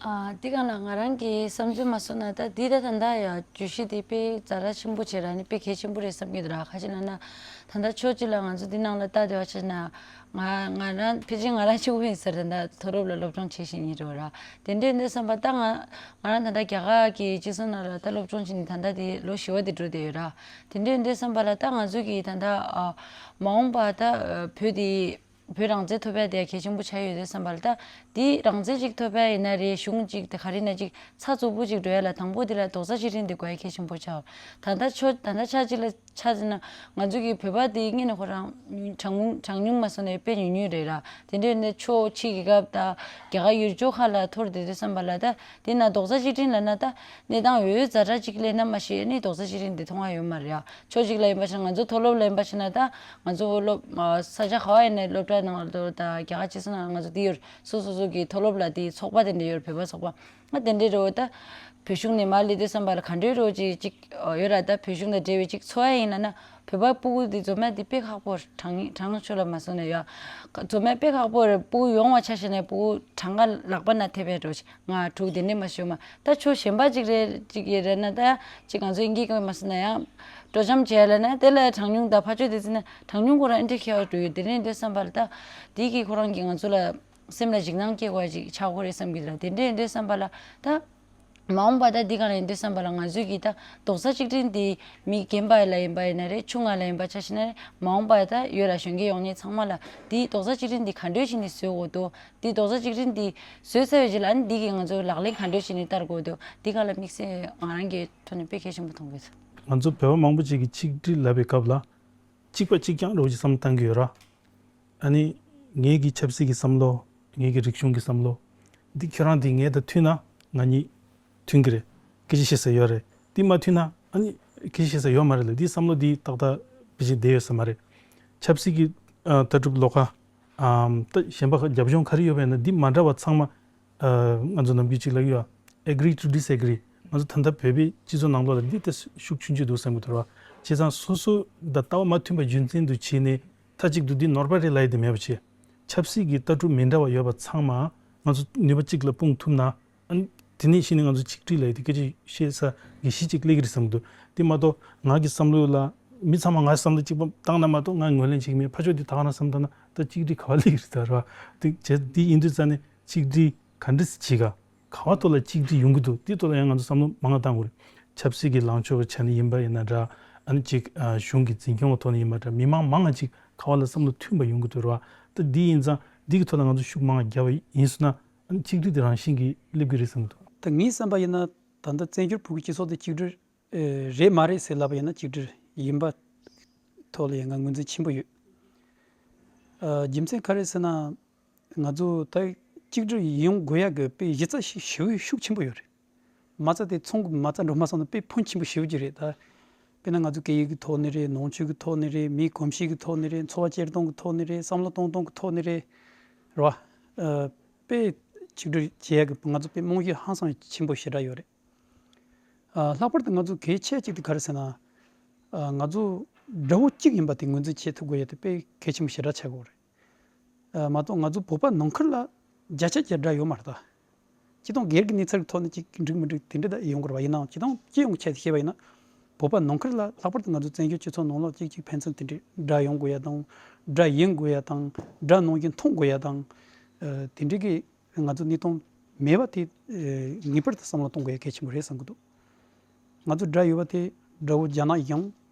ཨ། འདི་གང་ལ་ང་རང་གི་བསམ་ཚུལ་མ་གསུངས་ན། ད་འདི་ད་ད་ལྟ་ཡ་བརྗོད་གཞི་འདི་དཔེ་ཛ་དྲག་ཆེན་པོ་བྱས་ར་ནི་དཔེ་གལ་ཆེན་པོ་རེད་བསམ་གྱི་འདུག་ར། ཁ་ཅིག་ལ་ན་ད་ལྟ་ཕྱོགས་གཅིག་ལ་ང་ཚོ་འདི་ནང་ལ་ལྟ་བསྡད་པ་ཆ་ན། ང་ང་རང་ཕལ་ཆེར་ང་རང་གཅིག་པུ་ཡིན་ཟེར། ད་ལྟ་མཐོ་སློབ་ལ་སློབ་སྦྱོང་བྱེད་བཞིན་ཡིན་རེད་བ་ར། དེ་འདྲ་ཡིན་དུས་བསམ་པ་ད་ང་ང་རང་ད་ལྟ་རྒྱ་གར་གྱི་སྤྱི་ཚོགས་ནང་ལ་ད་སློབ་སྦྱོང་བྱེད་ནི་ད་ལྟ་དེ་ལོ་བཞི་པ་དེ་འགྲོ་བསྡད་ཡོད་ར། དེ་འདྲ་ཡིན་དུས་བསམ་པ་ལ་ད་ང་ཚོ་གི་ད་ལྟ་ཨ་མ་འོངས་པ་ད་ཨ་བོད་དེ་བོད་རང་བཙན་ཐོབ་ཡ་དེ་གལ་ཆེན་པོ་ཆགས་ཡོད་དུས་བསམ་པ་ལ། ད་དེ་རང་བཙན་ཅིག་ཐོབ་ཡ་ཡིན་ན་རེད། གཞུང་ཅིག་དེ་ག་རེ་ན་ཅིག་ཚགས་ཚུད་པོ་ཅིག་འགྲོ་ཡ་ལ་དང་པོ་དེ་ལ་རྡོག་རྩ་གཅིག་སྒྲིལ་འདི་དགོས་ཡ་གལ་ཆེན་པོ་ཆགས། ད་ལྟ་ཆོ་ད་ལྟ་ཆ་གཅིག་ལ་ཆ་ཟིན་ན་ང་ཚོ་གི་བོད་པ་དེ་དངོས་གནས་ཁོ་རང་གྲངས་ཉུང་གྲངས་ཉུང་མ་སོང་ནས་དཔེ་ཉུང་ཉུང་རེད་ར། དེ་འདྲ་ཡིན་ན་ཕྱོགས་ཕྱི་རྒྱལ་ཁབ་དང་རྒྱ་གར་ཡུལ་ཕྱོགས་ཁག་ལ་འཐོར་བསྡད་དུས་བསམ་པ་ལ། ད་དེ་ན་རྡོག་རྩ་གཅིག་སྒྲིལ་ལབ་ན་ད་གནས་སྟངས་འོས་ཛ་དྲག་ཅིག་སླེབས་ན་མ་ཤེས་ནི་རྡོག་རྩ་གཅིག་སྒྲིལ་འདི་མཐོང་བ་ཡོད་མ་རེད་ཡ། ཕྱོགས་གཅིག་ལ་ཡིན་པ་ཞིག་ང་ཚོ་མཐོ་སློབ་ལ་ཡིན་པ་ཞིག་ན་ད་ང་ཚོ་སློབ་ས་ཆ་ག་བ་ཡིན་ནའི་སློབ་གྲྭ་ནང་ལ་ད་རྒྱ་གར་སྤྱི་ཚོགས་ནང་ང་ཚོ་འདི་ཡོད། སོ་སོ་སོ་གི་མཐོ་སློབ་ལ་དེ་ཚོགས་པ་དེ་འདྲ་ཡོད་རེད། བོད་པ་ཚོགས་པ། ང་དེ་འདྲའི་རོ་ད་བོད་གཞུང་ནས་མར་སླེབས་དུས་བསམ་པ་ལ་ག་འདྲའི་རོ་ཅིག་ཅིག་ཡོད་ར། ད་བོད་གཞུང་དང་འབྲེལ་བའི་ཅིག་འཚོ་བ་ཡིན་ན་ན་བོད་པ་སྤུ་གུ་དེ་འཛོམས་ཡ་དེ་དཔེ་ཁག་པོ་རེད། གྲངས་གྲངས་ཆོད་ལ་མ་སོང་ན་ཡ། འཛོམས་ཡ་དཔེ་ཁག་པོ་རེད། སྤུ་གུ་ཡོང་བ་ཆ་བཞག་ན་སྤུ་གུ་གྲངས་ཀ་ལག་པ་ན་ཐེབས་པའི་རོ་ཅིག་ལྔ་དྲུག་དེ་འདྲའི་མ་ཤོད་མ། ད་ཕྱོགས་གཞན་པ་ཅིག་རེད་ཅིག་ཡིན་རེད་ན་ད་ཅིག་ང་ཚོ་དབྱིན་སྐད་ཀྱི་མ་སོང་ན་ཡང་སྤྲོ་འཆམ་བྱས་ལ་ན་དེ་ལ་གྲངས་ཉུང་དང་ཕར་ཕྱོགས་དེ་ཚོ་ན་གྲངས་ཉུང་ཁོ་རང་ཨེ་འདྲ་ཁྱད་པར་འགྲོ་ཡོད། དེ་འདྲ་ཡིན་དུས་བསམ་པ་ལ་ད་དེ་གི་ཁོ་རང་གི་ང་ཚོ་ལ། སེམས་ལ་འཇིགས་སྣང་སྐྱེ་དགོས་ཅིག་ཆགས་ཀྱི་རེད་བསམ་གྱི་རེད། དེ་འདྲ་ཡིན་དུས་བསམ་པ་ལ་ད། མ་འོངས་པ་ད་འདི་ག་ལ་ཡིན་དུས་བསམ་པ་ལ་ང་ཚོས་ཀྱི་ད་རྡོག་རྩ་གཅིག་སྒྲིལ་འདི་མི་རྒན་པ་ལ་ཡིན་པ་ཡིན་ན་རེད། ཆུང་ང་ལ་ཡིན་པ་ཆ་བཞག་ན་རེད། མ་འོངས་པ་ད་ཡོད་ལ་གཞོན་སྐྱེས་ཡོང་མཁན་ཚང་མ་ལ་འདི་རྡོག་རྩ་གཅིག་སྒྲིལ་འདི་ག་འདྲ་བྱས་ནས་བཟོ་དགོས་འདུག་འདི་རྡོག་རྩ་གཅིག་སྒྲིལ་འདི་བཟོས་ཚར་བའི་རྗེས་ལ་ཨ་ནི་འདི་གི་ང་ཚོ་ལག་ལེན་ག་འདྲ་བྱས་ནས་བསྟར་དགོས་འདུག་འདི་ག་ལ་དམིགས་བསལ་ང་རང་གི་ཐོག་ནས་དཔེ་གལ་ཆེན་པོ་མཐོང་གི་འདུག་ང་ཚོ་བོད་པ་མང་པོ་ཅིག་གིས་གཅིག་སྒྲིལ་ལབ་པའི་སྐབས་ལ། གཅིག་པ་གཅིག་རྐྱང་རོགས་ཀྱི་བསམ་བློ་བཏང་གི་ཡོད་ར། ཨ་ནི། ངེད་ཀྱི་ཆབ་སྲིད་ཀྱི་བསམ་བློ། ངེད་ཀྱི་རིག་གཞུང་གི་བསམ་བློ། འདི་ཁྱོད་རང་འདི་ངེད་དང་མཐུན་ན་ང་གཉིས་མཐུན་གྱི་རེད། སྐད་ཆ་བཤད་ས་ཡོད་རེད། འདི་མ་མཐུན་ན་ཨ་ནི་སྐད་ཆ་བཤད་ས་ཡོད་མ་རེད་ལ། འདི་བསམ་བློ་འདི་ཏག་ཏག་བེད་སྤྱད་བསྡད་ཡོད་ས་མ་རེད། ཆབ་སྲིད་ཀྱི་ཨ་ལྟ་གྲུབ་ལོགས་ཀ་ཨམ། ད་གཞན་པ་རྒྱབ་ལྗོངས་ག་རེ་ཡོད་པ་ཡིན་ན་འདི་མ་འདྲ་བ་ཚང་མ། ཨ། ང་ཚོ་ནམ་རྒྱུན་གཅིག་ལ་ཡོད། Agree to disagree། ང་ཚོ་ད་ལྟ་བོད་པའི་སྤྱི་ཚོགས་ནང་ལོགས་ལ་འདི་ལྟ་ཤུགས་ཆུང་ཆུང་འདུག་བསམ་གྱི་འདུག་ར། བྱས་ཙང་སོ་སོ་དང་ལྟ་བ་མ་མཐུན་པ་རྒྱུ་མཚན་དུ་བྱས་ནས་མཐའ་གཅིག་ཏུ་འདི་ནོར་བ་རེད་ལབ་ཡ་དེ་མེད་པ་བྱས། ཆབ་སྲིད་ཀྱི་ལྟ་གྲུབ་མི་འདྲ་བ་ཡོད་པ་ཚང་མ་ང་ཚོ་ནུས་པ་གཅིག་ལ་སྤུངས་ཐུབ་ན། ཨ་ནི་དེ་ནས་གཞི་ནས་ང་ཚོ་ཆིག་སྒྲིལ་ལབ་ཡ་དེ་སྐད་ཆ་བཤད་ས་གི་གཞི་གཅིག་སླེབས་ཀྱི་རེད་བསམ་གྱི་འདུག་དེ་མ་གཏོགས་ང་གི་བསམ་བློ་ལ་མི་ཚང་མ་ང་བསམ་བློ་གཅིག་པ་བཏང་ན་མ་གཏོགས་ང་ངོས་ལེན་བྱེད་ཀྱི་མེད། ཕར་ཕྱོགས་དེ་ད་ག་རང་བསམ་བཏང་ན་ད་གཅིག་སྒྲིལ་ག་བ་སླེབས་ཀྱི་རེད་ད་ར། དེ་བྱས་དེ་ཡིན་དུས་ཙང་ནས། གཅིག་སྒྲིལ་ག་འདྲ་སེ་བྱེད་ག་ག་བ་ཐོག་ལ་གཅིག་སྒྲིལ་ཡོང་གི་འདུག་དེ་ཐོག་ལ་ཡང་ང་ཚོ་བསམ་བློ་མང་བ་བཏང་དགོས་རེད། ཆབ་སྲིད་ཀྱི་ལངས་ཕྱོགས་ཀྱི་ཆ་ནས་ཡིན་པ་ཡིན་ན་འདྲ། ཨ་ནི་གཅིག་ཨ་གཞུང་གི་འཛིན་སྐྱོང་གི་ཐོག་ནས་ཡིན་པ་འདྲ། མི་མང་མང་ང་གཅིག་ག་བ་ལ་བསམ་བློ་མཐུན་པ་ཡོང་གི་འདུག་རེད་བ། ད་འདི་ཡིན་ཙང་འདི་གི་ཐོག་ལ་ང་ཚོ་ཤུགས་མང་བ་བརྒྱབ་པ་ཡིན་སོང་ན་ཨ་ནི་གཅིག་སྒྲིལ་དེ་རང་བཞིན་གྱིས་སླེབས་ཀྱི་རེད་བསམ་གྱི་འདུག་ད་ངའི་བསམ་པ་ཡིན་ན་ད་ལྟ་བཙན་བྱོལ་བོད་ཀྱི་སྤྱི་ཚོགས་དེ་གཅིག་སྒྲིལ་ཨེ་རེད་མ་རེད་ཟེར་ལབ་པ་ཡིན་ན་གཅིག་སྒྲིལ་ཡིན་པ་ཐོག་ལ་ཡང་ང་ངོས་འཛིན་ཆེན་པོ་ཡོད། ཨ་རྒྱུ་མཚན་ག་རེ་ཟེར་ན། ང་ཚོ་ད་གཅིག་སྒྲིལ་ཡོང་དགོས་ཡག་གི་དཔེ་གཞི་རྩ་ཞིག་ཞེ་པོ་ཤུགས་ཆེན་པོ་ཡོད་རེད། མ་རྩ་དེ་ཚོང་གི་མ་རྩ་འགྲོ་མ་སོང་ན་དཔེ་ཕོན་ཆེན་པོ་ཞེ་པོ་ཅིག་རེད་ད། དཔེར་ན་ང་ཚོ་སྐད་ཡིག་གི་ཐོག་ནས་རེད། ནང་ཆོས་ཀྱི་ཐོག་ནས་རེད། མིའི་གོམས་གཤིས་ཀྱི་ཐོག་ནས་རེད། འཚོ་བ་སྐྱེལ་སྟངས་ཀྱི་ཐོག་ནས་རེད། བསམ་བློ་གཏོང་སྟངས་ཀྱི་ཐོག་ནས་རེད། རེད་བ། ཨ་དཔེ་གཅིག་སྒྲིལ་བྱེད་ཡག་གི་ང་ཚོ་དཔེ་རྨང་གཞི་ཧང་སང་ཆེན་པོ་ཞེ་དྲག་ཡོད་རེད། ཨ་ལྷག་པར་དུ་ང་ཚོ་གལ་ཆེ་གཅིག་དེ་ག་རེ་ཟེར་ན། ཨ་ང་ཚོ་དགྲ་བོ་གཅིག་ཡིན་པ་དེ་ངོས་འཛིན་བྱེད་ཐུབ་དགོས་ཡ་དེ་དཔེ་གལ་ཆེན་པོ་ཞེ་དྲག་ཆགས་ཀྱི་ཡོད་རེད། ཨ་མ་གཏོགས་ང་ཚོ་བོད་པ་ནང་ཁུལ་ལ་བརྒྱ་ཆ་བརྒྱ་དགྲ་ཡོད་མ་རེད་ད། སྤྱི་དང་སྒེར་གྱི་གནས་ཚུལ་གྱི་ཐོག་ནས་ཅིག་འགྲིག་མི་འགྲིག་དེ་འདྲ་ད་ཡོང་གི་རེད་བ། ཡིན་ནའང་སྤྱི་དང་སྤྱི་ཡོངས་ཆ་བཞག་པ་ཡིན་ན། བོད་པ་ནང་ཁུལ་ལ་ལྷག་པར་དུ་ང་ཚོ་བཙན་བྱོལ་སྤྱི་ཚོགས་ནང་ལོགས་གཅིག་གཅིག་ཕན་ཚུན་དེ་འདྲའི་དགྲ་ཡོང་དགོས་ཡ་དང་། དགྲ་ཡིན་དགོས་ཡ་དང་། དགྲ་ནང་བཞིན་མཐོང་དགོས་ཡ་དང་། ཨ་དེ་འདྲའི་གི་ང་ཚོ་གནས་སྟངས་མེད་པ་དེ་ཨེ་ངེས་པར་དུ་བསམ་བློ་གཏོང་དགོས་ཡ་གལ་ཆེན་པོ་རེད་བསམ་གྱི་འདུག་ང་ཚོ་དགྲ་ཡོད་པ་དེ་དགྲ་བོ་རྒྱ་ནག་ཡིན།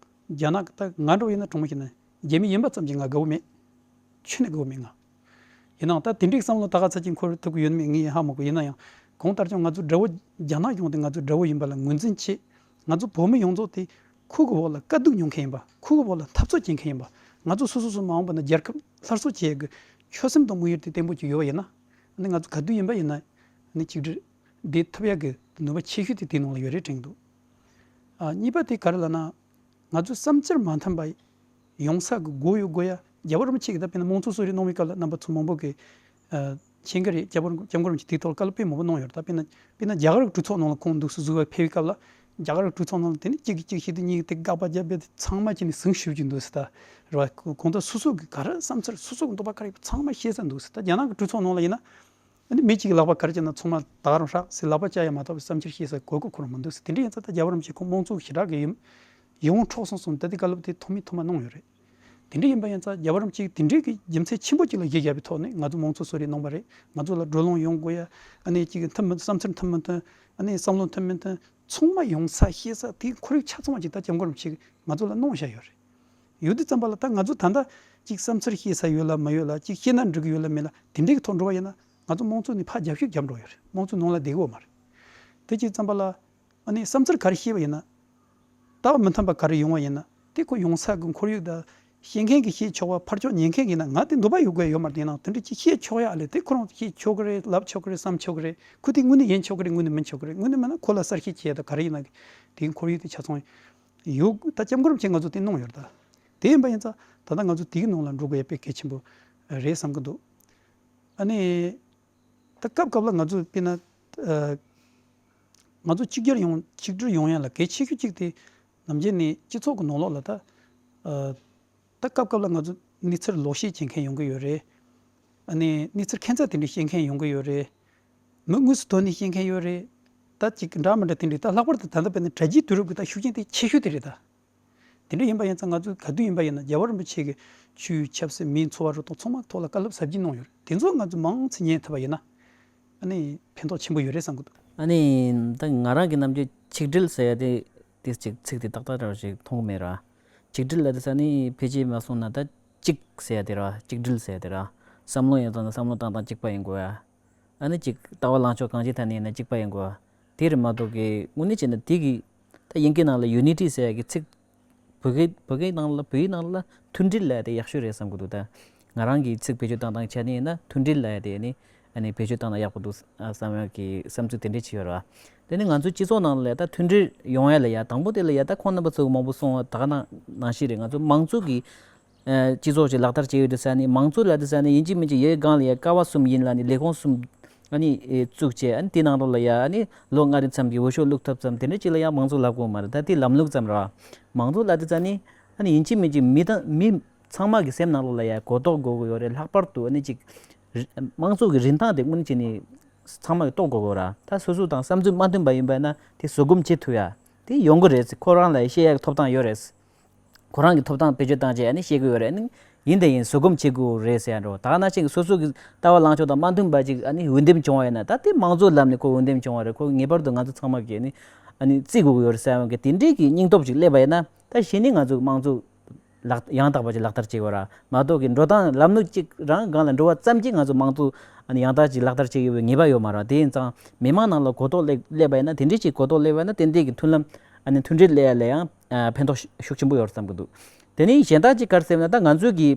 རྒྱ་ནག་གི་ད་ང་འདྲ་བོ་ཡིན་ན་དྲང་མོ་བཤད་ན་རྒྱ་མི་ཡིན་པ་ཙམ་གྱིས་ང་དགའ་བོ་མེད། ཁྱོན་ནས་དགའ་བོ་མེད་ང་། ཡིན་ནའང་ད་དེ་འདྲའི་བསམ་བློ་ད་ག་ཚོད་ཅིག་འཁོར་ཐུབ་ཀྱི་ཡོད་མེད་ངས་ཧ་མ་གོ། ཡིན་ན་ཡང་གང་ལྟར་ཀྱང་ང་ཚོ་དགྲ་བོ་རྒྱ་ནག་གཞུང་དེ་ང་ཚོ་དགྲ་བོ་ཡིན་པ་ལ་ངོས་འཛིན་བྱེད། ང་ཚོ་བོད་མི་ཡོངས་རྫོགས་དེ་ཁོ་གི་འོག་ལ་དཀའ་སྡུག་མྱོང་མཁན་ཡིན་པ། ཁོ་གི་འོག་ལ་འཐབ་རྩོད་བྱེད་མཁན་ཡིན་པ། ང་ཚོ་སོ་སོ་སོ་མ་འོངས་པ་ན་རྒྱལ་ཁབ་སླར་གསོ་བྱེད་ཡག་གི་ཆོད་སེམས་དང་དམིགས་ཡུལ་དེ་བརྟན་པོ་ཅིག་ཡོད་པ་ཡིན་ན། ནི་ང་ཚོ་ག་དུས་ཡིན་པ་ཡིན་ན་ནི་གཅིག་སྒྲིལ་བསྡད་ཐུབ་ཡག་གི་ནུས་པ་ཆེ་ཤོས་དེ་དེའི་ནང་ལ་ཡོད་རེད་དྲན་གྱི་འདུག་ཨ་གཉིས་པ་དེ་ག་རེ་ལབ་ན། ང་ཚོའི་བསམ་འཆར་མ་མཐུན་པ་ཡོང་ས་གི་སྒོ་ཡོད་སྒོ་ཡ། རྒྱལ་བ་རིན་པོ་ཆེ་གིས་ད་དཔེར་ན་དམངས་གཙོ་གསོལ་རས་གནང་བའི་སྐབས་ལ་རྣམ་པ་ཚོ་མང་པོ་གིས་ཨ་མཁྱེན་གྱི་རེད། རྒྱལ་བ་རིན་སྐྱབས་མགོན་རིན་པོ་ཆེ་དེའི་ཐོག་ལ་བཀའ་སློབ་དཔེ་མང་པོ་གནང་ཡོད་རེད། ད་དཔེར་ན་དཔེར་ན་རྒྱ་གར་གྱི་གྲོས་ཚོགས་ནང་ལ་ཁོང་འདུག་སེ་བཞུགས་པ་ཕེབས་པའི་སྐབས་ལ་རྒྱ་གར་གྱི་གྲོས་ཚོགས་ནང་ལ་དེ་ནི་གཅིག་གིས་གཅིག་བཤད་དེ་གཉིས་ཀྱིས་དེ་དགག་པ་བརྒྱབ་པས་དེ་ཚང་མ་བྱས་ནས་ཟིང་ཞུ་གྱི་འདུག་ཟེར། ད་རེད་བ། གང་ལྟར་སོ་སོ་གི་ག་རེ་བསམ་ཚུལ་སོ་སོ་གི་འདོད་པ་ག་རེ་ཡོད་པ་ཚང་མ་བཤད་ས་འདུག་ཟེར། ད་རྒྱ་ནག་གི་གྲོས་ཚོགས་ནང་ལ་ཡིན་ན། ཨ་ནི་མི་གཅིག་གི་ལག་པ་ག་རེ་བྱས་ན་ཚང་མ་ད་ག་རང་ཧྲག་ཟེར་ལག་པ་བཅག་ཡ་མ་གཏོགས་པའི་བསམ་འཆར་བཤད་ས་གོ་སྐབས་ཁོ་རང་མི་འདུག་ཟེར། དེ་འདྲ་ཡིན་ཙང་ད་རྒྱལ་བ་རིན་པོ་ཆེ་ཁོང་དམངས་གཙོ་གི་ཞེ་དྲག་གི་ཡིད་ཡིད་འོང་འཕྲོག་སོང་གསུངས། ད་ལྟའི་བཀའ་སློབ་དེ་ཐོག་མའི་ཐོག་མ་གནང་ཡོད་རེད། དེ་འདྲ་ཡིན་པ་ཡིན་ཙང་རྒྱལ་བ་རིན་པོ་ཆེས་དེ་འདྲའི་གི་རྒྱུ་མཚན་ཆེན་པོ་གཅིག་ལ་གཞི་བཞག་པའི་ཐོག་ནས་ང་ཚོ་དམངས་གཙོ་གསོལ་རས་གནང་བ་རེད། ང་ཚོ་ལ་བགྲོ་གླེང་ཡོང་དགོས་ཡ། ཨ་ནི་གཅིག་མཐུན་མི་བསམ་ཚུལ་མཐུན་མི་མཐུན། ཨ་ནི་བསམ་བློ་མཐུན་མི་མཐུན། ཚང་མ་ཡོང་ས་བཤད་ས་དེའི་ཁོར་ཡུག་ཆ་ཚང་བ་ཅིག་ད་སྐྱབས་མགོན་རིན་པོ་ཆེས་ང་ཚོ་ལ་གནང་བཞག་ཡོད་རེད། ཡོད་དུས་ཙམ་པ་ལ་ད་ང་ཚོ་ད་ལྟ་ཅིག་བསམ་ཚུལ་བཤད་ས་ཡོད་ལ་མ་ཡོད་ལ། ཅིག་བཤད་ན་འགྲིག་གི་ཡོད་ལ་མེད་ལ། དེ་འདྲའི་གི་ཐོག་འགྲོ་བ་ཡིན་ན་ང་ཚོ་དམངས་གཙོ་ནས་ཕར་རྒྱབ་ཤུགས་རྒྱབ་འགྲོ་ཡོད་རེད། དམངས་གཙོ་ནང་ལ་བསྡད་གི་ཡོད་མ་རེད། དེ་བྱས་ཙམ་པ་ལ་ཨ་ནི་བསམ་ཚུལ་ག་རེ་བཤད་པ་ཡིན་ན། ལྟ་བ་མི་མཐུན་པ་ག་རེ་ཡོང་བ་ཡིན་ན་དེ་ཁོ་ཡོང་ས་གི་ཁོར་ཡུག་དང་། བཤད་མཁན་གྱིས་བཤད་ཆོག་པ། ཕར་ཕྱོགས་ཉན་མཁན་གྱིས་ན་ང་དེ་འདོད་པ་ཡོད་དགོས་ཡོད་མ་རེད། དེ་ནང་དེ་འདྲ་ཅིག་བཤད་ཆོག་ཡ་ཨ་ལས། དེ་ཁོ་རང་བཤད་ཆོག་གི་རེད། ལབ་ཆོག་གི་རེད། བསམ་ཆོག་གི་རེད། ཁོ་དེ་དངོས་གནས་ཡིན་ཆོག་གི་རེད། དངོས་གནས་མིན་ཆོག་གི་རེད། དངོས་གནས་མིན་ན་ཁོ་ལ་གསར་བཤད་བྱས་དང་ག་རེ་ཡིན་ན་དེའི་ཁོར་ཡུག་དེ་ཆ་ཚང་ཡོད། ད་སྐྱབས་མགོན་རིན་པོ་ཆེས་ང་ཚོ་དེ་གནང་ཡོད་རེད། ད་དེ་ཡིན་པ་ཡིན་ཙང་ད་ལྟ་ང་ཚོ་དེའི་ནང་ལ་འགྲོ་དགོས་ཡ་དཔེ་གལ་ཆེན་པོ་རེད་བསམ་གི་འདུག་ཨ་ནི། ད་སྐབས་སྐབས་ལ་ང་ཚོ་དཔེར་ན། ཨ། ང་ཚོ་གཅིག་གྱུར་ཡོང་གཅིག་སྒྲིལ་ཡོང་ཡ་ལ་གལ་ཆེ་ཤོས་གཅིག་དེ་ནམ་རྒྱུན་ནས་སྤྱི་ཚོགས་ཀྱི་ནང་ལོགས་ལ་ད། ཨ། ད་སྐབས་སྐབས་ལ་ང་ཚོ་གནས་ཚུལ་ལོག་བཤད་བྱེད་མཁན་ཡོང་གི་ཡོད་རེད། ཨ་ནི་གནས་ཚུལ་ཁྱད་མཚར་དེ་འདྲ་བཤད་མཁན་ཡོང་གི་ཡོད་རེད། མི་དངོས་སུ་ཐོན་ནས་བཤད་མཁན་ཡོད་རེད། ད་ཅིག་འདྲ་མི་འདྲ་དེ་འདྲ། ད་ལྷག་པར་དུ་ད་ལྟ་དཔེར་ན་དྲ་རྒྱའི་དུས་རབས་ཀྱི་ད་ཤུགས་རྐྱེན་དེ་ཆེ་ཤོས་དེ་རེད་ད། དེ་འདྲ་ཡིན་པ་ཡིན་ཙང་ང་ཚོས་ག་དུས་ཡིན་པ་ཡིན་ན་རྒྱལ་བ་རིན་པོ་ཆེ་གི་ཆོས་ཆབ་སྲིད་མིའི་འཚོ་བ་རུ་དང་ཚང་མ་ཐོག་ལ་བཀའ་སློབ་ཟབ་རྒྱས་གནང་ཡོད་རེད། དེ་ཚོ་ང་ཚོས་མང་ཙམ་ཉན་ཐུབ་པ་ཡིན་ན། ཨ་ནི་ཕན་ཐོགས་ཆེན་པོ་ཡོད་རེད་བསམ་གི་འདུག་ཨ་ནི་ད་ང་རང་གི་རྣམ་དཔྱོད་ཆིག་སྒྲིལ་ཟེར་ཡ་དེ་དེ་ཅིག་ཚིག་དེ་ཏག་ཏག་འདྲ་བ་ཞིག་མཐོང་གི་མེད་ར། ཆིག་སྒྲིལ་ལ་དེ་ས་ནི་ཕལ་ཆེར་མ་སོང་ན་ད་གཅིག་ཟེར་ཡ་དེ་ར། ཆིག་སྒྲིལ་ཟེར་ཡ་དེ་ར། བསམ་བློ་ཡོད་ཙང་བསམ་བློ་བཏང་སྟངས་གཅིག་པ་ཡིན་དགོས་ཡ། ཨ་ནི་ཅིག་ལྟ་བ་ལངས་ཕྱོགས་གང་ཅིའི་ཐད་ནས་ཡིན་ན་གཅིག་པ་ཡིན་དགོས། དེ་རེད་མ་གཏོགས་ཀྱི་དངོས་གནས་བྱས་ན་དེ་གི་ད་དབྱིན་སྐད་ནང་ལ་ཡུ་ནི་ཊི་ཟེར་ཡ་གི་ཚིག་བོད་སྐད་བོད་སྐད་ནང་ལ་བོད་ཡིག་ནང་ལ་མཐུན་སྒྲིལ་ལབ་ཡ་དེ་ཡག་ཤོས་རེད་བསམ་གི་འདུག་ད་ང་རང་གི་ཚིག་བེད་སྤྱོད་བཏང་སྟངས་ཆ་ནས་ཡིན་ན་མཐུན་སྒྲིལ་ལབ་ཡ་དེ་ནི་ཨ་ནི་བེད་སྤྱོད་བཏང་ན་ཡག་པོ་འདུག་བསམ་ཡ་གི་བསམ་ཚུལ་དེ་འདྲས་ཅིག་ཡོད་རེད་བ། དེ་ནི་ང་ཚོའི་སྤྱི་ཚོགས་ནང་ལ་ད་མཐུན་སྒྲིལ་ཡོང་ཡ་ལ་ཡ་དང་པོ་དེ་ལ་ཡ་ད་ཁོང་རྣམ་པ་ཚོ་མང་པོ་གསུངས་པ་ད་ག་ནང་ནང་བཞིན་རེད། ང་ཚོ་མང་གཙོ་གི་ཨ། སྤྱི་ཚོགས་ཅིག་ལག་བསྟར་བྱས་ཡོད་དུས་ས་ནི་མང་གཙོ་ལབ་དུས་ས་ནི་ཡིན་གཅིག་མིན་གཅིག་ཡོད་སྒང་ལ་ཡ་ཀ་བ་གསུམ་ཡིན་ལ་ནི་ལས་ཁུངས་གསུམ་ཨ་ནི་ཨེ་བཙུགས་བྱས། ཨ་ནི་དེ་ནང་ལོགས་ལ་ཡ་ཨ་ནི་ལོ་ལྔ་རིང་མཚམས་ཀྱི་འོས་ཤོག་བླུགས་ཐུབ་ཙམ་དེ་འདྲ་ཅིག་ལ་ཡ་མང་གཙོ་ལབ་དགོས་མ་རེད། ད་དེ་ལམ་ལུགས་ཙམ་རེད་བ། མང་གཙོ་ལབ་དུས་ས་ནི་ཨ་ནི་ཡིན་གཅིག་མིན་གཅིག་མི་དང་མི་ཚང་མ་གི་སེམས་ནང་ལོགས་ལ་ཡ་གོ་རྟོགས་དགོས་ཀྱི་ཡོད་རེད། ལྷག་པར་དུ་ཨ་ནི་ཅིག་རི་དམངས་གཙོ་གི་རིན་ཐང་དེ་དངོས་གནས་བྱས་ནས་ཚང་མ་གི་རྟོགས་དགོས་ཀྱི་ཡོད་རེད། ད་སོ་སོ་དང་བསམ་ཚུལ་མ་མཐུན་པ་ཡིན་པ་ན་དེ་བཟོད་སྒོམ་བྱེད་ཐུབ་ཡ་དེ་ཡོང་གི་རེད། ཁོ་རང་ལ་ཡ་བཤད་ཡ་གི་ཐོབ་ཐང་ཡོད་རེད། ཁོ་རང་གི་ཐོབ་ཐང་བེད་སྤྱོད་བཏང་བྱས་ཨ་ནི་བཤད་དགོས་ཡོད་རེད། ཨ་ནི་ཡིན་དང་ཡིན་བཟོད་སྒོམ་བྱེད་དགོས་རེད་ཟེར་ཡ་འདྲ་བོ། ད་ག་ནང་བཞིན་གྱི་སོ་སོ་གི་ལྟ་བ་ལངས་ཕྱོགས་དང་མ་མཐུན་པ་ཅིག་ཨ་ནི་འོས་འདེམས་བྱུང་བ་ཡིན་ན་ད་དེ་དམངས་གཙོ་ལམ་ནས་ཁོ་འོས་འདེམས་བྱུང་བ་རེད། ཁོ་ངེས་པར་དུ་ང་ཚོ་ཚང་མ་གིས་ཨ་ནི་ཨ་ནི་བརྩི་དགོས་ཀྱི་ཡོད་རེད་ཟེར་ཡ་གི་དེ་འདྲའི་གི་སྙིང་སྟོབས་ཅིག་སླེབས་པ་ཡིན་ན་ད་གཞི་ནས་ང་ཚོ་དམངས་གཙོ་ལག་ཡང་དག་པ་ཅིག་ལག་བསྟར་བྱེད་དགོས་ར་མ་གཏོགས་ཀྱི་འགྲོ་སྟངས་ལམ་ལུགས་གཅིག་རང་སྒང་ལ་འགྲོ་བ་ཙམ་གྱིས་ང་ཚོ་དམངས་གཙོ་ཨ་ནི་ཡང་དག་ཅིག་ལག་བསྟར་བྱེད་ཀྱི་ཡོད་པའི་ངེས་པ་ཡོད་མ་རེད། དེ་ཡིན་ཙང་མི་མང་ནང་ལ་གོ་རྟོགས་སླེབས་སླེབས་པ་ཡིན་ན་དེ་འདྲའི་ཅིག་གོ་རྟོགས་སླེབས་པ་ཡིན་ན་ཏན་ཏན་གྱི་མཐུན་ལམ་ཨ་ནི་མཐུན་སྒྲིལ་སླེབས་ཡ་ལ་ཡང་ཨ་ཕན་ཐོགས་ཤུགས་ཆེན་པོ་ཡོད་རེད་བསམ་གྱི་འདུག་དེ་ནས་གཞན་དག་ཅིག་ག་རེ་ཟེར་ན་ད་ང་ཚོའི་གི་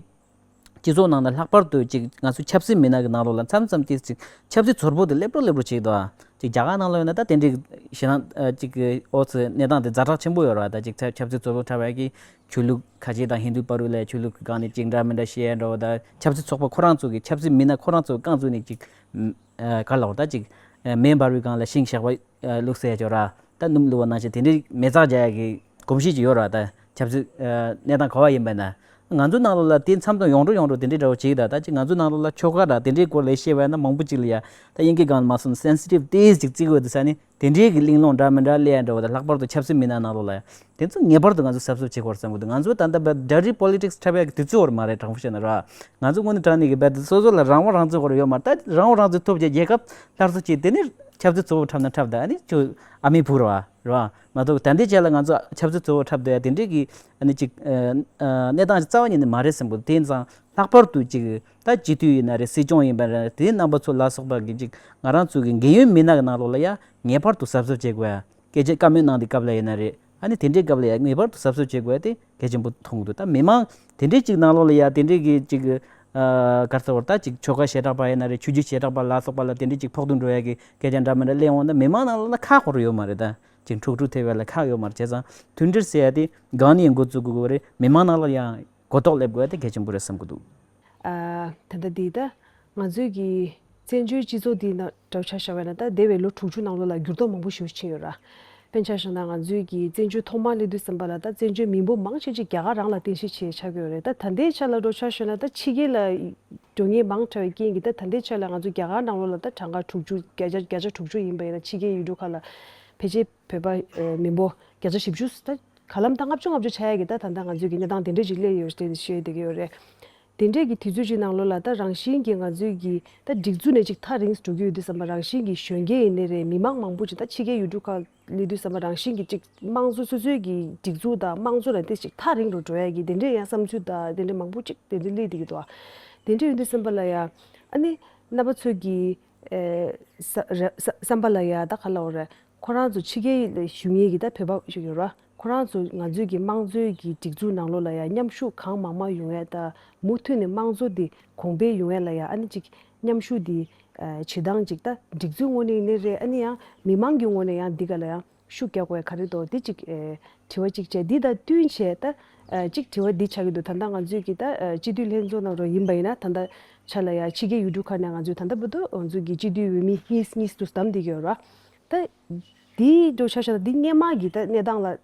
སྤྱི་ཚོགས་ནང་ན་ལྷག་པར་དུ་ཅིག་ང་ཚོ་ཆབ་སྲིད་མི་སྣ་གི་ནང་ལོགས་ལ་མཚམས་མཚམས་ཅིག་ཅིག་ཆབ་སྲིད་ཚོར་པོ་དེ་སླེབས་འགྲོ་སླེབས་འགྲོ་བྱེད་ཀྱི་འདུག་ཅིག་རྒྱ་གར་ནང་ལོགས་ཡོད་ན་ད་དེ་འདྲའི་ཞེད་སྣང་ཅིག་ཨོ་ཙི་གནས་སྟངས་དེ་ཛ་དྲག་ཆེན་པོ་ཡོད་རེད་བ། ད་ཅིག་ཆབ་ཆབ་སྲིད་ཚོར་པོ་འཁྲབ་ཡ་གི་ཆོས་ལུགས་ཁ་ཆེ་དང་ཧིན་དུ་བར་དུ་ལ་ཆོས་ལུགས་ཀྱི་སྒང་ནས་ཅིག་འདྲ་མི་འདྲ་བཤད་ཡ་འདྲ་བོ། ད་ཆབ་སྲིད་ཚོགས་པ་ཁོ་རང་ཚོ་གི་ཆབ་སྲིད་མི་སྣ་ཁོ་རང་ཚོ་རྐང་བཙུགས་ནས་ཅིག་ག་ལ་འོ་ད་ཅིག་མེ་འབར་བའི་སྒང་ལ་ཤིང་ཞགས་པ་བླུགས་ཟེར་ཡ་ཅིག་ཡོད་ར། ད་སྣུམ་བླུགས་པ་ནང་བཞིན་དེ་འདྲའི་མེ་བཙའ་རྒྱག་ཡ་གི་གོམས་གཤིས་ཅིག་ཡོད་ར། ད་ཆབ་སྲིད་གནས་སྟངས་ག་བ་ཡིན་པ་ན་ང་ཚོ་ནང་ལོགས་ལ་དེ་མཚམས་དང་ཡོང་འགྲོ་ཡོང་འགྲོ་དེ་འདྲའི་འདྲ་བོ་ཅིག་ད་ད་ཅིག་ང་ཚོ་ནང་ལོགས་ལ་ཆོལ་ཁ་ར་དེ་འདྲའི་སྐོར་ལ་བཤད་པ་ཡིན་ན་མང་པོ་ཅིག་ལ་ཡ་ད་དབྱིན་སྐད་སྒང་ལ་མ་སོང་ན་སེན་སི་ཊིབ་ཏོག་ཙམ་ཅིག་བརྩི་དགོས་འདུག་ས་ནི། དེ་འདྲའི་གི་གླེང་སློང་འདྲ་མི་འདྲ་སླེབས་ཡ་འདྲ་བོ་དང་ལྷག་པར་དུ་ཆབ་སྲིད་མི་སྣ་ནང་ལོགས་ལ་ཡ་དེ་ཚོ་ངེས་པར་དུ་ང་ཚོ་གཟབ་གཟབ་བྱེད་དགོས་རེད་བསམ་གི་འདུག་ང་ཚོ་ད་ལྟ་བར་dirty politics འཁྲབ་ཡ་གི་དུས་ཚོད་བར་མ་རེད། དྲང་པོ་བཤད་ན་ར་ང་ཚོ་དངོས་གནས་དྲང་གནས་གི་རྦད་དེ་སོ་སོ་ལ་རང་དབང་རང་བཙན་སྐོར་ཡོད་མ་རེད། ད་རང་དབང་རང་བཙན་ཐོབ་བྱས་རྒྱལ་ཁབ་སླར་གསོ་བྱས་དེ་ནས་ཆབ་སྲིད་ཚོགས་པ་འཁྲབ་ན་འཁྲབ་ད་ཨ་ནི་ཁྱོད་ཨ་མའི་བུ་རེད་བ། རེད་བ། མ་གཏོགས་ད་ལྟའི་ཆ་ལ་ང་ཚོ་ཆབ་སྲིད་ཚོགས་པ་འཁྲབ་སྡོད་ཡ་དེ་འདྲའི་གི་ཨ་ནི་ཅིག་ཨ་ཨ་གནས་སྟངས་ཅིག་རྩ་བ་ཉིད་ནས་མ་རེད་བསམ་གི་འདུག་དེ་ཡིན་ཙང་ལྷག་པར་དུ་ཅིག་ད་སྤྱི་འཐུས་ཡིན་ན་རེད། སྲིད་སྐྱོང་ཡིན་པ་རེད། དེའི་རྣམ་པ་ཚོ་ལ་སོགས་པ་གི་ཅིག་ང་རང་ཚོ་གི་འགན་ཡོད་མི་སྣ་གི་ནང་ལོགས་ལ་ཡ་ངེས་པར་དུ་གཟབ་གཟབ་བྱེད་དགོས་ཡ། སྐད་ཆ་བཀའ་མོལ་གནང་དུས་སྐབས་ལ་ཡིན་ན་རེད། ཨ་ནི་དེ་འདྲའི་སྐབས་ལ་ཡ་ངེས་པར་དུ་གཟབ་གཟབ་བྱེད་དགོས་ཡ་དེ་གལ་ཆེན་པོ་མཐོང་གི་འདུག་ད་མི་མང་དེ་འདྲའི་ཅིག་ནང་ལོགས་ལ་ཡ་དེ་འདྲའི་གི་ཅིག་ཨ་ག་རེ་ཟེར་བ་ད་ཅིག་ཆོལ་ཁ་བྱེ་བྲག་པ་ཡིན་ན་རེད། ཆོས་བརྒྱུད་བྱེ་བྲག་པ་ལ་སོགས་པ་ལ་དེ་འདྲའི་ཅིག་ཕོག་ཐུག་འགྲོ་ཡ་གི་སྐད་ཆ་འདྲ་མི་འདྲ་གླེང་འོང་ན་མི་མང་ནང་ལོགས་ལ་ཁག་ཁོ་རང་ཡོད་མ་རེད། ད་ཅིག་འཁྲུག་འཁྲུག་ཐེབས་ཡ་ལ་ཁག་ཡོད་མ་རེད། བྱས་ཙང་མཐུན་སྒྲིལ་ཟེར་ཡ་དེ་སྒང་ནས་འགོ་བཙུགས་དགོས་ཀྱི་རེད། མི་མང་ནང་ལ་ཡང་གོ་རྟོགས་སླེབས་དགོས་ཡ་དེ་གལ་ཆེན་པོ་རེད་བསམ་གྱི་འདུག་ཨ། ད་ལྟ་འདི་ད་ང་ཚོའི་གི་བཙན་བྱོལ་སྤྱི་ཚོགས་འདི་ནང་འདྲ་བོ་ཆ་བཞག་པ་ཡིན་ན་ད་འདས་པའི་ལོ་དྲུག་ཅུ་ནང་ལོགས་ལ་འགྱུར་ལྡོག་མང་པོ་ཞེ་པོ་ཕྱིན་ཡོད་ར། དཔེར་ཆ་བཞག་ན་ང་ཚོའི་གི་བཙན་བྱོལ་ཐོག་མར་སླེབས་དུས་ཙམ་པ་ལ་ད་བཙན་བྱོལ་མི་འབོར་མང་ཆེ་ཅིག་རྒྱ་གར་རང་ལ་རྟེན་གཞི་བྱས་ཆགས་ཀྱི་ཡོད་རེད། ད་ད་ལྟའི་ཆ་ལ་འགྲོ་ཆ་བཞག་ན་ད་ཕྱི་རྒྱལ་ལ་འགྲོ་མཁན་མང་དྲགས་པའི་རྐྱེན་གྱིས་ད་ད་ལྟའི་ཆ་ལ་ང་ཚོ་རྒྱ་གར་ནང་ལོགས་ལ་ད་གྲངས་ཀ་དྲུག་ཅུ་བརྒྱ་ཆ་བརྒྱ་ཆ་དྲུག་ཅུ་ཡིན་པ་ཡིན་ན་ཕྱི་རྒྱལ་ཡུལ་གྲུ་ཁག་ལ་ཕལ་ཆེར་བོད་པ་མི་འབོར་བརྒྱ་ཆ་བཞི་བཅུ་ད་ག་ལམ་ད་ལྔ་བཅུ་ལྔ་བཅུ་ཆགས་ཡ་གི་ད་ད་ལྟ་ང་ཚོའི་གི་གནས་སྟངས་དེ་འདྲ་ཅིག་སླེབས་ཡོད་ཅེས་བཤད་བསྡད་ཀྱི་ཡོད་རེད། དེ་འདྲས་ཀྱི་དུས་ཚོད་ཅིག་ནང་ལོགས་ལ་ད་རང་བཞིན་གྱིས་ང་ཚོའི་གི་ད་སྒྲིག་འཛུགས་ནས་ཅིག་ཐག་རིང་འགྲོ་གི་ཡོད་དུས་ཙམ་པ་རང་བཞིན་གྱིས་གཞོན་སྐྱེས་ཡིན་ནའི་རེད། མི་མང་མང་པོ་ཅིག་ད་ཕྱི་རྒྱལ་ཡུལ་གྲུ་ཁག་སླེབས་དུས་ཙམ་པ་རང་བཞིན་གྱིས་ཅིག་དམངས་གཙོ་སོ་སོའི་གི་སྒྲིག་འཛུགས་དང་དམངས་གཙོ་ལ་དེ་ཅིག་ཐག་རིང་རུ་འགྲོ་ཡ་གི་དེ་འདྲས་ཡང་བསམ་ཚུལ་དང་དེ་འདྲས་མང་པོ་ཅིག་དེ་འདྲས་སླེབས་བསྡད་ཀྱི་འདུག་དེ་འདྲས་ཡིན་དུས་ཙམ་པ་ལ་ཡ་ཨ་ནི་རྣམ་པ་ཚོ་གི་ཨེ་ས་ར་ས་བསམ་པ་ལ་ཡ་ད་ག་ལབ་དགོས་རེད། ཁོ་རང་ཚོ་ཕྱི་རྒྱལ་ལ་བཞུགས་མཁན་གྱི་ད་བོད་པ་ཞིག་ཡོད་ར། ཁོ་རང་ཚོ་ང་ཚོའི་གི་དམངས་གཙོའི་གི་སྒྲིག་འཛུགས་ནང་ལོགས་ལ་ཡང་མཉམ་ཞུགས་གང་མང་མང་ཡོང་ཡས་དང་མུ་མཐུད་ནས་དམངས་གཙོ་འདི་གོང་འཕེལ་ཡོང་ཡས་ལ་ཡང་ཨ་ནི་ཅིག་མཉམ་ཞུགས་འདི་ཨ་བྱེད་སྟངས་ཅིག་ད་སྒྲིག་འཛུགས་ངོས་ནས་ཡིན་ནའི་རེད། ཨ་ནི་ཡང་མི་མང་གི་ངོས་ནས་ཡང་འདི་ག་ལ་ཡང་ཤུགས་རྒྱག་དགོས་ཡས་ག་རེ་འདུག་འདི་ཅིག་ཨེ་དྲི་བ་ཅིག་བྱས། འདི་དང་བསྟུན་བྱས་ད་ཨ་ཅིག་དྲི་བ་འདི་ཆགས་ཀྱི་འདུག་ད་ལྟ་ང་ཚོའི་གི་ད་ཨ་སྤྱི་འཐུས་ལྷན་ཚོགས་ནང་རོ་ཡིན་པ་ཡིན་ན་ད་ལྟ་ཆ་ལ་ཡང་ཕྱི་རྒྱལ་ཡུལ་གྲུ་ཁག་ནས་ང་ཚོའི་ད་ལྟ་བར་དུ་ང་ཚོའི་གི་སྤྱི་འཐུས་འོས་མི་གཉིས་གཉིས་སུ་བདམས་བསྡད་ཀྱི་ཡོད་ར། ད་འདིའི་འགྲོ་ཆ་བཞག་ན་འདི་སྔས་མ་གི་ད་གནས་སྟངས་ལ་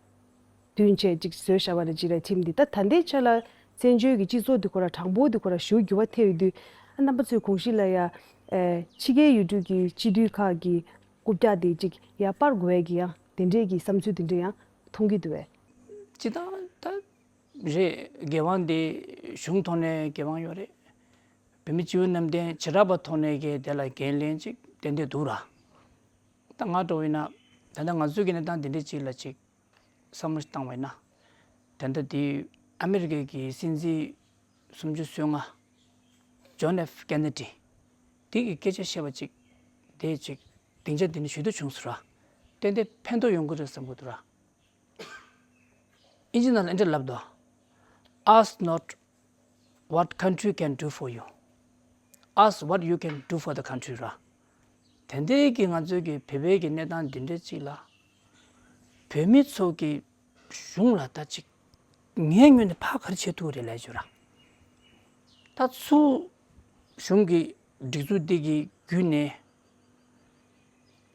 བསྟུན་བྱས་ཅིག་བཟོས་བཞག་པ་རེད་ཅིག་རེད་ཁྲིམས་འདི། ད་ད་ལྟའི་ཆ་ལ་བཙན་བྱོལ་གྱི་སྤྱི་ཚོགས་འདི་ཁོ་ར་དྲང་པོ་འདི་ཁོ་ར་ཞེ་པོ་འགྱུར་བ་ཐེབས་ཡོད་དུས་ཨ་རྣམ་པ་ཚོའི་དགོངས་གཞི་ལ་ཡ་ཨེ་ཕྱི་རྒྱལ་ཡུལ་གྲུ་གི་སྤྱི་འཐུས་ཁག་གི་རྐུབ་བཀྱག་འདི་ཅིག་ཡར་སྤར་དགོས་ཡ་གི་ཡང་དེ་འདྲས་ཀྱི་བསམ་ཚུལ་དེ་འདྲས་ཡང་མཐོང་གི་འདུག་བས། སྤྱི་བཏང་ད་རེད། འགན་དབང་འདི་གཞུང་ཐོག་ནས་འགན་དབང་ཡོད་རེད། བོད་མི་སྤྱི་འཐུས་རྣམ་གདན་བྱེ་བྲག་པ་ཐོག་ནས་ཀྱི་དེ་ལ་འགན་ལེན་ཅིག་ཏན་ཏན་འདུག་ར། ད་ང་འདྲ་བོ་ཡིན་ན་ད་ལྟ་ང་ཚོའི་གི་གནས་སྟངས་འདི་འདྲ་ཅིག་ལ་ཅིག་བསམ་བློ་ཞིག་བཏང་བ་ཡིན་ན། ད་ལྟ་འདི་ཨ་མི་རི་ཀའི་གི་སྲིད་འཛིན་སུམ་ཅུ་སོ་ལྔ་ཇོན་ཨེཕ་ཀེ་ནེ་ཌི་འདི་གི་སྐད་ཆ་བཤད་པ་ཅིག་དེ་ཅིག་སྡིངས་ཆ་འདི་ནས་ཞུ་འདོད་བྱུང་སོང་ར། ཏན་ཏན་ཕན་ཐོགས་ཡོང་གི་རེད་བསམ་གི་འདུག་ར། ཨིན་ཇི་ནང་ལ་འདི་འདྲ་ལབ་འདུག Ask not what country can do for you. Ask what you can do for the country. ར། དེ་འདྲའི་གི་ང་ཚོའི་གི་བོད་པའི་གི་གནས་སྟངས་འདི་འདྲ་ཅིག་ལ། བོད་མི་ཚོ་གི་གཞུང་ལ་ད་ཅིག་ངའི་ངོས་ནས་ཕར་ག་རེ་བྱེད་ཐུབ་རེད་ལབ་བྱས་ར། ད་ཚུར་གཞུང་གི་སྒྲིག་འཛུགས་འདི་གི་བརྒྱུད་ནས།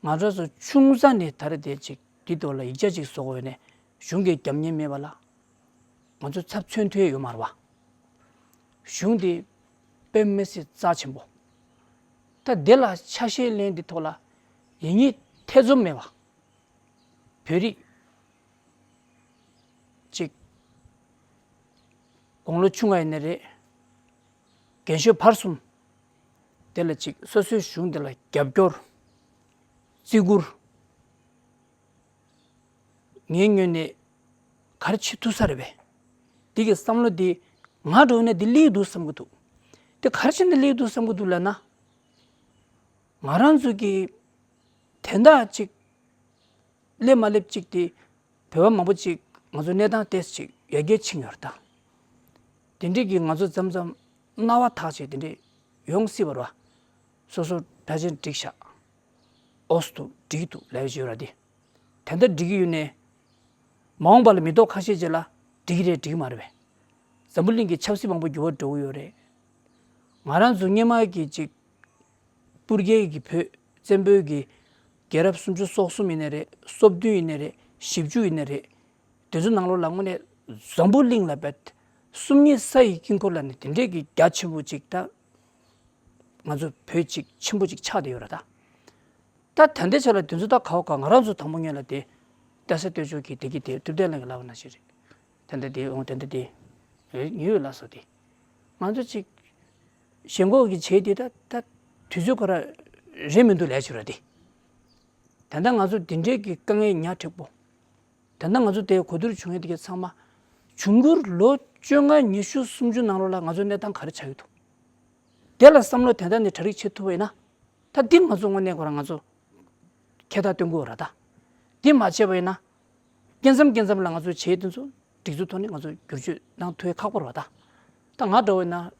ང་རང་ཚོ་ཆུང་ཙག་ནས་ད་རེས་དེ་ཅིག་འདི་ཐོག་ལ་ཡིག་ཆ་ཅིག་བཟོ་དགོས་ནས་གཞུང་གི་རྒྱབ་གཉེར་མེད་པ་ལ། ང་ཚོ་ཚབ་མཚོན་ཐུབ་ཡོད་མ་རེད་བ། གཞུང་འདི་དཔེ་མི་སྲིད་རྩ་ཆེན་པོ། ད་དེ་ལ་ཆ་ཤས་ལེན་འདི་ཐོག་ལ་ཡིན་ངེས་ཐེ་ཚོམ་མེད་བ། བོད་རིགས་ཅིག་དགུང་ལོ་ཆུང་བ་ཡིན་ནའི་རེད། རྒན་ཤོས་བར་གསུམ། དེ་ལ་ཅིག་སོ་སོའི་གཞུང་དེ་ལ་རྒྱབ་སྐྱོར། བརྩི་བཀུར། ངའི་ངོས་ནས་ག་རེ་བྱེད་ཐུབ་ས་རེད་པས། འདི་གི་བསམ་བློ་འདི་ང་འདྲ་བོ་ནས་འདི་སླེབས་འདུག་བསམ་གི་འདུག་འདི་ག་རེ་བྱས་ནས་སླེབས་འདུག་བསམ་གི་འདུག་ལབ་ན། ང་རང་ཚོ་གི་དོན་དག་ཅིག་སླེབས་མ་སླེབས་ཅིག་དེ་བོད་པ་མང་པོ་ཅིག་ང་ཚོ་གནས་སྟངས་ཏོག་ཙམ་ཅིག་ཡར་རྒྱས་ཕྱིན་ཡོད་རེད་ད། དེ་འདྲས་ཀྱི་ང་ཚོ་མཚམས་མཚམས་རྣ་བ་ཐག་བཅད་དེ་འདྲས་ཡོང་སྲིད་པ་རེད་བ། སོ་སོ་གྲྭ་ཆེན་འགྲིག་ཤག་ཨོ་སི་ཐུ་འགྲིག་འདུག་ལབ་ཡོད་ར་དེ། ད་ལྟ་འགྲིག་གི་ཡོད་ནའི། མ་འོངས་པ་ལ་མི་ཐོག་ཁ་ཤས་རྗེས་ལ་འགྲིག་གི་རེད་འགྲིག་གི་མ་རེད་པས། འཛམ་བུ་གླིང་གི་ཆབ་སྲིད་མང་པོ་འགྱུར་བ་འགྲོ་གི་ཡོད་རེད། ང་རང་ཚོ་སྔོན་མ་གི་ཅིག་སྤུ་རྒྱལ་གྱི་བོད་བཙན་པོའི་གི་རྒྱལ་རབས་སུམ་ཅུ་སོ་གསུམ་ཡིན་ནའི་རེད། སོ་བདུན་ཡིན་ནའི་རེད། བཞི་བཅུ་ཡིན་ནའི་རེད། དེ་ཚོ་ནང་ལོགས་ལ་དངོས་གནས་འཛམ་བུ་གླིང་ལ་བས་སུམ་གཉིས་ས་ཡི་དཀྱིལ་འཁོར་ལ་ནི་དེ་འདྲས་ཀྱི་རྒྱ་ཆེན་པོ་ཅིག་ད་ང་ཚོ་བོད་ཅིག་ཆེན་པོ་ཅིག་ཆགས་བསྡད་ཡོད་རེད་ད། ད་ད་ལྟའི་ཆ་ལ་དེ་ཚོ་ད་ག་བ་ག་ང་རང་ཚོ་དང་པོ་ཉིད་ལ་དེ་ལྟ་ས་ལྟོས་ཆོག་གི་དེ་གི་དེ་ཐུབ་བསྟན་ལགས་ཀྱི་ལབ་པ་ནང་བཞིན་རེད། ད་ལྟ་དེ་འོང་ད་ལྟ་དེ་ངེས་ཡོད་ལ་སོ་དེ་ང་ཚོ་ཅིག་ཞེན་ཁོག་གི་བྱེད་དེ་ད་ད་དུས་ཚོད་ཁོ་ར་རེད་མི་འདུག་ལས་ཆོག་ར་དེ། ད་ལྟ་ང་ཚོ་དེ་འདྲའི་གི་དཀའ་ངལ་ཉག་ཕྲ་པོ། ད་ལྟ་ང་ཚོ་དེ་གོ་བསྡུར་བྱུང་ཡོད་དེ་གི་ཚང་མ་འབྱུང་འགྱུར་ལོ་བཅོ་ལྔ་ཉི་ཤུ་སུམ་ཅུ་ནང་ལོགས་ལ་ང་ཚོ་གནས་སྟངས་ག་རེ་ཆགས་ཡོད་འདུག་དེ་ལ་བསམ་བློ་དེ་འདྲ་ནས་གྲ་སྒྲིག་བྱེད་ཐུབ་པ་ཡིན་ན། ད་འདི་ང་ཚོ་དངོས་གནས་ཁོ་རང་ང་ཚོ་ཁྱད་ཐག་གཏོང་དགོས་ར་ད། འདི་མ་བྱས་པ་ཡིན་ན། སྐྱེ་མཚམས་སྐྱེ་མཚམས་ལ་ང་ཚོ་བྱས་དེ་ཚོ་སྒྲིག་འཛུགས་ཐོག་ནས་ང་ཚོ་བསྒྱུར་བཅོས་གནང་ཐུབ་ཡ་ཁག་པོ་རེད་བ་ད། ད་ང་འདྲ་བོ་ཡིན་ན།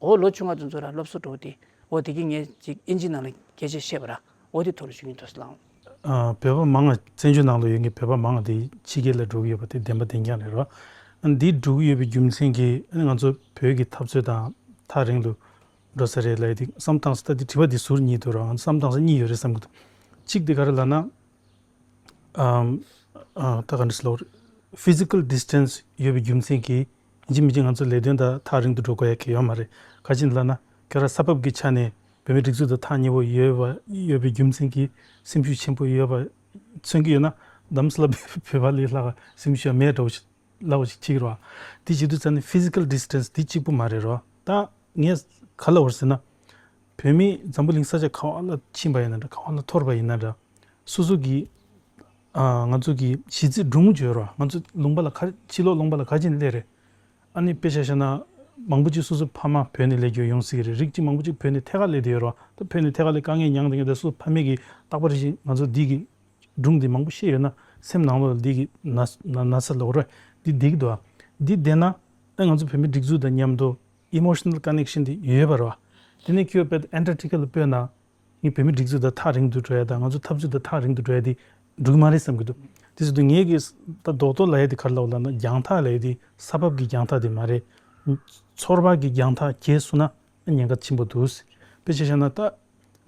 འོ་ལོ་ཆུང་བ་དེ་ཚོ་ར་སློབ་གསོ་འགྲོ་དེ་འོ་དེ་གི་ངས་ཅིག་ཨིན་ཇི་ནང་ལ་སྐད་ཆ་བཤད་པ་ར་འོ་དེ་ཐོག་ལ་ཞུ་གི་ཡིན་ཐོས་སླང་། ཨ། བོད་པ་མང་ང་བཙན་བྱོལ་ནང་ལ་ཡོད་མཁན་བོད་པ་མང་ང་དེ་ཕྱི་རྒྱལ་ལ་འགྲོ་གི་ཡོད་པ་དེ་བདེན་པ་བདེན་རྐྱང་རེད་རོ། ཨ་འདི་འགྲོ་གི་ཡོད་པའི་རྒྱུ་མཚན་གྱིས་ཨ་ནི་ང་ཚོ་བོད་ཀྱི་འཐབ་རྩོད་དང་ཐག་རིང་དུ་འགྲོ་ས་རེད་ལབ་ཡ་དེ་བསམ་བཏང་ས་ད་དེ་དྲི་བ་དེ་ཟུར་གཉིས་འདུག་ར། ང་ཚོ་བསམ་བཏང་ས་གཉིས་ཡོད་རེད་བསམ་གི་འདུག་གཅིག་དེ་ག་རེ་ལབ་ན། ཨམ། ཨ། ད་ག་འདྲ་ཟེར་ལབ་དགོས་རེད། ཕི་ཛི་ཀལ་ཌི་སི་ཊན་སི་ཡོད་པའི་རྒྱུ་མཚན་གྱིས་ཡིན་གཅིག་མིན་གཅིག་ང་ཚོ་ལས་དོན་དང་ཐག་རིང་དུ་འགྲོ་དགོས་ཡ་གང་ཡང་ཡོད་མ་རེད། ག་ཅི་ལབ་ན་ཁྱོད་རང་ས་བབ་ཀྱི་ཆ་ནས་བོད་མིའི་སྒྲིག་འཛུགས་དང་ཐག་ཉེ་བོ་ཡོད་པ་ཡོད་པའི་རྒྱུ་མཚན་གྱིས་སེམས་ཤུགས་ཆེན་པོ་ཡོད་པ་མཚོན་གྱི་ཡོད་ན། དམ་སྲི་ལ་བོད་པ་ལས་ལྷག་སེམས་ཤུགས་མེད་འདྲ་བོ་ཞིག་ལབ་པ་ཞིག་བྱེད་ཀྱི་རེད་བ། དེ་བྱེད་དུས་ཙང་ནས་ཕི་ཛི་ཀལ་ཌི་སི་ཊན་སི་དེ་གཅིག་པུ་མ་རེད་རོ། ད་ངས་ག་ལབ་པ་རེད་ཟེར་ན། བོད་མི་འཛམ་བུ་གླིང་ས་ཆ་ག་བ་ལ་ཕྱིན་པ་ཡིན་ན་འདྲ། ག་བ་ལ་འཐོར་པ་ཡིན་ན་འདྲ། སོ་སོ་གི། ཨ། ང་ཚོ་གི་གཞི་རྩའི་སྒྲུང་བརྗོད་རོགས། ང་ཚོ་ལུང་པ་ལ་ག། ཕྱི་ལོགས་ལུང་པ་ལ་ག་ཅི་ནས་སླེབས་རེད། ཨ་ནི་དཔེ་ཆ་བཞག་ན། མང་པོ་ཅིག་སོ་སོ་ཕ་མ་བོད་ནས་སླེབས་རྒྱུ་ཡོང་སྲིད་ཀྱི་རེད། རིགས་གཅིག་མང་པོ་ཅིག་བོད་ནས་ཐད་ཀར་སླེབས་བསྡད་ཡོད་རོགས། ད་བོད་ནས་ཐད་ཀར་སླེབས། དཀའ་ངལ་མྱངས་བསྡད་མཁན་དེ་སོ་སོ་ཕ་མེས་ཀྱིས་རྟག་པར་བཞིན་ང་ཚོ་འདི་གི་སྒྲུང་འདི་མང་པོ་བཤད་ཡོད་ན། སེམས་ནང་ལོགས་ལ་འདི་གི་ན་ན་ན་ཚ་ལབ་དགོས་རེད། འདི་བསྡད་ཀྱི་འདུག་ཨ། འདི་བསྡད་ན། ཨ། ང་ཚོ་བོད་མི་སྒྲིག་འཛུགས་དང་མཉམ་དུ་ཨི་མོ་ཤི་ནལ་ཀ་ནེག་ཤན་དེ་ཡོད་པ་རེད་བ། དེ་ནས་ཁྱོད་དཔེ་ཨན་ཊར་ཊི་ཀ་ལ་སྤོས་ན། ངས་བོད་མི་སྒྲིག་འཛུགས་དང་ཐག་རིང་དུ་འགྲོ་ཡ་དང་ང་ཚོ་འཐབ་རྩོད་དང་ཐག་རིང་དུ་འགྲོ་ཡ་དེ་འགྲིག་གི་མ་རེད་བསམ་གྱི་འདུག་དེ་ཟེར་དུས་ངས་ཀྱི་ད་རྡོག་རྡོག་ལབ་ཡ་དེ་ག་རེ་ལབ་ལབ་ན། རྒྱང་ཐག་ལབ་ཡ་དེ་ས་བབ་ཀྱི་རྒྱང་ཐག་དེ་མ་རེད། ཚོར་བ་གི་རྒྱང་ཐག་བརྒལ་སོང་ན་ཉེན་ཁ་ཆེན་པོ་འདུག་དཔེ་ཆ་བཞག་ན། ད་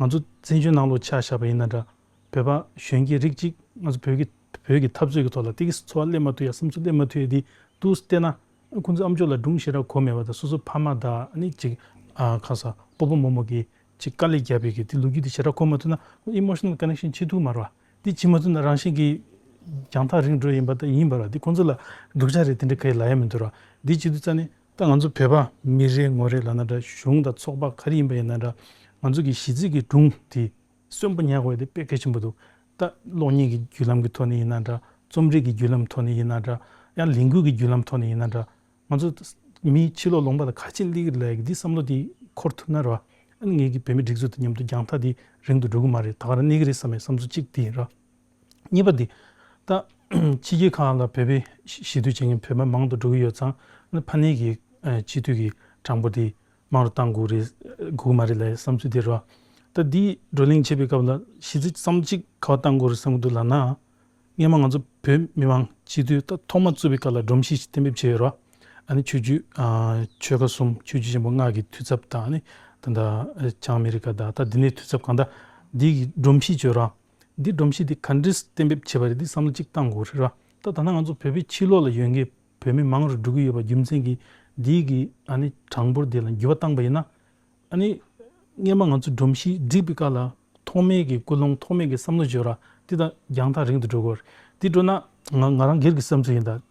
ང་ཚོ་བཙན་བྱོལ་ནང་ལོགས་ཆ་བཞག་པ་ཡིན་ན་འདྲ། བོད་པ་གཞོན་སྐྱེས་རིགས་གཅིག་ང་ཚོ་བོད་ཀྱི་བོད་ཀྱི་འཐབ་རྩོད་ཀྱི་ཐོག་ལ་ཏོག་ཙམ་ཚོར་བ་སླེབས་མ་ཐུབ་ཡ། བསམ་ཚུལ་སླེབས་མ་ཐུབ་ཡ་དེ་འདུག་བལྟས་ན། ཁོང་ཚོ་ཨ་མཆོག་ལ་སྒྲུང་ཞེ་དྲག་གོ་མེད་པ་དང་། སོ་སོ་ཕ་མ་དང་ཨ་ནི་ཅིག་ཨ། ག་ས། སྤོ་བོ་རྨོ་མོ་གིས་ཅིག་དཀའ་ལས་བརྒྱབ་པའི་གི་དེ་ལོ་རྒྱུས་དེ་ཞེ་དྲག་གོ་མ་ཐུབ་ན། ཨི་མོ་ཤི་ནལ་ཀ་ནེག་ཤན་བྱེད་ཐུབ་མ་རེད་བ། དེ་བྱེད་མ་ཐུབ་ན་རང་བཞིན་གྱིས་རྒྱང་ཐག་རིང་འགྲོ་ཡིན་པ་ད་ཡིན་པ་རེད་བ། དེ་ཁོང་ཚོ་ལ་སྡུག་ཅག་རེད། དེ་འདྲ་ག་ཡེ་ལབ་ཡ་མི་འདུག་ར། དེ་བྱེད་དུས་ཙང་ནས་ད་ང་ཚོ་བོད་པ་མི་རེ་ངོ་རེ་ལབ་ན་འདྲ། གཞུང་དང་ཚོགས་པ་ག་རེ་ཡིན་པ་ཡིན་ན་འདྲ། ང་ཚོ་གི་གཞི་རྩའི་གི་སྒྲུང་དེ་གསོན་པོ་ཉར་དགོས་ཡ་དེ་དཔེ་གལ་ཆེན་པོ་འདུག་ད་གློག་བརྙན་གྱི་བརྒྱུད་ལམ་གྱི་ཐོག་ནས་ཡིན་ན་འདྲ། རྩོམ་རིག་གི་བརྒྱུད་ལམ་ཐོག་ནས་ཡིན་ན་འདྲ། ཡང་ལས་འགུལ་གྱི་བརྒྱུད་ལམ་ཐོག་ནས་ཡིན་ན་འདྲ། ང་ཚོ་མི་ཕྱི་ལོགས་ལུང་པ་ལ་ག་ཅི་སླེབས་ཀྱི་རེད་ལབ་ཡ་གི་འདི་བསམ་བློ་འདི་འཁོར་ཐུབ་ན་ར། ཨ་ནི་ངེད་ཀྱི་བོད་མི་སྒྲིག་འཛུགས་དང་མཉམ་དུ་རྒྱང་ཐག་འདི་རིང་དུ་འགྲོ་གི་མ་རེད། ད་ག་རང་གནས་ཀྱི་རེད་བསམ་པའི་བསམ་ཚུལ་གཅིག་འདི་ཡིན་ར། གཉིས་པ་འདི། ད་ཕྱི་རྒྱལ་ཁག་ལ་བོད་པའི་གཞིས་སྡོད་བྱེད་མཁན་བོད་པ་མང་དུ་འགྲོ་གི་ཡོད་ཙང་། ཨ་ནི་ཕ་ནས་ཀྱི་ཨ་སྤྱི་འཐུས་ཀྱི་གྲངས་འབོར་འདི་མང་རུ་གཏང་དགོས་རེད། དགོས་མ་རེད་ལབ་ཡ་བསམ་ཚུལ་འདི་ར། ད་འདི་བགྲོ་གླེང་བྱེད་པའི་སྐབས་ལ་གཞི་རྩའི་བསམ་གཅིག་ག་པར་གཏང་དགོས་རེད་བསམ་གྱི་འདུག་ལབ་ན། སྔོན་མ་ང་ཚོ་བོད་མི་མང་སྤྱི་འཐུས་ད་ཐོག་མ་བཙུགས་པའི་སྐབས་ལ་སྒྲོམ་གཞི་ཞིག་གཏན་འབེབས་བྱས་ཡོད་ར། ཨ་ནི་ཆོས་བརྒྱུད་ཨ་ཆོལ་ཁ་གསུམ། ཆོས་བརྒྱུད་ཆེན་པོ་ལྔ་གི་འཐུས་ཚབ་དང་། ཨ་ནི་ད་ལྟ་བྱང་ཨ་མི་རི་ཀ་དང་ད་འདི་ནས་འཐུས་ཚབ་གང་ལྟར་འདི་གི་སྒྲོམ་གཞི་བྱས་ཡོད་ར། འདི་སྒྲོམ་གཞི་འདི་ག་འདྲས་གཏན་འབེབས་བྱས་པ་རེད། འདི་བསམ་བློ་གཅིག་གཏང་དགོས་རེད་ར། ད་ད་ལྟ་ང་ཚོ་བོད་པའི་ཕྱི་ལོགས་ལ་ཡོད་མཁན་བོད་མི་མང་རུ་འགྲོ་གི་ཡོད་པ་རྒྱུ་མཚན་གྱིས་འདི་གི་ཨ་ནི་གྲངས་འབོར་འདི་ལ་འགྱུར་བ་བཏང་པ་ཡིན་ན། ཨ་ནི་སྔོན་མ་ང་ཚོ་སྒྲོམ་གཞི་སྒྲིག་པའི་སྐབས་ལ་ཐོག་མའི་གི་ཀུན་སློང་། ཐོག་མའི་གི་བསམ་བློ་བརྗོད་ར། འདི་དང་རྒྱང་ཐག་རིང་དུ་འགྲོ་དགོས་རེད། འདི་འགྲོ་ན་ང་ང་རང་སྒེར་གྱི་བསམ་ཚུལ་ཡིན་ད།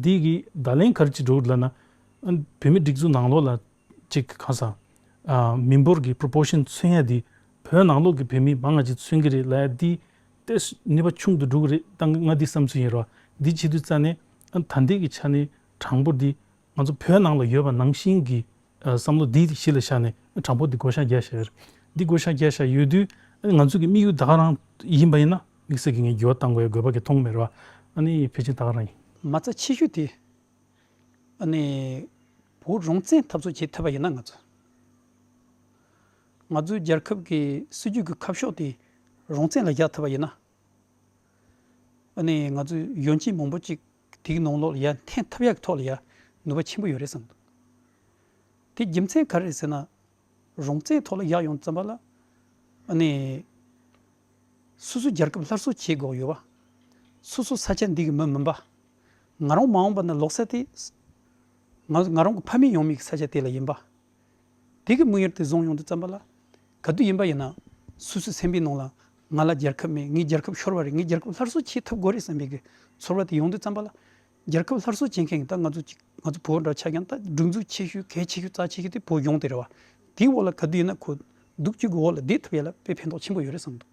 འདི་གི་བརྡ་ལན་ག་རེ་ཅིག་འགྲོ་གི་ལབ་ན། ཨ་བོད་མི་སྒྲིག་འཛུགས་ནང་ལོགས་ལ་ཅིག་ག་ས། ཨ་མི་འབོར་གྱི་པོ་རོ་པོར་ཤན་མཚོན་ཡ་འདི་བོད་ནང་ལོགས་ཀྱི་བོད་མི་མང་ང་ཅིག་མཚོན་གྱི་རེད་ལབ་ཡ་འདི་ཏོག་ཙམ་ནུས་པ་ཆུང་དུ་འགྲོ་གི་རེད། ད་ང་འདི་བསམ་ཚུལ་ཡིན་ར། འདི་བྱེད་དུས་ཙང་ནས་ཨ་ད་ལྟའི་གི་ཆ་ནས་གྲངས་འབོར་འདི་ང་ཚོ་བོད་ནང་ལ་ཡོད་པ་ནང་བཞིན་གྱི་ཨ་བསམ་བློ་འདི་གཞི་ལ་བཞག་ནས་གྲངས་འབོར་འདི་བགོ་བཤའ་རྒྱག་བཞག་ཡོད་རེད། འདི་བགོ་བཤའ་རྒྱག་བཞག་ཡོད་དུས། ཨ་ང་ཚོ་གི་དམིགས་ཡུལ་ད་ག་རང་ཡིན་པ་ཡིན་ན། དམིགས་བསལ་གྱི་ངས་འགྱུར་བ་གཏང་དགོས་ཡ་དགོས་པ་གི་མཐོང་མེད་ར། ཨ་ནི་ཕལ་ཆེར་ད་ག་རང་ཡིན། མ་རྩ་ཆེ་ཤོས་དེ། ཨ་ནི་བོད་རང་བཙན་འཐབ་རྩོད་བྱེད་ཐུབ་པ་ཡིན་ན། ང་ཚོ་ང་ཚོའི་རྒྱལ་ཁབ་ཀྱི་སྲིད་ཇུས་ཀྱི་ཁ་ཕྱོགས་དེ་རང་བཙན་ལ་རྒྱག་ཐུབ་པ་ཡིན་ན། ཨ་ནི་ང་ཚོའི་གཞོན་སྐྱེས་མང་པོ་ཅིག་དེའི་ནང་ལོགས་ལ་ཡར་འཐེན་ཐུབ་ཡག་གི་ཐོག་ལ་ཡ་ནུས་པ་ཆེན་པོ་ཡོད་རེད་བསམ་འདུག་དེ་རྒྱུ་མཚན་ག་རེ་རེད་ཟེར་ན། རང་བཙན་ཐོག་ལ་བཞག་ཡོང་ཙམ་པ་ལ། ཨ་ནི་སོ་སོའི་རྒྱལ་ཁབ་སླར་གསོ་བྱེད་དགོས་ཡོད་པ། སོ་སོ་ས་ཆ་འདི་གི་མི་མིན་པ། ང་རང་མ་འོངས་པ་ན་ལོག་ས་དེ་ང་ང་རང་གི་ཕ་མེས་ཡོང་མི་གི་ས་ཆ་དེ་ལ་ཡིན་པ། དེ་གི་དམིགས་ཡུལ་དེ་བཟུང་ཡོང་དུས་ཙམ་པ་ལ། ག་དུས་ཡིན་པ་ཡིན་ན་སོ་སོའི་སེམས་པའི་ནང་ལ་ང་ལ་རྒྱལ་ཁབ་མེད། ངའི་རྒྱལ་ཁབ་ཤོར་བ་རེད། ངའི་རྒྱལ་ཁབ་སླར་གསོ་བྱེད་ཐུབ་དགོས་རེད་བསམ་པའི་གི་ཚོར་བ་དེ་ཡོང་དུས་ཙམ་པ་ལ། རྒྱལ་ཁབ་སླར་གསོ་བྱེད་མཁན་གྱི་ད་ང་ཚོ་ཅིག་ང་ཚོ་བོད་འདྲ་ཆ་ཀྱང་ད་སྒྲིག་འཛུགས་ཆེ་ཤོས་གལ་ཆེ་ཤོས་རྩ་ཆེ་ཤོས་དེ་བོད་གཞུང་དེ་རེད་བ། དེའི་འོག་ལ་ག་དུས་ཡིན་ན་ཁོ་སྡུག་གཅིག་གི་འོག་ལ་བསྡད་ཐུབ་ཡ་ལ་དཔེ་ཕན་ཐོགས་ཆེན་པོ་ཡོད་རེད་བསམ་འདུག་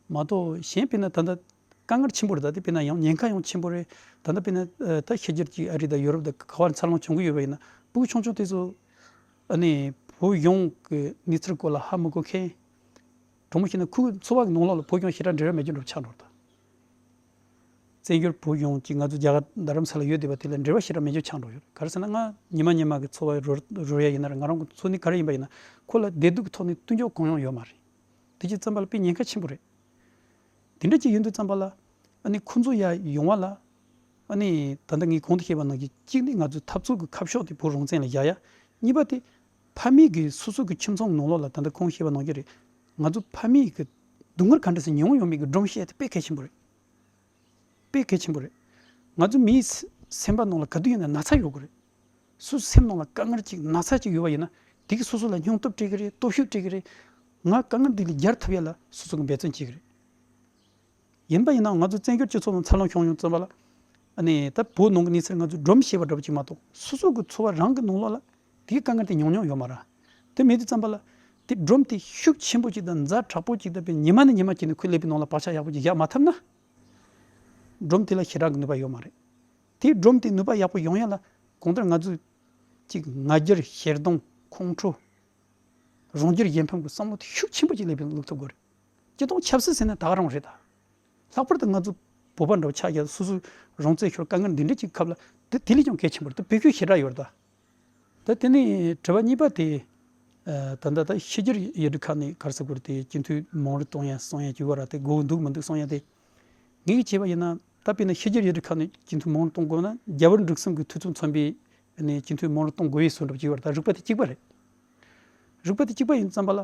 མ་གཏོགས་གཞན་དཔེར་ན་ད་ལྟ་དཀའ་ངལ་ཆེན་པོ་རེད། ད་དེ་དཔེར་ན་ཡང་ཉེན་ཁ་ཡང་ཆེན་པོ་རེད། ད་ལྟ་དཔེར་ན་ཨ་ད་ཕྱི་རྒྱལ་གྱི་ཨ་རི་དང་ཡོ་རོབ་དང་ག་བར་འཚར་ལོངས་བྱུང་གི་ཡོད་པ་ཡིན་ན། ཕྲུ་གུ་ཆུང་ཆུང་དེ་ཚོ་ཨ་ནི་བོད་གཞུང་གི་གནས་ཚུལ་སྐོར་ལ་ཧ་མི་གོ་མཁན། དྲང་མོ་བཤད་ན་ཁོའི་འཚོ་བ་གི་ནང་ལོགས་ལ་བོད་གཞུང་ཞེ་དྲག་འབྲེལ་བ་མེད་རྒྱུ་འདྲ་པོ་ཆགས་འགྲོ་རེད་ད། བཙན་བྱོལ་བོད་གཞུང་གིས་ང་ཚོ་རྒྱ་གར་རྡ་རམ་ས་ལ་ཡོད་བསྡད་པ་དེ་ལ་འབྲེལ་བ་ཞེ་དྲག་མེད་རྒྱུ་ཆགས་འགྲོ་ཡོད། ག་རེ་ཟེར་ན་ང་ཉི་མ་ཉི་མ་གི་འཚོ་བ་རོལ་རོལ་ཡ་ཡིན་ན་ར། ང་རང་གི་འཚོ་གནས་ག་རེ་ཡིན་པ་ཡིན་ན་ཁོ་ལ་བདེ་སྡུག་གི་ཐོག་ནས་བསྟུན་ཕྱོགས་གང་ཡང་ཡོད་མ་རེད། དེ་བྱས་ཙམ་པ་ལ་དཔེ་ཉེན་ཁ་ཆེན་པོ་རེད། དེ་འདྲ་ཅིག་ཡིན་དུས་ཙམ་པ་ལ། ཨ་ནི་ཁོ་ཚོ་ཡར་ཡོང་བ་ལ། ཨ་ནི་ད་ལྟ་ངས་གོང་དུ་བཤད་པ་ནང་བཞིན་གཅིག་ནི་ང་ཚོའི་འཐབ་རྩོད་ཀྱི་ཁ་ཕྱོགས་དེ་བོད་རང་བཙན་ལ་བཞག་ཡ། གཉིས་པ་དེ་ཕ་མེས་ཀྱི་སོ་སོ་གི་ཁྱིམ་ཚང་ནང་ལོགས་ལ་ད་ལྟ་ཁོང་བཤད་པ་ནང་བཞིན་རེད། ང་ཚོ་ཕ་མེས་ཀྱི་ སྡུག་བསྔལ་ག་འདྲ་ཞིག་མྱོང་ཡོད་མེད་ཀྱི་སྒྲོམ་བཤད་དེ་དཔེ་གལ་ཆེན་པོ་རེད། དཔེ་གལ་ཆེན་པོ་རེད། ང་ཚོ་མིའི་སེམས་པ་ནང་ལ་ག་དུས་ཡིན་ན་ན་ཚ་ཡོད་དགོས་རེད། སོ་སོའི་སེམས་ནང་ལ་དཀའ་ངལ་ཅིག་ན་ཚ་ཅིག་ཡོད་པ་ཡིན་ན། དེ་གིས་སོ་སོ་ལ་སྙིང་སྟོབས་སྤྲད་ཀྱི་རེད། སྟོབས་ཤུགས་སྤྲད་ཀྱི་རེད། ང་དཀའ་ངལ་འདི་ལས་རྒྱལ་ཐུབ་ཡ་ལ་སོ་སོ་གིས་འབད་བརྩོན་བྱེད་ཀྱི་རེད། ཡིན་པ་ཡིན་ན་ང་ཚོ་བཙན་བྱོལ་སྤྱི་ཚོགས་ནང་འཚར་ལོངས་བྱུང་ཡོང་ཙམ་པ་ལ། ཨ་ནི་ད་བོད་ནང་གི་གནས་ཚུལ་ང་ཚོས་སྒྲོམ་བཤད་པ་འདྲ་པོ་ཅིག་མ་གཏོགས། སོ་སོ་གི་འཚོ་བ་རང་གི་ནང་ལོགས་ལ་དེའི་དཀའ་ངལ་དེ་མྱོང་མྱོང་ཡོད་མ་རེད། དེ་མེད་དུས་ཙམ་པ་ལ། དེ་སྒྲོམ་དེ་ཤུགས་ཆེན་པོ་ཅིག་དང་ཛ་དྲག་པོ་ཅིག་དང་དཔེ་ཉི་མ་ནས་ཉི་མ་བྱས་ནས་ཁོའི་ཀླད་པའི་ནང་ལ་བག་ཆགས་ཡག་པོ་ཅིག་བཞག་མ་ཐུབ་ན། སྒྲོམ་དེ་ལ་ཞེ་དྲག་གི་ནུས་པ་ཡོད་མ་རེད། དེའི་སྒྲོམ་དེ་ནུས་པ་ཡག་པོ་ཡོང་ཡ་ལ། གང་ལྟར་ང་ཚོས་ཅིག་ང་རྒྱལ། ཞེ་སྡང་། ཁོང་ཁྲོ། རང་རྒྱལ་གཞན་ཕམ་གྱི་བསམ་བློ་དེ་ཤུགས་ཆེན་པོ་ཅིག་ཀླད་པའི་ནང་བླུག་ཐུབ་དགོས་རེད། སྤྱིར་བཏང་ཆབ་སྲིད་ཟེར་ན་ད་ག་རང་རེད་ད། ལྷག་པར་དུ་ང་ཚོ་བོད་པ་འདྲ་བོ་ཆགས་ཡ། སོ་སོའི་རང་བཙན་ཤོར་དཀའ་ངལ་འདི་འདྲ་ཅིག་སྐབས་ལ། དེ་དེ་ལས་ཀྱང་གལ་ཆེན་པོ་རེད། དེ་བོད་ཤུགས་ཞེ་དྲག་ཡོད་རེད་ད། ད་དེ་ནས་དྲི་བ་གཉིས་པ་དེ། ཨ། ད་ལྟ་ད་ཕྱི་རྒྱལ་ཡུལ་གྲུ་ཁག་ནས་ག་རེ་ཟེར་དགོས་རེད། དེ་སྤྱི་འཐུས་མང་རུ་གཏོང་ཡ་གསུང་ཡ་ཅིག་ཡོད་རེད། དེ་དགོས་འདུག་མི་འདུག་གསུང་ཡ་དེ། ངས་བྱས་པ་ཡིན་ན། ད་དཔེར་ན་ཕྱི་རྒྱལ་ཡུལ་གྲུ་ཁག་ནས་སྤྱི་འཐུས་མང་རུ་གཏོང་དགོས་ན། རྒྱ་བལ་འབྲུག་གསུམ་གྱི་འཐུས་ཚབ་མཚོན་པའི་ནས་སྤྱི་འཐུས་མང་རུ་གཏོང་དགོས་པའི་བཟོ་འདྲ་ཅིག་ཡོད་རེད། ད་རིགས་པ་དེ་གཅིག་པ་རེད། རིགས་པ་དེ་གཅིག་པ་ཡིན་ཙམ་པ་ལ།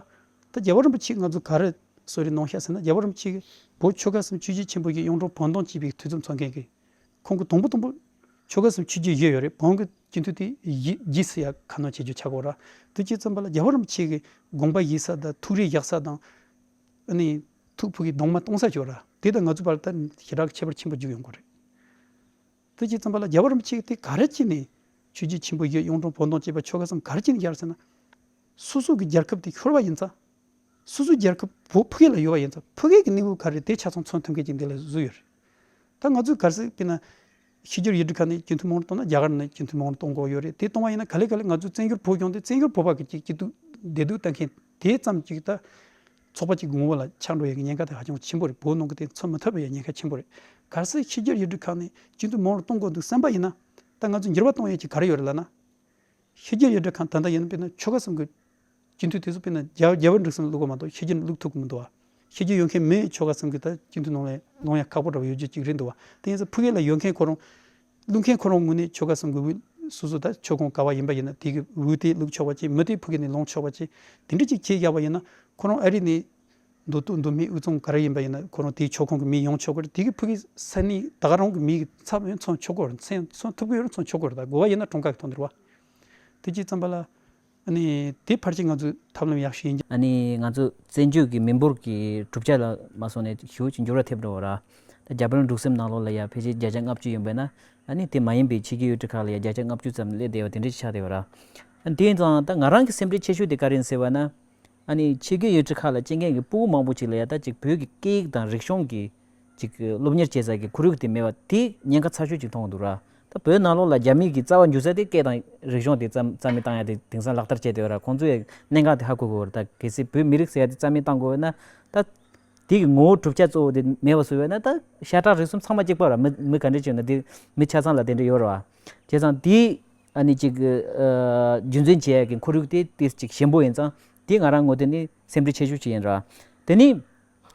ད་རྒྱལ་བ་རིན་པོ་ཆེ་ང་ཚོ་ག་རེ་གསོལ་རས་གནང་ཤག་ཟེར་ན། རྒྱལ་བ་རིན་པོ་ཆེ་གིས་བོད་ཆོལ་ཁ་གསུམ་ཆོས་བརྒྱུད་ཆེན་པོ་བརྒྱུད་གཡུང་དྲུང་བོན་སྟོན་ཅེས་པའི་འཐུས་ཚབ་མཚོན་མཁན་གྱི། ཁོང་གིས་དང་པོ་དང་པོ་ཆོལ་ཁ་གསུམ་ཆོས་བརྒྱུད་བཞི་ཡོད་རེད། བོན་གྱི་སྤྱི་འཐུས་དེ་བཞི་བརྗེས་སུ་ཡ་ཁ་སྣོན་བྱེད་རྒྱུ་ཆགས་ཀྱི་ཡོད་རེད། དེ་བྱས་ཙམ་པ་ལ་རྒྱལ་བ་རིན་པོ་ཆེ་གིས་དགོངས་པ་བཞེས་ས་དང་། ཐུགས་རེ་བཞག་ས་དང་། ཨ་ནི་ཐུགས་ཕུགས་ཀྱི་གདུང་མ་གཏོང་ས་ཅིག་ཡོད་རེད། དེ་དང་ང་ཚོའི་བར་ལ་ད་ཞེ་དྲག་ཁྱད་པར་ཆེན་པོ་འཇུག་ཡོང་གི་རེད། དེ་བྱས་ཙམ་པ་ལ་རྒྱལ་བ་རིན་པོ་ཆེ་དེ་ག་རེ་བྱས་ནས་ཆོས་བརྒྱུད་ཆེན་པོ་བཞི། གཡུང་དྲུང་བོན་སྟོན་ཅེས་པ་ཆོལ་ཁ་གསུམ་ག་རེ་བྱས་ནས་བཞག་ཟེར་ན། སོ་སོ་གི་རྒྱལ་ཁབ་དེ་ཤོར་བ་ཡིན་ཙང་། སོ་སོའི་རྒྱལ་ཁབ་བོད་ཕ་གི་ལ་ཡོད་པ་ཡིན་ཙང་། ཕ་གི་གི་གནས་བབ་ག་རེ་རེད། དེ་ཆ་ཚང་མཚོན་ཐུབ་མཁན་ཅིག་འདི་ལ་བཟོས་ཡོད་རེད། ད་ང་ཚོས་ག་རེ་ཟེར་དཔེར་ན། ཕྱི་རྒྱལ་ཡུལ་གྲུ་ཁག་ནས་སྤྱི་འཐུས་མང་རུ་གཏོང་ན། རྒྱ་གར་ནས་སྤྱི་འཐུས་མང་རུ་གཏོང་དགོས་ཡོད་རེད། དེ་གཏོང་བ་ཡིན་ན་ག་ལེ་ག་ལེ་ང་ཚོ་བཙན་བྱོལ་བོད་ལྗོངས་དེ་བཙན་བྱོལ་བོད་པ་གི་ཅིག་སྐྱིད་སྡུག་བདེ་སྡུག་ལྟ་མཁན་དེ་ཙམ་ཅིག་ད་ཚོགས་པ་གཅིག་གི་ངོ་བོ་ལ་ཆགས་འགྲོ་ཡ་གི་ཉེན་ཁ་དེ་ཧ་ཅང་ཆེན་པོ་རེད། བོད་ནང་གི་དེ་མཚོན་མི་ཐུབ་པའི་ཉེན་ཁ་ཆེན་པོ་རེད། གལ་སྲིད་ཕྱི་རྒྱལ་ཡུལ་གྲུ་ཁག་ནས་སྤྱི་འཐུས་མང་རུ་གཏོང་དགོས་འདུག་བསམ་པ་ཡིན་ན། ད་ང་ཚོ་འགྱུར་བ་གཏོང་ཡ་ཅིག་ག་རེ་ཡོད་རེད་ལབ་ན། ཕྱི་རྒྱལ་ཡུལ་གྲུ་ཁག་ད་ལྟ་ཡིན་ན། དཔེར་ན་ཆོལ་ཁ་གསུམ་གྱི་སྤྱི་འཐུས་དེ་ཚོ་དཔེར་ན་རྒྱ་རྒྱ་བལ་འབྲུག་གསུམ་ལ་བླུག་དགོས་མ་གཏོགས་ཕྱི་རྒྱལ་ནས་བླུག་ཐུབ་ཀྱི་མི་འདུག་བ། ཕྱི་རྒྱལ་ཡོད་མཁན་མི་ཆོལ་ཁ་གསུམ་གྱི་ད་སྤྱི་འཐུས་ནང་ལ་ལོང་ཡ་ཁག་པོ་འདྲ་བོ་ཡོད་རྒྱུ་ཅིག་རེད་འདུག་བ། དེ་ཡིན་ཙང་ཕ་གི་ལ་ཡོད་མཁན་ཁོ་རང་། བླུག་མཁན་ཁོ་རང་ངོས་ནས་ཆོལ་ཁ་གསུམ་གྱི་འོས། སོ་སོ་ད་ཆོལ་ཁོངས་ག་བ་ཡིན་པ་ཡིན་ན་དེ་གི་འོས་དེ་བླུག་ཆོག་པ་ཅིག་མི་དེ་ཕ་གི་ནས་ལོང་ཆོག་པ་ཅིག་དེ་འདྲ་ཅིག་བྱས་བཞག་པ་ཡིན་ན། ཁོ་རང་ཨ་རི་ནས་མདོ་སྟོད་མདོ་སྨད་དབུས་གཙང་ག་རེ་ཡིན་པ་ཡིན་ན། ཁོ་རང་དེའི་ཆོལ་ཁོངས་ཀྱི་མི་ཡོང་ཆོག་གི་རེད། དེ་གི་ཕ་གི་ས་གནས་ད་ག་རང་གི་མི་གི་ཚབ་ཡང་མཚོན་ཆོག་གི་རེད། མཚོན་མཚོན་ཐུབ་ཀྱི་ཡོད་རེད། མཚོན་ཆོག་གི་རེད། ད་དགོས་པ་ཡིན་ན་གྲངས་ཀ་གི་ཐོག་ནས་རེད་བ། དེ་བྱས་ཙམ་པ་ལ། ཨ་ནི་དེ་ཕལ་ཆེར་ང་ཚོའི་ཐབས་ལམ་ཡག་ཤོས་ཡིན། ཨ་ནི་ང་ཚོ་བཙན་བྱོལ་གྱི་མི་འབོར་གྱི་གྲུབ་ཆ་ལ་མ་སོང་ནས་ཞེ་པོ་ཅིག་འགྱུར་བ་ཐེབས་འགྲོ་བ་ར། ད་རྒྱ་བལ་འབྲུག་གསུམ་ནང་ལོགས་ལ་ཡ་ཕལ་ཆེར་བརྒྱ་ཆ་ལྔ་བཅུ་ཡིན་པས་ན། ཨ་ནི་དེ་མ་ཡིན་པའི་ཕྱི་རྒྱལ་ཡུལ་གྲུ་ཁག་ལ་ཡ་བརྒྱ་ཆ་ལྔ་བཅུ་ཙམ་སླེབས་བསྡད་པ་དེ་འདྲ་ཞིག་ཆགས་བསྡད་པ་ར། ཨ་ནི་དེ་ཡིན་ཙང་ད་ང་རང་གི་སེམས་ཁྲལ་ཆེ་ཤོས་དེ་ག་རེ་ཡིན་ཟེར་བ་ན། ཨ་ནི་ཕྱི་རྒྱལ་ཡུལ་གྲུ་ཁག་ལ་སྐྱེ་མཁན་གྱི་ཕྲུ་གུ་མང་པོ་ཅིག་ལ་ཡ་ད་ཅིག་བོད་ཀྱི་སྐད་ཡིག་དང་རིག་གཞུང་གི་ཅིག་སློབ་གཉེར་བྱེད་ས་ཀྱི་ཁོར་ཡུག་དེ་མེད་པ་དེ་ཉེན་ཁ་ཚ་ཤོས་ཅིག་མཐོང་གི་འདུག་ར། ད་བོད་ནང་ལོགས་ལ་རྒྱ་མི་གི་རྩ་བ་འཇུ་ས་དེ་སྐད་དང་རིག་གཞུང་དེ་རྩ་རྩ་མེད་བཏང་ཡ་དེ་དེང་སང་ལག་བསྟར་བྱས་བསྡད་ཡོད་ར། ཁོང་ཚོས་ཡ་གནད་འགག་དེ་ཧ་གོ་གི་ཡོད་ར། ད་གལ་སྲིད་བོད་མི་རིགས་ཟེར་ཡ་དེ་རྩ་མེད་བཏང་དགོས་ཡོད་ན། ད་དེ་གི་ངོ་བོ་གྲུབ་ཆ་གཙོ་བོ་དེ་མེད་པ་བཟོས་ཡོད་ན། ད་ཤ་ཁྲག་རུས་གསུམ་ཚང་མ་གཅིག་པ་ར། མི་མི་ག་འདྲ་ཅིག་ཡོད་ན་དེ་མི་ཆ་ཚང་ལ་དེ་འདྲ་ཡོད་ར་བ། བྱས་ཙང་དེ་ཨ་ནི་ཅིག་ཨ་རྒྱུན་འཛིན་བྱེད་ཡ་གི་ཁོར་ཡུག་དེ་དེ་ཅིག་ཞན་པོ་ཡིན་ཙང་། དེ་ང་རང་ངོས་ཐད་ནས་སེམས་ཁྲལ་ཆེ་ཤོས་ཅིག་ཡིན་ར། དེ་ནི།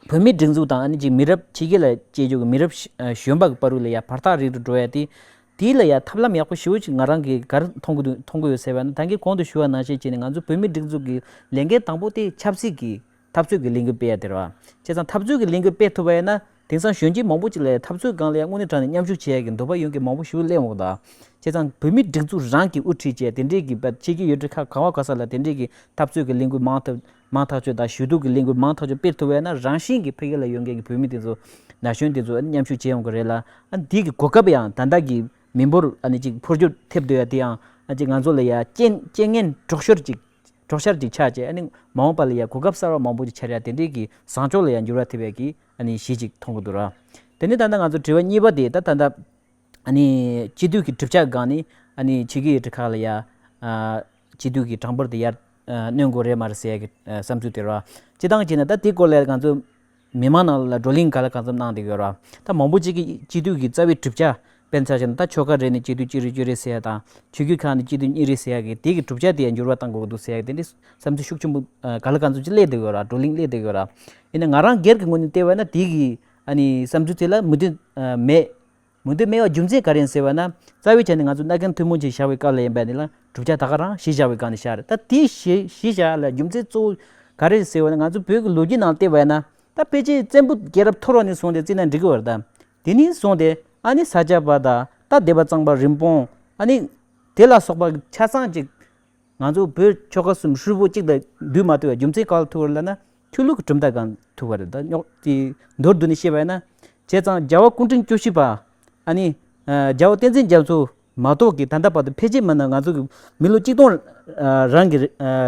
བོད་མིའི་སྒྲིག་འཛུགས་དང་ཨ་ནི་ཅིག་མི་རབས་ཕྱི་རྒྱལ་ལ་སྐྱེས་ཡོད་ཀྱི་མི་རབས་གཞོན་པ་གི་བར་དུ་ལ་ཡ་བར་ཐག་རིང་རུ་འགྲོ་ཡ་དེ། དེ་ལ་ཡ་ཐབས་ལམ་ཡག་པོ་ཞེ་པོ་ཅིག་ང་རང་གིས་ག་རེ་མཐོང་གི་འདུག་མཐོང་གི་ཡོད་ཟེར་བ་ན། ད་གིན་གོང་དུ་ཞུ་བ་ནང་བཞིན་བྱས་ནས་ང་ཚོ་བོད་མིའི་སྒྲིག་འཛུགས་ཀྱི་ལས་འགན་དང་པོ་དེ་ཆབ་སྲིད་ཀྱི་འཐབ་རྩོད་ཀྱི་ལས་འགུལ་སྤེལ་ཡ་དེ་རེད་བ། བྱས་ཙང་འཐབ་རྩོད་ཀྱི་ལས་འགུལ་སྤེལ་ཐུབ་པ་ཡིན་ན། དེང་སང་གཞོན་སྐྱེས་མང་པོ་ཅིག་ལ་ཡ་འཐབ་རྩོད་སྒང་ལ་ཡ་དངོས་གནས་དྲང་ནས་མཉམ་ཞུགས་བྱེད་ཡ་གི་འདོད་པ་ཡོད་མཁན་མང་པོ་ཞེ་པོ་སླེབས་འོང་གི་འདུག་བྱས་ཙང་བོད་མིའི་སྒྲིག་འཛུགས་རང་གིས་དབུ་ཁྲིད་བྱས་དེ་འདྲའི་གི་ཕྱི་རྒྱལ་ཡུལ་གྲུ་ཁག་ག་བ་ག་ས་ལ་དེ་འདྲའི་གི་འཐབ་རྩོད་ཀྱི་ལས་འགུལ་མང་ཐག་མང་ཐག་ཆོད་དང་། ཞུ་གཏུག་གི་ལས་འགུལ་མང་ཐག་ཆོད་སྤེལ་ཐུབ་པ་ཡིན་ན། རང་བཞིན་གྱིས་ཕ་གི་ལ་ཡོད་མཁན་གྱི་བོད་མི་དེ་ཚོ་ན་གཞོན་དེ་ཚོ་མཉམ་ཞུགས་བྱེད་ཡོང་གི་རེད་ལ། ཨ་འདི་གི་གོ་སྐབས་ཡང་ད་ལྟ་གི་མི་འབོར་ཨ་ནི་ཅིག་འཕོ་འགྱུར་ཐེབས་སྡོད་ཡ་དེ་ཡང་ཨ་ཅིག་ང་ཚོ་ལ་ཡ་རྐྱེན་རྐྱེན་ངན་གྲོགས་ཤོར་ཅིག་གྲོགས་ཤར་ཅིག་ཆགས་བྱས། ཨ་ནི་མ་འོངས་པ་ལ་ཡ་གོ་སྐབས་གསར་བ་མང་པོ་ཅིག་འཆར་ཡ་དེ་འདྲའི་གི་བཟང་ཕྱོགས་ལ་ཡ་འགྱུར་བ་ཐེབས་ཡ་གི་ཨ་ནི་གཞི་ཅིག་མཐོང་གི་འདུག་ར། དེ་ནས་ད་ལྟ་ང་ཚོ་དྲི་བ་གཉིས་པ་དེ་ད་ད་ལྟ། ཨ་ནི་སྤྱི་འཐུས་ཀྱི་གྲུབ་ཆ་སྒང་ནས་ཨ་ནི་ཕྱི་རྒྱལ་ཡུལ་གྲུ་ཁག་ལ་ཡ། ཨ་སྤྱི་འཐུས་ཀྱི་གྲངས་འབོར་དེ་ཡར་ཨ་སྣོན་དགོས་རེད་མ་རེད་ཟེར་ཡ་གི་ཨ་བསམ་ཚུལ་དེ་རེད་བ། སྤྱིར་བཏང་བྱས་ན་ད་དེའི་སྐོར་ལ་ང་ཚོ་མི་མང་ནང་ལ་བགྲོ་གླེང་ག་ལ་གང་འཚམ་གནང་བསྡད་ཡོད་རེད་བ། ད་མང་པོ་ཅིག་གིས་སྤྱི་འཐུས་ཀྱི་རྩ་བའི་གྲུབ་ཆ་དཔེར་ན་ཆ་བཞག་ན། ད་ཆོལ་ཁ་རེ་ནས་སྤྱི་འཐུས་གཅིག་རེ་གཅིག་རེ་ཟེར་ཡ་དང་། ཆོས་བརྒྱུད་ཁག་ནས་སྤྱི་འཐུས་གཉིས་རེ་ཟེར་ཡ་གི་དེ་གི་གྲུབ་ཆ་དེ་ཡང་འགྱུར་བ་གཏང་དགོས་ཀྱི་འདུག་ཟེར་ཡ་གི་དེ་འདྲའི་བསམ་ཚུལ་ཤུགས་ཆེན་པོ་ཨ་ག་ལ་གང་འཚམ་ཅིག་སླེབས་བསྡད་ཡོད་རེད་བ། བགྲོ་གླེང་སླེབས་བསྡད་ཡོད་རེད་བ། ཡིན་ན་ང་རང་སྒེར་གྱི་ངོས་ནས་བལྟས་པ་ན་དེ་གི་ཨ་ནི་བསམ་ཚུལ་དེ་ལ་མོས་མཐུན་ཨ་མེད། མོས་མཐུན་མེད་པའི་རྒྱུ་མཚན་ག་རེ་ཡིན་ཟེར་བ་ན། རྩ་བའི་ཆ་ནས་ང་ཚོ་མནའ་གན་ཐུན་མོང་ཅིག་བཞག་པའི་སྐབས་ལ་ཡིན་པ་ནི་ལ། གྲུབ་ཆ་ད་ག་རང་གཞི་བཞག་པའི་སྒང་ནས་བཞག་རེད། ད་དེ་གཞི་གཞི་བཞག་ལ་རྒྱུ་མཚན་གཙོ་བོ་ག་རེ་རེད་ཟེར་བ་ན། ང་ཚོ་བོད་ཀྱི་ལོ་རྒྱུས་ནང་བལྟས་པ་ཡིན་ན། ད་ཕལ་ཆེར་བཙན་པོ་རྒྱལ་རབས་འཐོར་བ་ནས་བཟུང་སྟེ་བརྩིས་ན་འགྲིག་གི་ཡོད་རེད་ད། དེ་ནས་བཟུང་སྟེ་ཨ་ནི་ས་སྐྱ་པ་དང་ད་སྡེ་པ་གཙང་པ་རིན་སྤུངས་ཨ་ནི་དེ་ལ་སོགས་པ་ཆ་ཚང་ཅིག་ང་ཚོ་བོད་ཆོལ་ཁ་གསུམ་ཧྲིལ་པོ་གཅིག་ལ་འདུས་མ་ཐུབ་པའི་རྒྱུ་མཚན་ག་ལ་ཐུག་པ་རེད་ལབ་ན། ཆོས་ལུགས་ཀྱི་གྲུབ་མཐའ་སྒང་ཐུག་པ་རེད། ད་རྙོག་དེ་མདོར་བསྡུས་ནས་བཤད་པ་ཡིན་ན། བྱས་ཙང་རྒྱལ་བ་སྐུ་ཕྲེང་བཅུ་བཞི་པ་ཨ་ནི་རྒྱལ་བ་བསྟན་འཛིན་རྒྱ་མཚོ་མ་གཏོགས་ཀྱི་ད་ལྟ་བར་དུ་ཕལ་ཆེར་མིན་ན་ང་ཚོ་གི་མི་ལོ་གཅིག་སྟོང་རང་གི་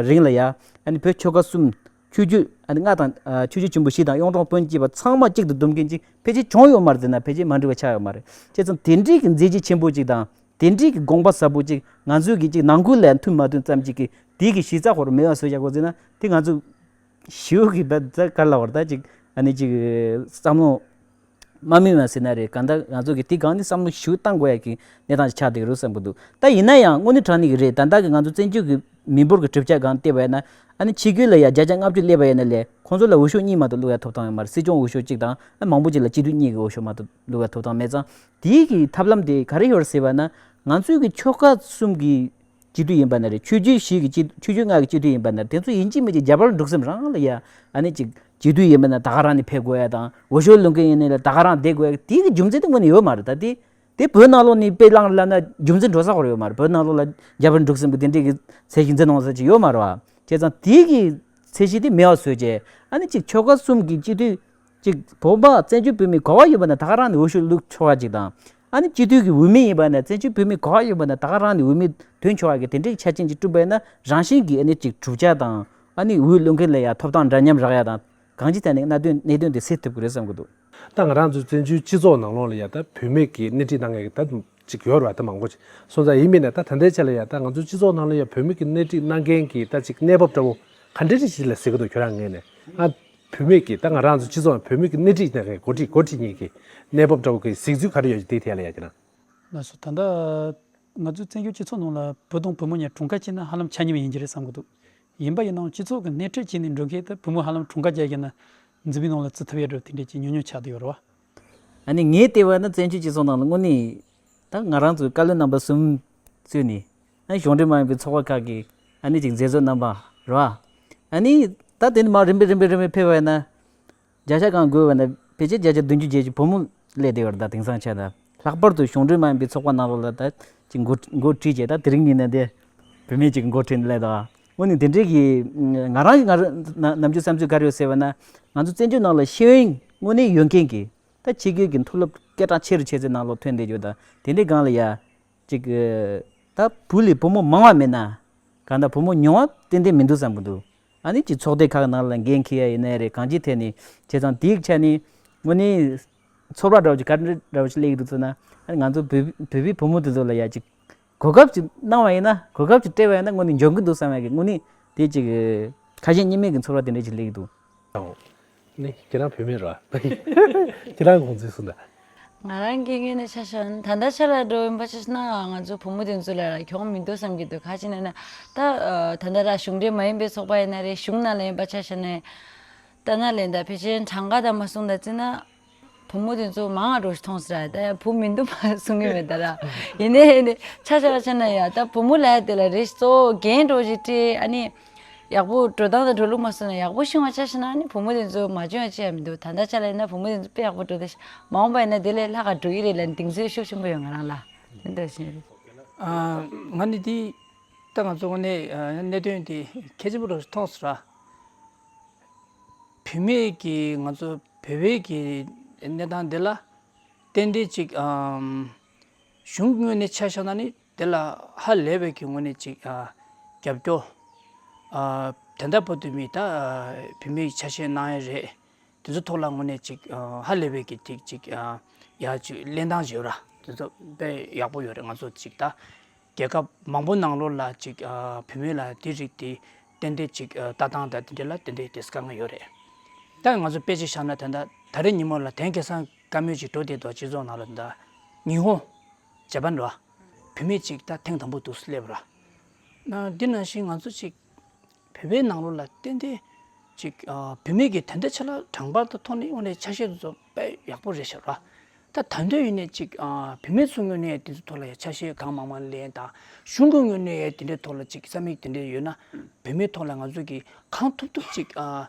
རིང་ལ་ཡ་ཨ་ནི་བོད་ཆོལ་ཁ་གསུམ་ཆོས་བརྒྱུད་ཨ་ནི་ལྔ་དང་ཆོས་བརྒྱུད་ཆེན་པོ་བཞི་དང་གཡུང་དྲུང་བོན་བཅས་པ་ཚང་མ་གཅིག་ཏུ་བསྡོམས་མཁན་ཅིག་ཕལ་ཆེར་བྱུང་ཡོད་མ་རེད་ཟེར་ན་ཕལ་ཆེར་མ་འགྲིག་པ་ཆགས་ཡོད་མ་རེད། བྱས་ཙང་དེ་འདྲའི་གི་མཛད་རྗེས་ཆེན་པོ་ཅིག་དང་དེ་འདྲའི་གི་དགོངས་པ་ཟབ་པོ་ཅིག་ང་ཚོའི་གི་ཅིག་ནང་ཁུལ་ལ་མཐུན་མ་མཐུན་ཙམ་ཅིག་གི་དེའི་གི་གཞི་རྩ་ཧོར་མེད་པ་བཟོས་བཞག་གོ་ཟེར་ན་དེ་ང་ཚོ་ཞེ་པོ་གི་ད་ད་ག་རེ་ལབ་དགོས་རེད། ད་ཅིག་ཨ་ནི་ཅིག་བསམ་བློ་མ་སྨིན་པ་ཟེར་ན་རེད། གང་ལྟར་ང་ཚོ་གི་དེ་སྒང་ནས་བསམ་བློ་ཞེ་པོ་བཏང་དགོས་ཡ་གི་གནས་སྟངས་ཤིག་ཆགས་བསྡད་ཀྱི་རེད་བསམ་གྱི་འདུག་ད་ཡིན་ན་ཡང་དངོས་གནས་དྲང་གནས་ཀྱི་རེད། ད་ལྟ་གི་ང་ཚོ་བཙན་བྱོལ་གི་མི་འབོར་གྱི་གྲུབ་ཆ་སྒང་བལྟས་པ་ཡིན་ན་ཨ་ནི་ཆིག་སྒྱུར་ལ་ཡ་བརྒྱ་ཆ་ལྔ་བཅུ་སླེབས་པ་ཡིན་ན་ལས་ཁོང་ཚོ་ལ་འོས་ཤོག་གཉིས་མ་གཏོགས་བླུག་ཡ་ཐོབ་ཐང་ཡོད་མ་རེད། སྲིད་སྐྱོང་འོས་ཤོག་གཅིག་དང་ཨ་མང་པོ་ཅིག་ལ་སྤྱི་འཐུས་གཉིས་ཀྱི་འོས་ཤོག་མ་གཏོགས་བླུག་ཡ་ཐོབ་ཐང་མེད་ཙང་དེའི་གི་ཐབས་ལམ་དེ་ག་རེ་ཡོད་རེད་ཟེར་བ་ན་ང་ཚོའི་གི་ཆོལ་ཁ་གསུམ་གི་སྤྱི་འཐུས་ཡིན་པ་ན་རེད། ཆོས་བརྒྱུད་བཞི་གི་སྤྱི་ཆོས་བརྒྱུད་ལྔ་གི་སྤྱི་འཐུས་ཡིན་པ་ན་དེ་ཚོ་ཡིན་གཅིག་མིན་གཅིག་རྒྱ་བལ་འབྲུག་གསུམ་རང་ལ་ཡ་ཨ་ནི་ཅིག་སྤྱི་འཐུས་ཡིན་པ་ན་ད་ག་རང་ནས་ཕེབས་དགོས་ཡ་དང་འོས་ཤོག་བླུག་མཁན་ཡིན་ནའི་ལ་ད་ག་རང་བསྡད་དགོས་ཡ་དེའི་གི་རྒྱུ་མཚན་དེ་དངོས་གནས་ཡོད་མ་རེད། ད་དེ་དེ་བོད་ནང་ལོགས་ནས་དཔེ་བླངས་ལབ་ན་རྒྱུ་མཚན་འགྲོ་ས་ཁོ་རང་ཡོད་མ་རེད། བོད་ནང་ལོགས་ལ་རྒྱ་བལ་འབྲུག་གསུམ་གི་དེ་འདྲའི་གི་ཚད་གཞི་འཛིན་གནང་ས་ཅིག་ཡོད་མ་རེད་བ། བྱས་ཙང་དེའི་གི་ཚད་གཞི་དེ་མེད་པ་བཟོས་བྱས་ཨ་ནི་ཅིག་ཆོལ་ཁ་གསུམ་གི་སྤྱི་འཐུས་ཅིག་བོད་པ་བཙན་བྱོལ་བོད་མིའི་གོ་བ་ཡོད་པ་ན་ད་ག་རང་ནས་འོས་ཤོག་བླུག་ཆོག་པ་ཅིག་དང་། ཨ་ནི་སྤྱི་འཐུས་ཀྱི་འོས་མི་ཡིན་པ་ན་བཙན་བྱོལ་བོད་མིའི་གོ་བ་ཡོད་པ་ན་ད་ག་རང་ནས་འོས་མི་ཐོན་ཆོག་པ་གི་དེ་འདྲའི་ཆ་རྐྱེན་ཅིག་བསྐྲུན་པ་ཡིན་ན་རང་བཞིན་གྱིས་ཨ་ནི་ཅིག་གྲུབ་ཆ་དང་ཨ་ནི་འོས་བླུག་མཁན་ལ་ཡང་ཐོབ་ཐང་འདྲ་མཉམ་རག་ཡ་དང་གང་ཅིའི་ཐད་ནས་གནད་དོན་གནད་དོན་དེ་སེལ་ཐུབ་ཀྱི་རེད་བསམ་གྱི་འདུག་ད་ང་རང་ཚོའི་བཙན་བྱོལ་སྤྱི་ཚོགས་ནང་ལོགས་ལ་ཡ་ད་བུད་མེད་ཀྱི་སྣེ་ཁྲིད་གནང་མཁན་གྱི་ད་ཅིག་ཡོད་རེད་བ། ད་མང་པོ་ཅིག་སོང་ཙང་ཡིན་མིན་ནས་ད་ད་ལྟའི་ཆ་ལ་ཡ་ད་ང་ཚོའི་སྤྱི་ཚོགས་ནང་ལ་ཡ་བུད་མེད་ཀྱི་སྣེ་ཁྲིད་གནང་མཁན་གྱི་ད་ཅིག་གནས་བབ་འདྲ་བོ་ག་འདྲ་ཅིག་ཅིག་ལ་གཟིགས་ཀྱི་འདུག་ཁྱོད་རང་ངོས་ནས། ཨ། བུད་མེད་ཀྱི་ད་ང་རང་ཚོ་སྤྱི་ཚོགས་ནང་བུད་མེད་ཀྱི་སྣེ་ཁྲིད་གནང་མཁན་འགོ་ཁྲིད་འགོ་ཁྲིད་གཉིས་ཀྱི་གནས་བབ་འདྲ་བོ་གི་གཟིགས་ཚུལ་ག་རེ་ཡོད་ཅིག་དེའི་ཐད་ལ་ཡ་ཁྱེད་རང་། ལགས་སོ། ད་ལྟ་ང་ཚོའི་བཙན་བྱོལ་སྤྱི་ཚོགས་ནང་ལ་བུ་དང་བུ་མོ་གཉིས་གྲོངས་ཁ་ཕྱེ་ན་ཧ་ལམ་ཆ་མཉམ་ཡིན་གྱི་རེད་བསམ་གྱི་འདུག་ཡིན་པ་ཡིན་ནའང་སྤྱི་ཚོགས་ཀྱི་སྣེ་ཁྲིད་བྱས་ནས་འགྲོ་མཁན་ད་བུ་མོ་ཧ་ལམ་གྲངས་ཀ་བརྒྱ་ཡིན་ན་འཛིན་པའི་ནང་ལ་བརྩི་ཐུབ་ཡ་འདྲ་བོ་དེ་འདྲས་ཀྱི་ཉུང་ཉུང་ཆགས་བསྡད་ཡོད་རེད་བ། ཨ་ནི་ངས་བལྟས་པ་ན་བཙན་བྱོལ་སྤྱི་ཚོགས་ནང་ལ་དངོས་གནས་ད་ང་རང་ཚོའི་བཀའ་བློན་རྣམ་པ་གསུམ་གཙོས་ནས་ཨ་ནི་གཞུང་འབྲེལ་མ་ཡིན་པའི་ཚོགས་པ་ཁག་གི་ཨ་ནི་ཅིག་མཛད་གཙོ་རྣམ་པ་རེད་བ། ཨ་ནི་ད་དེ་ནས་མར་རིམ་པས་རིམ་པས་རིམ་པས་ཕེབས་པ་ཡིན་ན། བརྒྱ་ཆ་གང་དགོས་པ་ན་ཕལ་ཆེར་བརྒྱ་ཆ་བདུན་ཅུ་བརྒྱད་ཅུ་བུ་མོ་སླེབས་བསྡད་ཡོད་རེད། ད་དེང་སང་ཆ་ད་ལྷག་པར་དུ་གཞུང་འབྲེལ་མ་ཡིན་པའི་ཚོགས་པ་ནང་ལོགས་ལ་ད་ཅིག་འགོ་འགོ་ཁྲིད་བྱས་ད་དེ་རིང་ཉིན་ནས་དེ་བུད་མེད་ཅིག་འགོ་ཁྲིད་སླེབས་ད། དངོས་གནས་དེ་འདྲའི་གི་ང་རང་གི་ང་རང་ནམ་རྒྱུན་བསམ་ཚུལ་ག་རེ་ཡོད་ཟེར་བ་ན་ང་ཚོ་བཙན་བྱོལ་ནང་ལ་ཤེས་ཡོན་དངོས་གནས་ཡོད་མཁན་གི་ད་ཕྱི་རྒྱལ་གི་མཐོ་སློབ་སྐད་གྲགས་ཆེ་རུ་ཆེ་ཚད་ནང་ལོགས་ཐོན་བསྡད་ཡོད་ད། དེ་འདྲའི་སྒང་ལ་ཡ། ཅིག་ད་བུ་ལས་བུ་མོ་མང་བ་མེད་ན། གང་ལྟར་བུ་མོ་ཉུང་བ་ཏན་ཏན་མི་འདུག་བསམ་གྱི་འདུག་ཨ་ནི་ཅིག་ཚོགས་སྡེ་ཁག་ནང་ལ་འགན་འཁྱེར་ཡ་ཡིན་ནའི་རེད། གང་ཅིའི་ཐད་ནས་བྱས་ཙང་དེའི་ཆ་ནས་དངོས་གནས་ཚོར་བ་འདྲ་བོ་ཅིག་ག་འདྲ་འདྲ་བོ་ཅིག་སླེབས་ཀྱི་འདུག་ཟེར་ན། ཨ་ནི་ང་ཚོ་བོད་བོད་པའི་བུ་མོ་དེ་ཚོ་ལ་ཡ་ཅིག་གོ་སྐབས་ཅིག་གནང་བ་ཡིན་ན་གོ་སྐབས་ཅིག་སྤྲད་པ་ཡིན་ན་དངོས་གནས་འཇོན་གྱི་འདུག་བསམ་ཡ་གི་དངོས་གནས་དེ་ཅིག་ཁ་ཞེ་གཉིས་མེད་ཀྱི་ཚོར་བ་དེ་འདྲ་ཅིག་སླེབས་ཀྱི་འདུག་ཨོ། ནི་ཁྱེད་རང་བུད་མེད་རེད་བ། ཁྱེད་རང་དགོངས་ཚུལ་གསུངས་དང་། ང་རང་གི་ངོས་ནས་ཆ་བཞག་ན་ད་ལྟ་ཆ་ལ་འགྲོ་ཡིན་པ་ཆ་བཞག་ན་ང་ཚོ་བུ་མོ་དེ་ཚོ་ལ་གྱོང་མི་འདུག་བསམ་གྱི་འདུག་ག་ཅི་ན་ན་ད་ད་ལྟ་ར་གཞུང་འབྲེལ་མ་ཡིན་པའི་ཚོགས་པ་ཡིན་ན་རེད། གཞུང་ནང་ལ་ཡིན་པ་ཆ་བཞག་ན་ད་ན་ལེན་ད་ཕལ་ཆེར་གྲངས་ཀ་ད་མ་གསུངས་ད་བརྩིས་ན་བུ་མོ་དེ་ཚོ་མང་ང་འགྲོ་ཞིག་མཐོང་ཟེར་ར། ད་ཡང་བུ་མི་འདུག་མ་གསུང་གི་མེད་ད་ར། ཡིན་ནའི་ཡིན་ནའི་ཆ་བཞག་ཆ་ན་ཡ་ད་བུ་མོ་ལ་ཡ་དེ་ལ་རེད་གཙོ་བོ་འགན་འགྲོ་ཞིག་སྤྲད་ཨ་ནི། ཡག་པོ་འགྲོ་སྟངས་དང་འགྲོ་ལུགས་མ་སོང་ན་ཡག་པོ་ཤེས་པ་ཆ་བཞག་ན་ནི་བུ་མོ་དེ་ཚོ་མ་བྱུང་ཡ་ཅི་ཡང་མི་འདུག་ད་ལྟ་ཆ་ལ་ཡིན་ན་བུ་མོ་དེ་ཚོ་དཔེ་ཡག་པོ་འགྲོ་དེ་མ་འོངས་པ་ཡིན་ན་དེ་ལས་ལྷག་ག་འགྲོ་གི་རེད་ལབ་ནས་གདེང་ཚོད་ཤུགས་ཆེན་པོ་ཡོད་ང་རང་ལ་དེ་འདྲ་བཞིན་རེད། ཨ། ང་ནི་དེ་ད་ང་ཚོ་ངོས་ནས་ཨ་གནད་དོན་དེ་གལ་ཆེན་པོ་རུ་མཐོང་སོང་ར། བུད་མེད་ཀྱི་ང་ཚོ་བོད་པའི་གི་གནས་སྟངས་འདི་ལ་ཏན་ཏན་ཅིག་ཨམ་གཞུང་གི་ངོས་ནས་ཆ་བཞག་ན་ནི། དེ་ལ་ཧ་ལས་པའི་གི་ངོས་ནས་ཅིག་ཨ་རྒྱབ་སྐྱོར་ཨ་དེ་འདྲ་པོ་དུ་མི་ད་ཨ་བུད་མེད་ཆ་ཤས་གནང་ཡ་རེད། དེ་ཚོ་ཐོག་ལ་ངོས་ནས་ཅིག་ཨ་ཧ་ལས་པའི་གི་ཅིག་ཅིག་ཨ་ཡ་ཅིག་ལེན་སྟངས་བྱེད་ར་དེ་ཚོ་དཔེ་ཡག་པོ་ཡོད་རེད། ང་ཚོ་ཅིག་ད་རྒྱལ་ཁབ་མང་པོ་ནང་ལོགས་ལ་ཅིག་ཨ་བུད་མེད་ལ་དེ་རིགས་དེ་ཏན་ཏན་ཅིག་ཨ་ལྟ་སྟངས་དང་དེ་འདྲ་ལ་ཏན་ཏན་དེ་དཀའ་ངལ་ཡོད་རེད། ད་ང་ཚོ་དཔེ་ཅིག་བཞག་ན་ད་ད་ད་རེས་ཉིན་མོ་ལ་དེང་ཁ་སང་བཀའ་མོལ་ཅིག་འགྲོ་བསྡད་འདུག་སྤྱི་ཚོགས་ནང་ལ་ད་ཉི་ཧོང་། ཇ་པན་ར། བུད་མེད་ཅིག་ད་ཐེངས་དང་པོ་འདུག་སླེབས་ར། ན་འདི་ནང་བཞིན་ང་ཚོ་ཅིག་བོད་པའི་ནང་ལོགས་ལ་ཏན་ཏན་ཅིག་ཨ་བུད་མེད་ཀྱི་དེ་འདྲ་ཆ་ལ་དྲང་པར་དུ་ཐོག་ནས་དངོས་གནས་ཆ་ཤས་དེ་ཚོ་དཔེ་ཡག་པོ་རེད་ཤག་ར། ད་ད་འདོད་ཡིན་ནས་ཅིག་ཨ་བུད་མེད་ཚོ་ངོས་ནས་དེ་ཚོ་ཐོག་ལ་ཡ་ཆ་ཤས་གང་མང་མང་ལེན་དང་གཞུང་གི་ངོས་ནས་ཡ་དེ་འདྲའི་ཐོག་ལ་ཅིག་བསམ་ཡིག་དེ་འདྲ་ཡོད་ན་བུད་མེད་ཐོག་ལ་ང་ཚོ་གིས་གང་ཐུབ་ཐུབ་ཅིག་ཨ།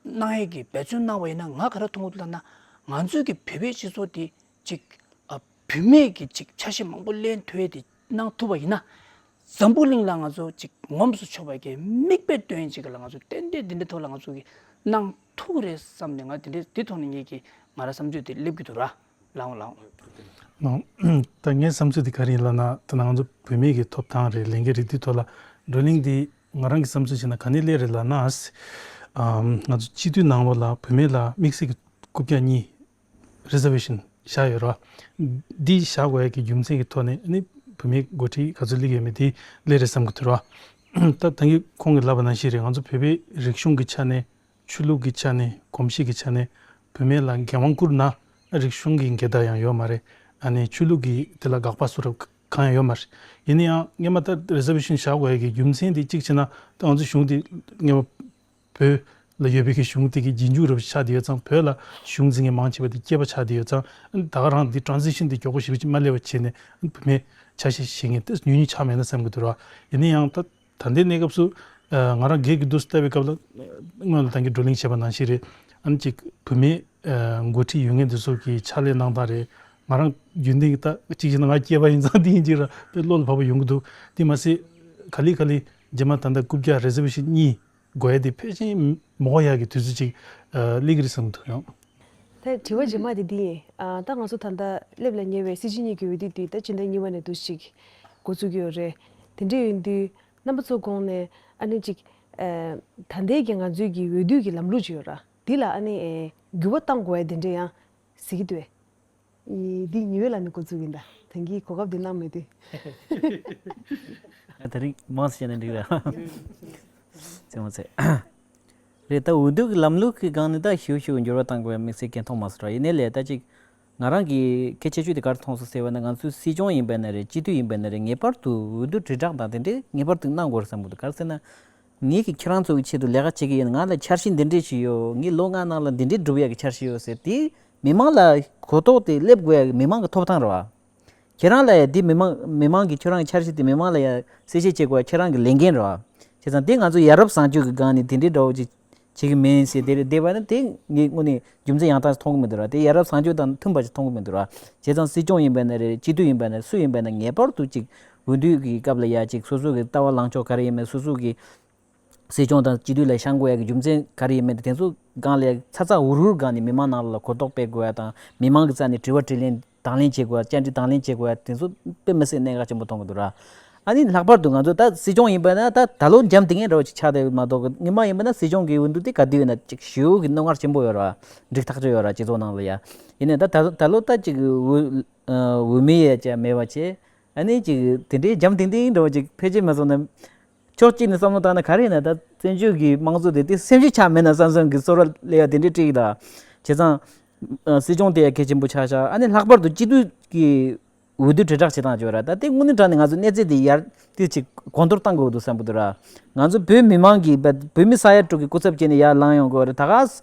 གནང་ཡས་ཀྱི་འབད་བརྩོན་གནང་བ་ཡིན་ན། ང་ག་རེ་མཐོང་གི་འདུག་ལབ་ན། ང་ཚོའི་གི་བོད་པའི་སྤྱི་ཚོགས་དེ་ཅིག་ཨ་བུད་མེད་ཀྱི་ཅིག་ཆ་ཤས་མང་པོ་ལེན་ཐུབ་ཡས་དེ་གནང་ཐུབ་པ་ཡིན་ན། འཛམ་བུ་གླིང་ལ་ང་ཚོ་ཅིག་ངོམས་སུ་ཆོག་པའི་གི་མིག་དཔེ་སྟོན་ཅིག་ལ། ང་ཚོ་ཏན་ཏན་དེ་འདྲའི་ཐོག་ལ་ང་ཚོ་གི་གནང་ཐུབ་རེད་བསམ་ནས། ང་དེ་འདྲའི་དེ་ཐོག་ནས་ངེད་ཀྱི་ང་རང་བསམ་ཚུལ་དེ་སླེབས་ཀྱི་འདུག་ར། ལའོ་ལའོ། ནོ། ད་ངའི་བསམ་ཚུལ་དེ་ག་རེ་ཡིན་ལབ་ན། ད་ང་ཚོ་བུད་མེད་ཀྱི་ཐོབ་ཐང་རེད། ལས་འགན་རེད། དེ་ཐོག་ལ་བགྲོ་གླེང་འདི་ང་རང་གི་བསམ་ཚུལ་བྱས་ན་ག་ནས་སླེབས་རེད་ལབ་ན། ཨམ། ང་ཚོ་སྤྱི་འཐུས་ནང་ལོགས་ལ་བུད་མེད་ལ་དམིགས་བསལ་གྱི་རྐུབ་བཀྱག་གཉིས། རི་ཛར་ཝེ་ཤན་བཞག་ཡོད་རེད་བ། འདི་བཞག་དགོས་ཡ་གི་རྒྱུ་མཚན་གྱི་ཐོག་ནས་ནི་བུད་མེད་འགོ་ཁྲིད་ག་ཚོད་སླེབས་ཡོད་མེད་དེ་སླེབས་རེད་བསམ་གྱི་འདུག་ར། ད་ད་གིན་ཁོང་གིས་ལབ་པ་ནང་བཞིན་རེད། ང་ཚོ་བོད་པའི་རིག་གཞུང་གི་ཆ་ནས། ཆོས་ལུགས་ཀྱི་ཆ་ནས། གོམས་གཤིས་ཀྱི་ཆ་ནས་བུད་མེད་ལ་འགན་དབང་བསྐུར་ན་རིག་གཞུང་གི་འགལ་ཟླ་ཡང་ཡོད་མ་རེད། ཨ་ནི་ཆོས་ལུགས་ཀྱི་དེ་ལ་དགག་པ་བཟོ་རབས་གང་ཡང་ཡོད་མ་རེད། ཡིན་ན་ཡང་སྔོན་མ་ད་རི་ཛར་ཝེ་ཤན་བཞག་དགོས་ཡ་གི་རྒྱུ་མཚན་དེ་གཅིག་བྱས་ན། ད་ང་ཚོ་གཞུང་དེ་སྔོན་མ་བོད་ལ་ཡོད་པའི་གི་གཞུང་དེ་གི་རྗེས་འཇུག་རབས་ཆགས་བསྡད་ཡོད་ཙང་། བོད་ལ་གཞུང་འཛིན་མཁན་མང་ཆེ་བ་དེ་སྐྱེས་པ་ཆགས་བསྡད་ཡོད་ཙང་། ད་ག་རང་དེ་ཊ་རན་སི་ཤན་དེ་མགྱོགས་པོ་ཞེ་པོ་ཅིག་མ་སླེབས་པ་བྱས་ནས་བུད་མེད་ཆ་ཤས་བཞེས་མཁན་དེ་ཉུང་ཉུང་ཆགས་མེད་ན་བསམ་གྱི་འདུག་ར། ཡིན་ན་ཡང་ད་ད་ལྟའི་གནས་སྐབས་སུ། ཨ། ང་རང་སྒེར་གྱི་འདུག་སེ་ལྟ་བའི་སྐབས་ལ། སྔོན་ལ་ད་གིན་བགྲོ་གླེང་བྱས་པ་ནང་བཞིན་རེད། ཨ་ནི་ཅིག་བུད་མེད་ཨ་འགོ་ཁྲིད་ཡོད་མཁན་དེ་ཚོ་གི་ཕྱག་ལས་གནང་སྟངས་རེད། ང་རང་རྒྱུན་ལྡན་གྱི་ད་གཅིག་བྱས་ན་ང་སྐྱེས་པ་ཡིན་ཙང་དེ་ཡིན་གཅིག་ར་དཔེ་བློ་ལ་བབས་པ་ཡོང་གི་འདུག། དེ་མ་ཟད་ག་ལེ་ག་ལེ་རྗེས་མ་ད་ལྟ་རྐུབ་བཀྱག་རི་ཛར་ཝེ་ཤན་གཉིས་དགོས་ཡ་དེ་ཕལ་ཆེར་མི་དགོས་ཡ་གི་དུས་ཚོད་ཅིག་ཨ་སླེབས་ཀྱི་རེད་བསམ་གྱི་འདུག་ཡང་། ད་དྲི་བ་རྗེས་མ་དེ་འདི་ཡིན། ཨ། ད་ང་ཚོ་ད་ལྟ་སླེབས་ལ་ཉེ་བའི་སྲིད་སྤྱི་གཉིས་ཀྱི་འོས་བསྡུ་དེ་ད་སྤྱི་ཟླ་གཉིས་པ་ནས་འདུག་ཅིག་འགོ་བཙུགས་ཀྱི་ཡོད་རེད། དེ་འདྲ་ཡིན་དུས་རྣམ་པ་ཚོ་གོང་ནས་ཨ་ནི་ཅིག་ཨ། ད་ལྟའི་གི་ང་ཚོའི་གི་འོས་བསྡུ་གི་ལམ་ལུགས་ཅིག་ཡོད་ར། འདི་ལ་ཨ་ནི་ཨེ་འགྱུར་བ་གཏང་དགོས་ཡ་དེ་འདྲ་ཡང་གཟིགས་ཀྱི་འདུག་གས། འདི་ཉི་འོད་ལགས་ནས་འགོ་བཙུགས་ཡིན། ད་ད་གིན་གོ་སྐབས་འདི་གནང་མེད་དུས། ད་རིང་མང་ཙམ་བཤད་ན་འགྲིག་ར། ཙེ་མོ་ཙེ། རེད། ད་འོས་བསྡུ་གི་ལམ་ལུགས་ཀྱི་སྒང་ནས་ད་ཞིབ་ཞིབ་འགྱུར་བ་གཏང་དགོས་པའི་དམིགས་བསལ་གལ་མཐོང་མ་སོང་ར། ཡིན་ནའི་ལས་ད་ཅིག་ང་རང་གི་གལ་ཆེ་ཤོས་དེ་ག་རེ་མཐོང་སོང་ཟེར་བ་ན། ང་ཚོའི་སྲིད་སྐྱོང་ཡིན་པ་ན་རེད། སྤྱི་འཐུས་ཡིན་པ་ན་རེད། ངེས་པར་དུ་འོས་བསྡུ་དྲིལ་བསྒྲགས་དང་དེ་འདྲས་ངེས་པར་དུ་གནང་དགོས་རེད་བསམ་གྱི་འདུག། ག་རེ་ཟེར་ན། ངེད་ཀྱིས་ཁྱེད་རང་ཚོ་གི་ཆེད་དུ་ལས་ཀ་བྱེད་ཀྱི་ཡིན། ང་ལ་འཆར་གཞི་འདི་འདྲས་ཞིག་ཡོད། ངས་ལོ་ལྔ་ནང་ལ་འདི་འདྲས་སྒྲུབ་ཡག་གི་འཆར་གཞི་ཡོད་ཟེར་དེ་མི་མང་ལ་གོ་རྟོགས་དེ་སླེབས་དགོས་ཡག་གི་མི་མང་གི་ཐོབ་ཐང་རེད་བ། ཁྱེད་རང་ལ་ཡ་འདི་མི་མང་མི་མང་གིས་ཁྱོད་རང་གི་འཆར་གཞི་དེ་མི་མང་ལ་ཡ་གསལ་བཤད་བྱེད་དགོས་ཡ་ཁྱེད་རང་གི་ལས་འགན་རེད་བ། བྱས་ཙང་དེ་ང་ཚོ་ཡ་རབས་བཟང་སྤྱོད་ཀྱི་སྒང་ནས་དེ་འདྲའི་འདྲ་བོ་ཅིག་བྱེད་ཀྱི་མིན་ཟེར་དེ་རེད། བསྡད་པ་ན་དེ་ངས་དངོས་གནས་རྒྱུ་མཚན་ཡང་དག་མཐོང་གི་མི་འདུག་ར། དེ་ཡ་རབས་བཟང་སྤྱོད་དང་མཐུན་པ་ཅིག་མཐོང་གི་མི་འདུག་ར། བྱས་ཙང་སྲིད་སྐྱོང་ཡིན་པ་ན་རེད། སྤྱི་འཐུས་ཡིན་པ་ན་རེད། སུ་ཡིན་པ་ན་ངེས་པར་དུ་ཅིག་འོས་བསྡུ་གི་སྐབས་ལ་ཡ་ཅིག་སོ་སོ་གི་ལྟ་བ་ལངས་ཕྱོགས་ག་རེ་ཡིན་མིན། སོ་སོ་གི་སྲིད་སྐྱོང་དང་སྤྱི་འཐུས་ལ་བཞེངས་དགོས་ཡ་གི་རྒྱུ་མཚན་ག་རེ་ཡིན་མིན་དེ་ཚོ་སྒང་ལ་ཚ་ཚ་འུར་འུར་སྒང་ནས་མི་མང་ནང་ལ་གོ་རྟོགས་སྤེལ་དགོས་ཡ་དང་། མི་མང་གི་རྩ་ནས་དྲི་བ་དྲིས་ལན་དང་ལེན་བྱེད་དགོས་ཡ། བཅར་འདྲི་དང་ལེན་བྱེད་དགོས་ཡ་དེ་ཚོ་དཔེ་མི་སྲིད་གནད་འགག་ཆེན་པོ་མཐོང་གི་འདུག་ར། ཨ་ནི་ལྷག་པར་དུ་ང་ཚོ་ད་སྲིད་སྐྱོང་ཡིན་པ་ན་ད་ད་ལོ་འཇམ་ཐིང་ངེ་འདྲ་བོ་ཅིག་ཆགས་བསྡད་མ་གཏོགས། སྔོན་མ་ཡིན་པ་ན་སྲིད་སྐྱོང་གི་འོས་བསྡུ་དེ་ག་དུས་ཡིན་ན་ཅིག་ཞེ་པོ་གི་རྣོ་ངར་ཆེན་པོ་ཡོད་ར། འགྲིག་ཐག་ཆོད་ཡོད་ར། སྤྱི་ཚོགས་ནང་ལ་ཡ། ཡིན་ནའི་ད་ད་ད་ལོ་ད་ཅིག་འོས་འོས་མི་ཡ་ཅིག་མེད་པ་བྱས། ཨ་ནི་ཅིག་དེ་འདྲའི་འཇམ་ཐིང་ཐིང་འདྲ་བོ་ཅིག་ཕལ་ཆེར་མ་སོང་ན། ཕྱོགས་གཅིག་ནས་བསམ་བློ་བཏང་ན་ག་རེ་ཡིན་ན། ད་བཙན་བྱོལ་གྱི་དམངས་གཙོ་དེ་དེ་སེམས་ཤུགས་ཆག་མེད་ན་བསམ་བསམ་གྱི་ཚོར་བ་སླེབས་ཡ་དེ་འདྲའི་སྤྲད་ཀྱི་འདུག། བྱས་ཙང་ཨ་སྲིད་སྐྱོང་དེ་ཡ་གལ་ཆེན་པོ་ཆགས་ཤག། ཨ་ནི་ལྷག་པར་དུ་སྤྱི་འཐུས་ཀྱི་འོས་བསྡུ་དྲིལ་བསྒྲགས་བྱེད་སྟངས་ཅིག་ཡོད་ར། ད་དེ་དངོས་གནས་དྲང་གནས་ང་ཚོ་གནས་ཚད་དེ་ཡར་དེ་ཅིག་གོང་མཐོར་གཏང་དགོས་འདུག་བསམ་གྱི་འདུག་ར། ང་ཚོ་བོད་མི་མང་གིས་བོད་མི་ས་ཡ་དྲུག་གི་སྐུ་ཚབ་བྱས་ནས་ཡར་ལངས་ཡོང་དགོས་རེད། ད་ག་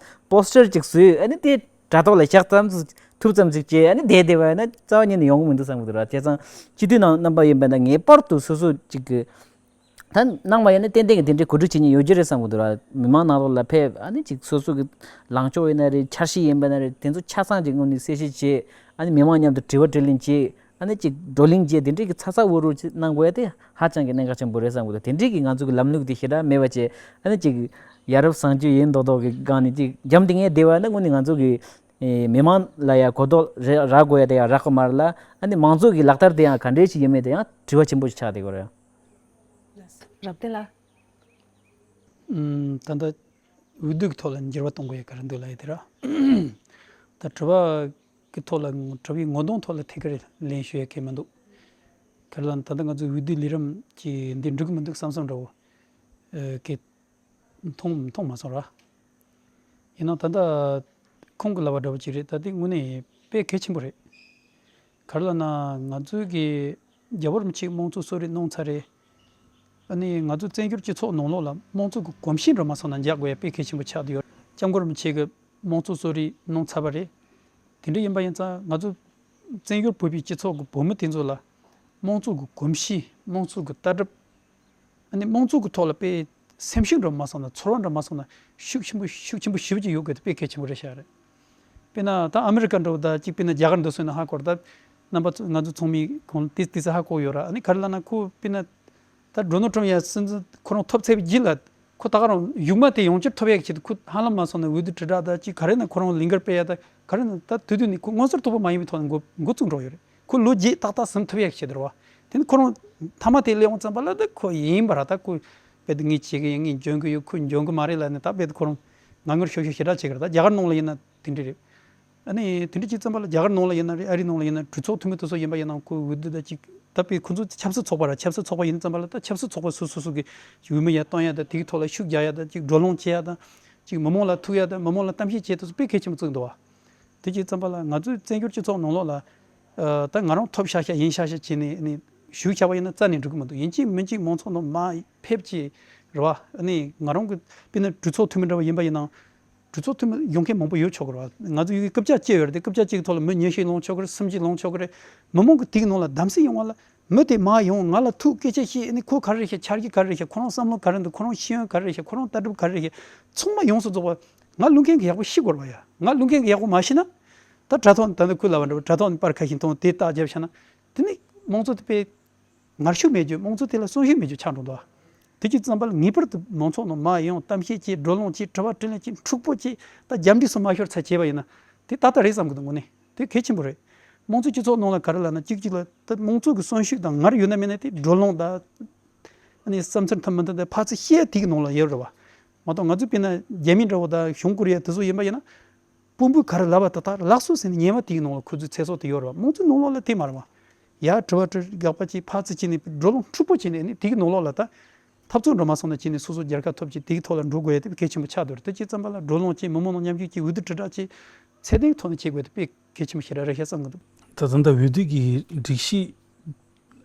པོ་སི་ཊར་ཅིག་བཟོས། ཨ་ནི་དེ་དྲ་ཐོག་ལ་བཞག་ཙམ་ཅིག་ཐུབ་ཙམ་ཅིག་བྱས། ཨ་ནི་བསྡད་བསྡད་པ་ཡིན་ན་རྩ་བ་ཉིད་ནས་ཡོང་གི་མི་འདུག་བསམ་གྱི་འདུག་ར། བྱས་ཙང་སྤྱི་འཐུས་ནང་རྣམ་པ་ཡིན་པ་ན་ངེས་པར་དུ་སོ་སོ་ཅིག་གི་ད་གནང་བ་ཡིན་ན་ཏན་ཏན་གྱི་དེ་འདྲའི་གོ་སྒྲིག་བྱེད་མཁན་ཡོད་ཀྱི་རེད་བསམ་གྱི་འདུག་ར། མི་མང་ནང་ལོགས་ལ་ཕེབས། ཨ་ནི་ཅིག་སོ་སོ་གི་ལངས་ཕྱོགས་ཡིན་ན་རེད། འཆར་གཞི་ཡིན་པ་ན་རེད། དེ་ཚོ་ཆ་ཚང་ཅིག་དངོས་གནས་གསལ་བཤད་བྱས། ཨ་ནི་མི་མང་མཉམ་དུ་དྲི་བ་དྲིས་ལན་བྱས། ཨ་ནི་ཅིག་བགྲོ་གླེང་བྱས། དེ་འདྲའི་གི་ཚ་ཚ་འུར་འུར་ཅིག་གནང་དགོས་ཡ་དེ་ཧ་ཅང་གི་གནད་འགག་ཆེན་པོ་རེད་བསམ་གྱི་འདུག། དེ་འདྲའི་གི་ང་ཚོ་གི་ལམ་ལུགས་དེ་ཞེ་དྲག་མེད་པ་བྱས། ཨ་ནི་ཅིག་ཡ་རབས་བཟང་སྤྱོད་ཡིན་མདོག་མདོག་གི་སྒང་ནས་ཅིག་འཇམ་ཐིང་ངེ་བསྡད་པ་ཡིན་ན་དངོས་གནས་ང་ཚོ་གི་ཨེ་མི་མང་ལ་ཡ་གོ་རྟོགས་རག་དགོས་ཡ་དེ་ཡང་རག་གི་མ་རེད་ལ། ཨ་ནི་མང་ཚོགས་ཀྱི་ལག་བསྟར་དེ་ཡང་ག་འདྲས་ཞིག་ཡིན་མིན་དེ་ཡང་དྲི་བ་ཆེན་པོ་ཞིག་ཆགས་བསྡད་ཀྱི་རེད། རབ་བརྟན་ལགས། ཨུམ། ད་ལྟ་འོས་བསྡུ་གི་ཐོག་ལ་འགྱུར་བ་གཏོང་དགོས་ཡ་ག་རེ་འདུག་ལབ་ཡ་དེ་ར། ད་དྲི་བ་གི་ཐོག་ལ། དྲི་བའི་ངོ་གདོང་ཐོག་ལ་ཐད་ཀར་ལན་ཞུ་ཡ་གང་ཡང་མི་འདུག། ག་རེ་ལབ་ན་ད་ལྟ་ང་ཚོའི་འོས་བསྡུ་ལས་རིམ་གྱི་འདི་འགྲིག་གི་མི་འདུག་བསམ་བསམ་འདྲ་བོ་ཨ་གི་མཐོང་མཐོང་མ་སོང་ར། ཡིན་ནའང་ད་ལྟ་ཁོང་གིས་ལབ་པ་འདྲ་བོ་ཅིག་རེད། ད་དེ་དངོས་གནས་དཔེ་གལ་ཆེན་པོ་རེད། ག་རེ་ལབ་ན་ང་ཚོའི་གི་རྒྱལ་བ་རིན་པོ་ཆེས་དམངས་གཙོ་གསོལ་རས་གནང་ཚར་རེད། ཨ་ནི་ང་ཚོ་བཙན་བྱོལ་སྤྱི་ཚོགས་ནང་ལོགས་ལ་དམངས་གཙོ་གི་གོམས་གཤིས་འདྲ་མ་སོང་ན་འཇགས་དགོས་ཡ་དཔེ་གལ་ཆེན་པོ་ཆགས་བསྡད་ཡོད། སྐྱབས་མགོན་རིན་པོ་ཆེ་གིས་དམངས་གཙོ་གསོལ་རས་གནང་ཚར་བ་རེད། དེ་འདྲ་ཡིན་པ་ཡིན་ཙང་ང་ཚོ་བཙན་བྱོལ་བོད་པའི་སྤྱི་ཚོགས་ཀྱི་བོད་མི་དེ་ཚོ་ལ་དམངས་གཙོ་གི་གོམས་གཤིས། དམངས་གཙོ་གི་ལྟ་གྲུབ། ཨ་ནི་དམངས་གཙོ་གི་ཐོག་ལ་དཔེ་ སེམས་ཤུགས་འདྲ་མ་སོང་ན། ཚོར་བ་འདྲ་མ་སོང་ན། ཤུགས་ཆེན་པོ་ཤུགས་ཆེན་པོ་ཞེ་པོ་ཅིག་ཡོད་དགོས་དེ་དཔེ་གལ་ཆེན་པོ་རེད་ཤག་རེད། དཔེར་ན་ད་ཨ་མི་རི་ཀ་འདྲ་བོ་དང་གཅིག་དཔེར་ན་རྒྱ་གར་འདི་ཚོ་ཡིན་ན་ཧ་གོ་རེད། ད་རྣམ་པ་ཚོ་ང་ཚོ་ཚོགས་མི་གང་ཏིས་ཏིས་ཧ་གོ་ཡོད་ར། ཨ་ནི་ག་རེ་ལབ་ན་ཁོ་དཔེར་ན་ད་ཌོ་ནལ་ཊམ་ཡ་སྲིད་འཛིན་ཁོ་རང་ཐོབ་ཚར་བའི་རྗེས་ལ་ཁོ་ད་ག་རང་ཡུག་མ་དེ་ཡོང་ཕྱིར་ཐོབ་ཡག་ཆེད་དུ་ཁོ་ཧ་ལམ་མ་སོང་ན་འོས་བསྡུ་དྲིལ་བསྒྲགས་དང་གཅིག་ག་རེ་ན་ཁོ་རང་ལས་འགུལ་སྤེལ་ཡ་ད་ག་རེ་ན་ད་དུས་དུས་ནས་ཁོ་མངོན་གསལ་དོད་པོ་མ་ཡིན་པའི་ཐོག་ནས་འགོ་འགོ་བཙུགས་འགྲོ་ཡོད་རེད། ཁོ་ལོ་བརྒྱད་ཏག་ཏག་ཟིན་ཐུབ་ཡག་ཆེད་དུ་རེད་བ། དེ་ནི་ཁོ་རང་མཐའ་མ་དེ་སླེབས་འོང་ཙམ་པ་ལ་ད་ཁོ་ཡིན་པ་ར། ད་ཁོ་དཔེ་དེ་ངས་བྱེད་ཀྱི་ཡིན། ངས་འཇོན་གྱི་ཡོད། ཁོས་འཇོན་གྱི་མ་རེད་ལབ་ནས་ད་དཔེ་དེ་ཁོ་རང་ངར་ངར་ཤོར་ཤོར་ཞེ་དྲག་བྱེད་ཀྱི་རེད། ད་རྒྱ་གར་ནང་ལ་ཡིན་ན་དེ་འདྲ་རེད། ཨ་ནི་དེ་འདྲ་བྱས་ཙམ་པ་ལ་རྒྱ་གར་ནང་ལ་ཡིན་ན་རེད། ཨ་རི་ནང་ལ་ཡིན་ན། གྲོས་ཚོགས་འཐུས་མི་དེ་ཚོ་ཡིན་པ་ཡིན་ན་ཁོ་འོས་བསྡུ་ད་ཅིག་ད་དཔེ་ཁོ་ཚོ་ཆབ་སྲིད་ཚོགས་པ་ར། ཆབ་སྲིད་ཚོགས་པ་ཡིན་ཙམ་པ་ལ་ད་ཆབ་སྲིད་ཚོགས་པ་སོ་སོ་སོ་གི་འོས་མི་ཡར་བཏོན་ཡ་ད་དེ་གི་ཐོག་ལ་ཤུགས་རྒྱག་ཡ་ད་ཅིག་བགྲོ་གླེང་བྱེད་ཡ་ད་ཅིག་མི་མང་ལ་ཐུག་ཡ་ད་མི་མང་ལ་གཏམ་བཤད་བྱེད་དུས་དཔེ་གལ་ཆེན་པོ་བརྩི་གི་འདུག་བ། དེ་བྱས་ཙམ་པ་ལ་ང་ཚོའི་བཙན་བྱོལ་སྤྱི་ཚོགས་ནང་ལོགས་ལ་ཨ་ད་ང་རང་ཐོབ་ཤག་ཤག་ཡིན་ཤག་ཤག་བྱས་ནས་ཨ་ནི་ཞུགས་བྱ་བ་ཡིན་ན་རྩ་ནས་འགྲིག་གི་མི་འདུག་ཡིན་གཅིག་མིན་གཅིག་མང་ཚོགས་ནང་མར་ཕེབས་ཀྱི་རེད་བ། ཨ་ནི་ང་རང་གི་དཔེར་ན་གྲོས་ཚོགས་འཐུས་མི་འདྲ་བ་ཡིན་པ་ཡིན་ན། གྲོས་ཚོགས་འཐུས་མི་ཡོང་མཁན་མང་པོ་ཡོད་ཆོག་གི་རེད་བ། ང་ཚོ་ཡུལ་གྱི་རྐུབ་བཀྱག་བཅད་ཡོད་རེད་དེ། རྐུབ་བཀྱག་གཅིག་གི་ཐོག་ལ་མི་ཉི་ཤུ་ལོངས་ཆོག་གི་རེད། སུམ་ཅུ་ལོངས་ཆོག་གི་རེད། མི་མང་གི་དེའི་ནང་ལ་གདམ་གསེས་ཡོང་བ་ལ། མི་དེ་མར་ཡོང་། ང་ལ་ཐུག་སྐད་ཆ་བཤད། ཨ་ནི་ཁོ་ག་རེ་བཤད། འཆར་གཞི་ག་རེ་བཤད། ཁོ་རང་བསམ་བློ་ག་རེ་འདུག་ཁོ་རང་ཤེས་ཡོན་ག་རེ་བཤད། ཁོ་རང་ལྟ་གྲུབ་ག་རེ་བཤད། ཚང་མ་ཡོངས་སུ་རྫོགས་པ་ང་བླུན་མཁན་གྱིས་ཡག་པོ་ཤེས་དགོས་རེད་བ་ཡ། ང་བླུན་མཁན་གྱིས་ཡག་པོ་མ་ཤེས་ན། ད་དྲ་ཐོག་ད་ནི་ཁོས་ལབ་པ་འདྲ་བོ་དྲ་ཐོག་ནས་པར་ཁ་ཤས་མཐོང་དེ་རྟགས་བརྒྱབ་བཞག་ན། དེ་ནི་དམངས་གཙོ་དེ་དཔེ་ངར་ཤུགས་མེད་རྒྱུ། དམངས་གཙོ་དེ་ལ་གསོན་ཤུགས་མེད་རྒྱུ་ཆགས་འགྲོ་འདུག་དེ་བྱས་ཙམ་པ་ལ་ངེས་པར་དུ་མང་ཚོགས་ནང་མར་ཡོང་། གཏམ་བཤད་བྱེད། བགྲོ་གླེང་བྱེད། དྲི་བ་དྲིས་ལན་བྱེད། འཁྲུག་པོ་བྱེད། ད་རྒྱབ་འདྲེ་སོགས་མ་ཤོར་ཚ་བྱས་པ་ཡིན་ན་དེ་ཏག་ཏག་རེད་བསམ་གི་འདུག་དངོས་གནས་དེ་གལ་ཆེན་པོ་རེད། དམངས་གཙོའི་སྤྱི་ཚོགས་ནང་ལ་ག་རེ་ལབ་ན། གཅིག་གཅིག་ལ་ད་དམངས་གཙོ་གི་གསོན་ཤུགས་དང་ངར་ཡོད་ན་མེད་ན་དེ་བགྲོ་གླེང་དང་། ཨ་ནི་བསམ་ཚུལ་མཐུན་མི་མཐུན་དེ་ཕར་ཚུར་བཤད་དེ་གི་ནང་ལ་ཡོད་རེད་བ། མ་གཏོགས་ང་ཚོ་དཔེར་ན་རྒྱ་མི་འདྲ་བོ་དང་བྱང་ཀོ་རི་ཡ་དེ་ཚོ་ཡིན་པ་ཡིན་ན། དཔོན་པོས་ག་རེ་ལབ་པ་དེ་དག་ལགས་སོ་ཟེར་ནས་ཉན་པ་དེའི་ནང་ལ་ཁོ་ཚོའི་ཚེ་སྲོག་དེ་ཡོད་རེད་བ། དམངས་གཙོའི་ནང་ལོགས་ལ་དེ་མ་རེད་བ། ཡར་དྲི་བ་དྲིས། དགག་པ་བྱས། ཕར་ཚུར་བྱས་ནས་བགྲོ་གླེང་འཁྲུག་པོ་བྱས་ནས་ནི་དེའི་ནང་ལོགས་ལ་ད་འཐབ་རྩོད་འགྲོ་མ་སོང་ན་བྱས་ནས་སོ་སོ་རྒྱལ་ཁ་ཐོབ་བྱས་དེའི་ཐོག་ལ་འགྲོ་དགོས་ཡ་དེ་གལ་ཆེན་པོ་ཆགས་འདུག་རེད། དེ་བྱས་ཙམ་པ་ལ་བགྲོ་གླེང་བྱས། མི་མང་ནང་མཉམ་ཞུགས་བྱས། འོས་བསྡུ་དྲིལ་བསྒྲགས་བྱས། ཚད་ལྡན་ཐོག་ནས་བྱེད་དགོས་དེ་དཔེ་གལ་ཆེན་པོ་ཞེ་དྲག་རེད་ཤག་བསམ་གི་འདུག་ད་ད་ལྟ་འོས་བསྡུ་གི་སྒྲིག་གཞི་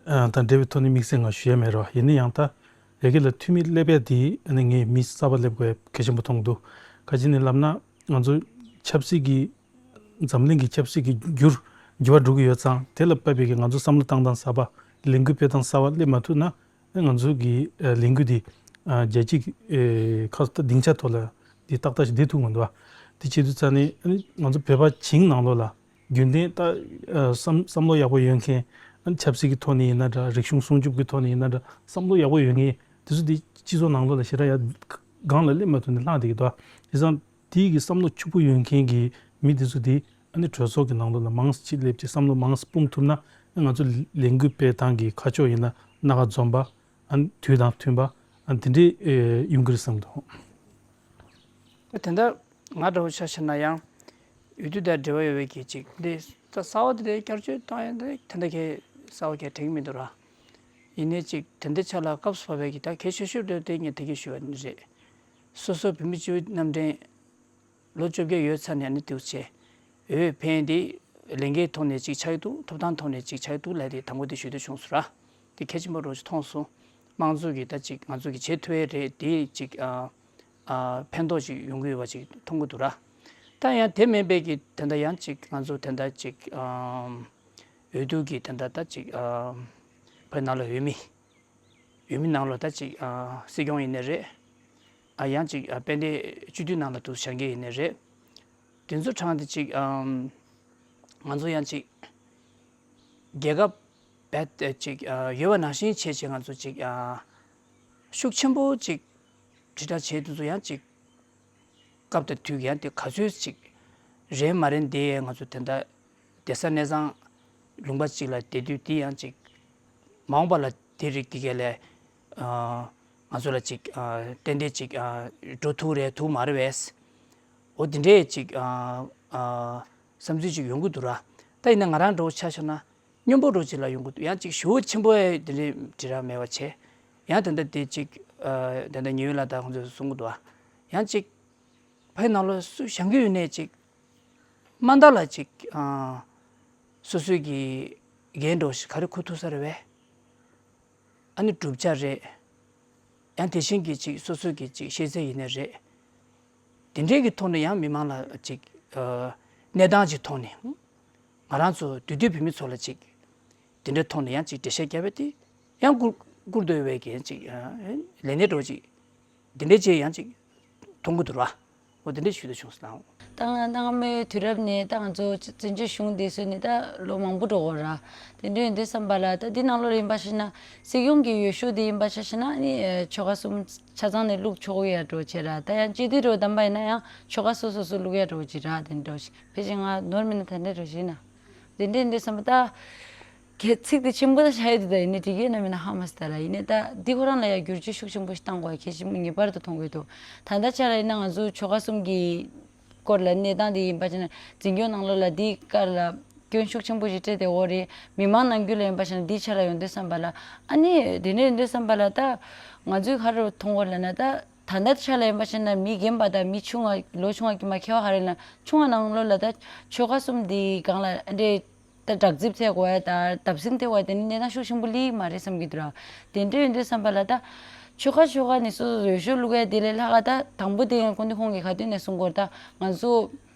ཨ་དང་འབྲེལ་བའི་ཐོག་ནས་དམིགས་བསལ་ང་ཞུ་ཡ་མེད་རེད་བ། ཡིན་ན་ཡང་ད་ཡ་གི་ལ་འཐུས་མི་སླེབས་ཡ་དེ་ཨ་ནི་ངས་མི་གསར་པ་སླེབས་དགོས་ཡ་གལ་ཆེན་པོ་མཐོང་གི་འདུག་ག་ཅི་ནས་ལབ་ན་ང་ཚོ་ཆབ་སྲིད་ཀྱི་འཛམ་གླིང་གི་ཆབ་སྲིད་ཀྱི་འགྱུར་འགྱུར་བ་འགྲོ་གི་ཡོད་ཙང་། དེ་ལ་དཔག་པའི་གི་ང་ཚོ་བསམ་བློ་བཏང་སྟངས་གསར་པ། ལས་འགུལ་སྤེལ་སྟངས་གསར་པ་སླེབས་མ་ཐུབ་ན་ང་ཚོ་གི་ཨ་ལས་འགུལ་འདི་ཨ་རྒྱལ་སྤྱི་གི་ཨེ་ཁ་སྡིངས་ཆ་ཐོག་ལ་འདི་ཏག་ཏག་ཞིག་བསྡད་ཐུབ་མི་འདུག་བ། དེ་བྱེད་དུས་ཙང་ནས་ཨ་ནི་ང་ཚོ་བོད་པ་བྱིངས་ནང་ལོགས་ལ་རྒྱུན་ལྡན་ད་ཨ་བསམ་བསམ་བློ་ཡག་པོ་ཡོད་མཁན། ཨ་ནི་ཆབ་སྲིད་ཀྱི་ཐོག་ནས་ཡིན་ན་འདྲ། རིག་གཞུང་སྲུང་སྐྱོབ་ཀྱི་ཐོག་ནས་ཡིན་ན་འདྲ། བསམ་བློ་ཡག་པོ་ཡོད་མཁན་དེ་ཚོ་འདི་སྤྱི་ཚོགས་ནང་ལོགས་ལ་ཞེ་དྲག་ཡ་སྒང་ལ་སླེབས་མ་ཐུབ་ནས་ལྷག་བསྡད་ཀྱི་འདུག་བ། དེ་ཙང་དེའི་གི་བསམ་བློ་ཕྱུག་པོ་ཡོད་མཁན་གྱི་མི་དེ་ཚོ་དེ་ཨ་ནི་གྲོས་ཚོགས་ཀྱི་ནང་ལོགས་ལ་མང་ཙམ་ཅིག་སླེབས་ཀྱི་བསམ་བློ་མང་ཙམ་སྤུངས་ཐུབ་ན། ང་ཚོ་ལས་འགུལ་སྤེལ་སྟངས་ཀྱི་ཁ་ཕྱོགས་ཡིན་ན་སྣ་ཁ་འཛོམས་པ། ཨ་ནི་དུས་དང་མཐུན་པ། ཨ་ནི་དེ་འདྲའི་ཨེ་ཡོང་གི་རེད་བསམ་འདུག་དེ་འདྲ་ང་འདྲ་བོ་ཆ་བཞག་ན་ཡང་། འོས་བསྡུ་དང་འབྲེལ་བ་ཡོད་པའི་གི་ཅིག་འདི་ད་གསར་པ་དེ་འདྲའི་བསྐྱར་བཅོས་གཏོང་ཡ་འདི་དེ་འདྲ་གི་གསར་པ་གི་དྲན་གྱི་མི་འདུག་ར། ཡིན་ནའི་ཅིག་དེ་འདྲའི་ཆ་ལ་སྐབས་སུ་བབས་པའི་གི་ད་གལ་ཆེ་ཤོས་དེ་དེ་ངས་དེ་གི་ཞུ་བ་ནི་རེད། སོ་སོ་བོད་མི་སྤྱི་འཐུས་རྣམ་འདྲེན་ལོ་བཅོ་བརྒྱད་ཡོལ་ཚར་ནས་ནི་དེའུ་ཆེ། འོས་འཕེན་དེ་ལས་འགན་ཐོག་ནས་ཅིག་ཆགས་ཀྱི་འདུག་ཐོབ་ཐང་ཐོག་ནས་ཅིག་ཆགས་ཀྱི་འདུག་ལབ་དེ་དང་པོ་དེ་ཞུ་འདོད་བྱུང་སོང་ར། དེ་གལ་ཆེན་པོ་རང་ཅིག་མཐོང་སོང་། དམངས་གཙོ་གི་ད་ཅིག་ང་ཚོ་གི་བྱེད་ཐུབ་ཡས་རེད་དེ་ཅིག་ཨ་ཨ་ཕན་ཐོགས་ཅིག་ཡོང་གི་ཡོད་པ་ཅིག་མཐོང་གི་འདུག་ར། ད་ཡང་དེ་མིན་པའི་གི་དེ་འདྲ་ཡང་ཅིག་ང་ཚོ་དེ་འདྲ་ཅིག་ཨ་འོས་བསྡུ་གི་དེ་འདྲ་ད་ཅིག་ཨ་བོད་ནང་ལ་འོས་མི་འོས་མི་ནང་ལོགས་ད་ཅིག་ཨ་སྲིད་སྐྱོང་ཡིན་ནའི་རེད། ཨ་ཡང་ཅིག་ཨ་དཔལ་ལྡན་སྤྱི་འཐུས་ནང་ལ་འདུག་བཞེངས་མཁན་ཡིན་ནའི་རེད། དེ་ཚོ་དྲངས་ཏེ་ཅིག་ཨམ་ང་ཚོ་ཡང་ཅིག་རྒྱལ་ཁབ་བེད་ཅིག་ཨ་ཡོད་པ་ནང་བཞིན་བྱས་བྱས་ང་ཚོ་ཅིག་ཨ་ཤུགས་ཆེན་པོ་ཅིག་དྲིལ་བསྒྲགས་བྱས་དུས་ཚོ་ཡང་ཅིག་སྐབས་དང་དུས་ཡང་དེ་ག་ཚོད་ཅིག་རན་མ་རན་དེ་ང་ཚོ་དེ་འདྲ་བསྡད་ས་གནས་ཚང་ལུང་པ་ཅིག་ལ་བསྡད་དུས་དེ་ཡང་ཅིག་མ་འོངས་པ་ལ་དེ་རིགས་དེ་གས་ལས་ཨ་ང་ཚོ་ལ་ཅིག་ཨ་ཏན་ཏན་ཅིག་ཨ་འགྲོ་ཐུབ་རེད་ཐུབ་མ་རེད་པས། འོ་དེ་འདྲས་ཅིག་ཨ་ཨ་བསམ་ཚུལ་ཅིག་ཡོང་གི་འདུག་ར། ད་ཡིན་ན་ང་རང་འདྲ་བོ་ཆ་བཞག་ན་སྙོམས་པོ་འདྲ་བོ་ཅིག་ལ་ཡོང་གི་འདུག་ཡང་ཅིག་ཞེ་པོ་ཆེན་པོ་ཨེ་དེ་འདྲས་དྲི་ར་མེད་པ་བྱས། ཡང་ད་ལྟ་དེ་ཅིག་ཨ་ད་ལྟ་ཉེ་བའི་ལ་ད་ཁོང་ཚོས་གསུང་གི་འདུག་ཨ། ཡང་ཅིག་ཕའི་ནང་ལོགས་སུ་བཞེངས་ཀྱི་ཡོད་ནའི་ཅིག་མ་མཐའ་ལ་ཅིག་ཨ་སོ་སོའི་གི་འགན་འདྲ་བོ་ཞིག་ག་རེ་འཁུར་ཐུབ་ས་རེད་པས། ཨ་ནི་གྲུབ་ཆ་རེད། ཡང་དེ་བཞིན་གྱི་ཅིག་སོ་སོ་གི་ཅིག་ཤེས་ཚད་ཡིན་ནའི་རེད། དེ་འདྲའི་གི་ཐོག་ནས་ཡང་མི་མང་ལ་ཅིག་ཨ་གནས་སྟངས་ཅིག་ཐོག་ནས་ང་རང་ཚོ་འདུས་སྡོད་བོད་མི་ཚོ་ལ་ཅིག་དེ་འདྲའི་ཐོག་ནས་ཡང་ཅིག་འགྲེལ་བཤད་བརྒྱབ་པ་དེ་ཡང་བཀུར་བཀུར་འདོད་པའི་གི་ཅིག་ཨ་ལས་སྣེ་འདྲ་བོ་ཅིག་ འདི་འདྲའི་ཅིག་ཡང་ཅིག་མཐོང་གི་འདུག་ར། འོ་དེ་འདྲའི་ཞུ་འདོད་བྱུང་སོང་། ད་ང་སྔ་མའི་དུས་རབས་ནས་ད་ང་ཚོ་བཙན་བྱོལ་གཞུང་འདི་བཟོས་ནས་ད་ལོ་མང་པོ་འགྲོ་གི་ར། དེ་འདྲ་ཡིན་དུས་བསམ་པ་ལ་ད་འདི་ནང་ལོགས་ལ་ཡིན་པ་ཞིག་ན་སྲིད་སྐྱོང་གི་འོས་ཤོག་འདི་ཡིན་པ་ཆ་བཞག་ན་ནི་ཆོལ་ཁ་གསུམ་ཆ་ཚང་ནས་བླུག་ཆོག་གི་ཡ་འགྲོ་བྱེད་ར། ད་ཡང་སྤྱི་འཐུས་འགྲོ་བདམས་པ་ཡིན་ན་ཡང་ཆོལ་ཁ་སོ་སོ་སོ་བླུག་ཡ་འགྲོ་བྱེད་ར། དེ་འདྲ་ཞིག་ཕལ་ཆེར་ང་ནོར་མིན་ན་ད་འདྲ་འགྲོ་ཞིག་ན། དེ་འདྲ་ཡིན་དུས་བསམ་པ་ད། གལ་ཚིག་དེ་ཆེན་པོ་ད་ཆགས་ཡོད་དུས་ད་ཡིན་ནའི་འགྲིག་ཡོད་ན་མིན་ན་ཧ་མ་སི་ད་ར། ཡིན་ནའི་ད་འདི་ཁོ་རང་ལ་ཡ་བསྒྱུར་བཅོས་ཤུགས་ཆེན་པོ་ཞིག་བཏང་དགོས་ཡ་གལ་ཆེན་པོ་ངེས་པར་དུ་མཐོང་གི་འདུག་ད་ལྟ་ཆ་ལ་ཡིན་ན་ང་ཚོ་ཆོལ་ཁ་གསུམ་གྱི་སྐོར་ལ་གནས་སྟངས་དེ་ཡིན་པ་ཅིག་ན་འཛིན་སྐྱོང་ནང་ལོགས་ལ་འདི་ཀ་ལ་སྐྱོན་ཤུགས་ཆེན་པོ་ཞིག་སྤྲད་དེ་འོ་རེད། མི་མང་ནང་ཁུལ་ལ་ཡིན་པ་ཅིག་ན་འདི་ཆ་ལ་ཡོང་དུས་བསམ་པ་ལ་ཨ་ནི་དེ་འདྲ་ཡོང་དུས་བསམ་པ་ལ་ད་ང་ཚོས་ག་རེ་མཐོང་གི་ཡོད་ལབ་ན་ད་ད་ལྟ་ཆ་ལ་ཡིན་པ་ཅིག་ན་མི་རྒན་པ་དང་མི་ཆུང་བ་ལོ་ཆུང་བ་དཀྱུས་མ་ཁྱད་པར་ག་རེ་ལབ་ན་ཆུང་བ་ནང་ལོགས་ལ་ད་ཆོལ་ཁ་གསུམ་འདི་སྒང་ལ་ཨ་འདྲས། ད་དྲག་རྩིབ་ཐེབས་དགོས་ཡ་ད་བརྡབ་གསིག་ཐེབས་དགོས་ཡ་དེ་ནི་གནས་སྟངས་ཤུགས་ཆེན་པོ་སླེབས་མ་རེད་བསམ་གྱི་འདུག་ར། དེ་འདྲ་ཡིན་དུས་བསམ་པ་ལ་ད་ཆོལ་ཁ་ཆོལ་ཁ་ནས་སོ་སོ་འོས་ཤོག་བླུག་ཡ་དེ་ལས་ལྷག་ག་ད་དང་པོ་དེ་ཡང་སྐུ་མདུན་ཁོང་གིས་ག་དུས་ནས་གསུང་གི་ཡོད་རེད། ད་ང་ཚོ་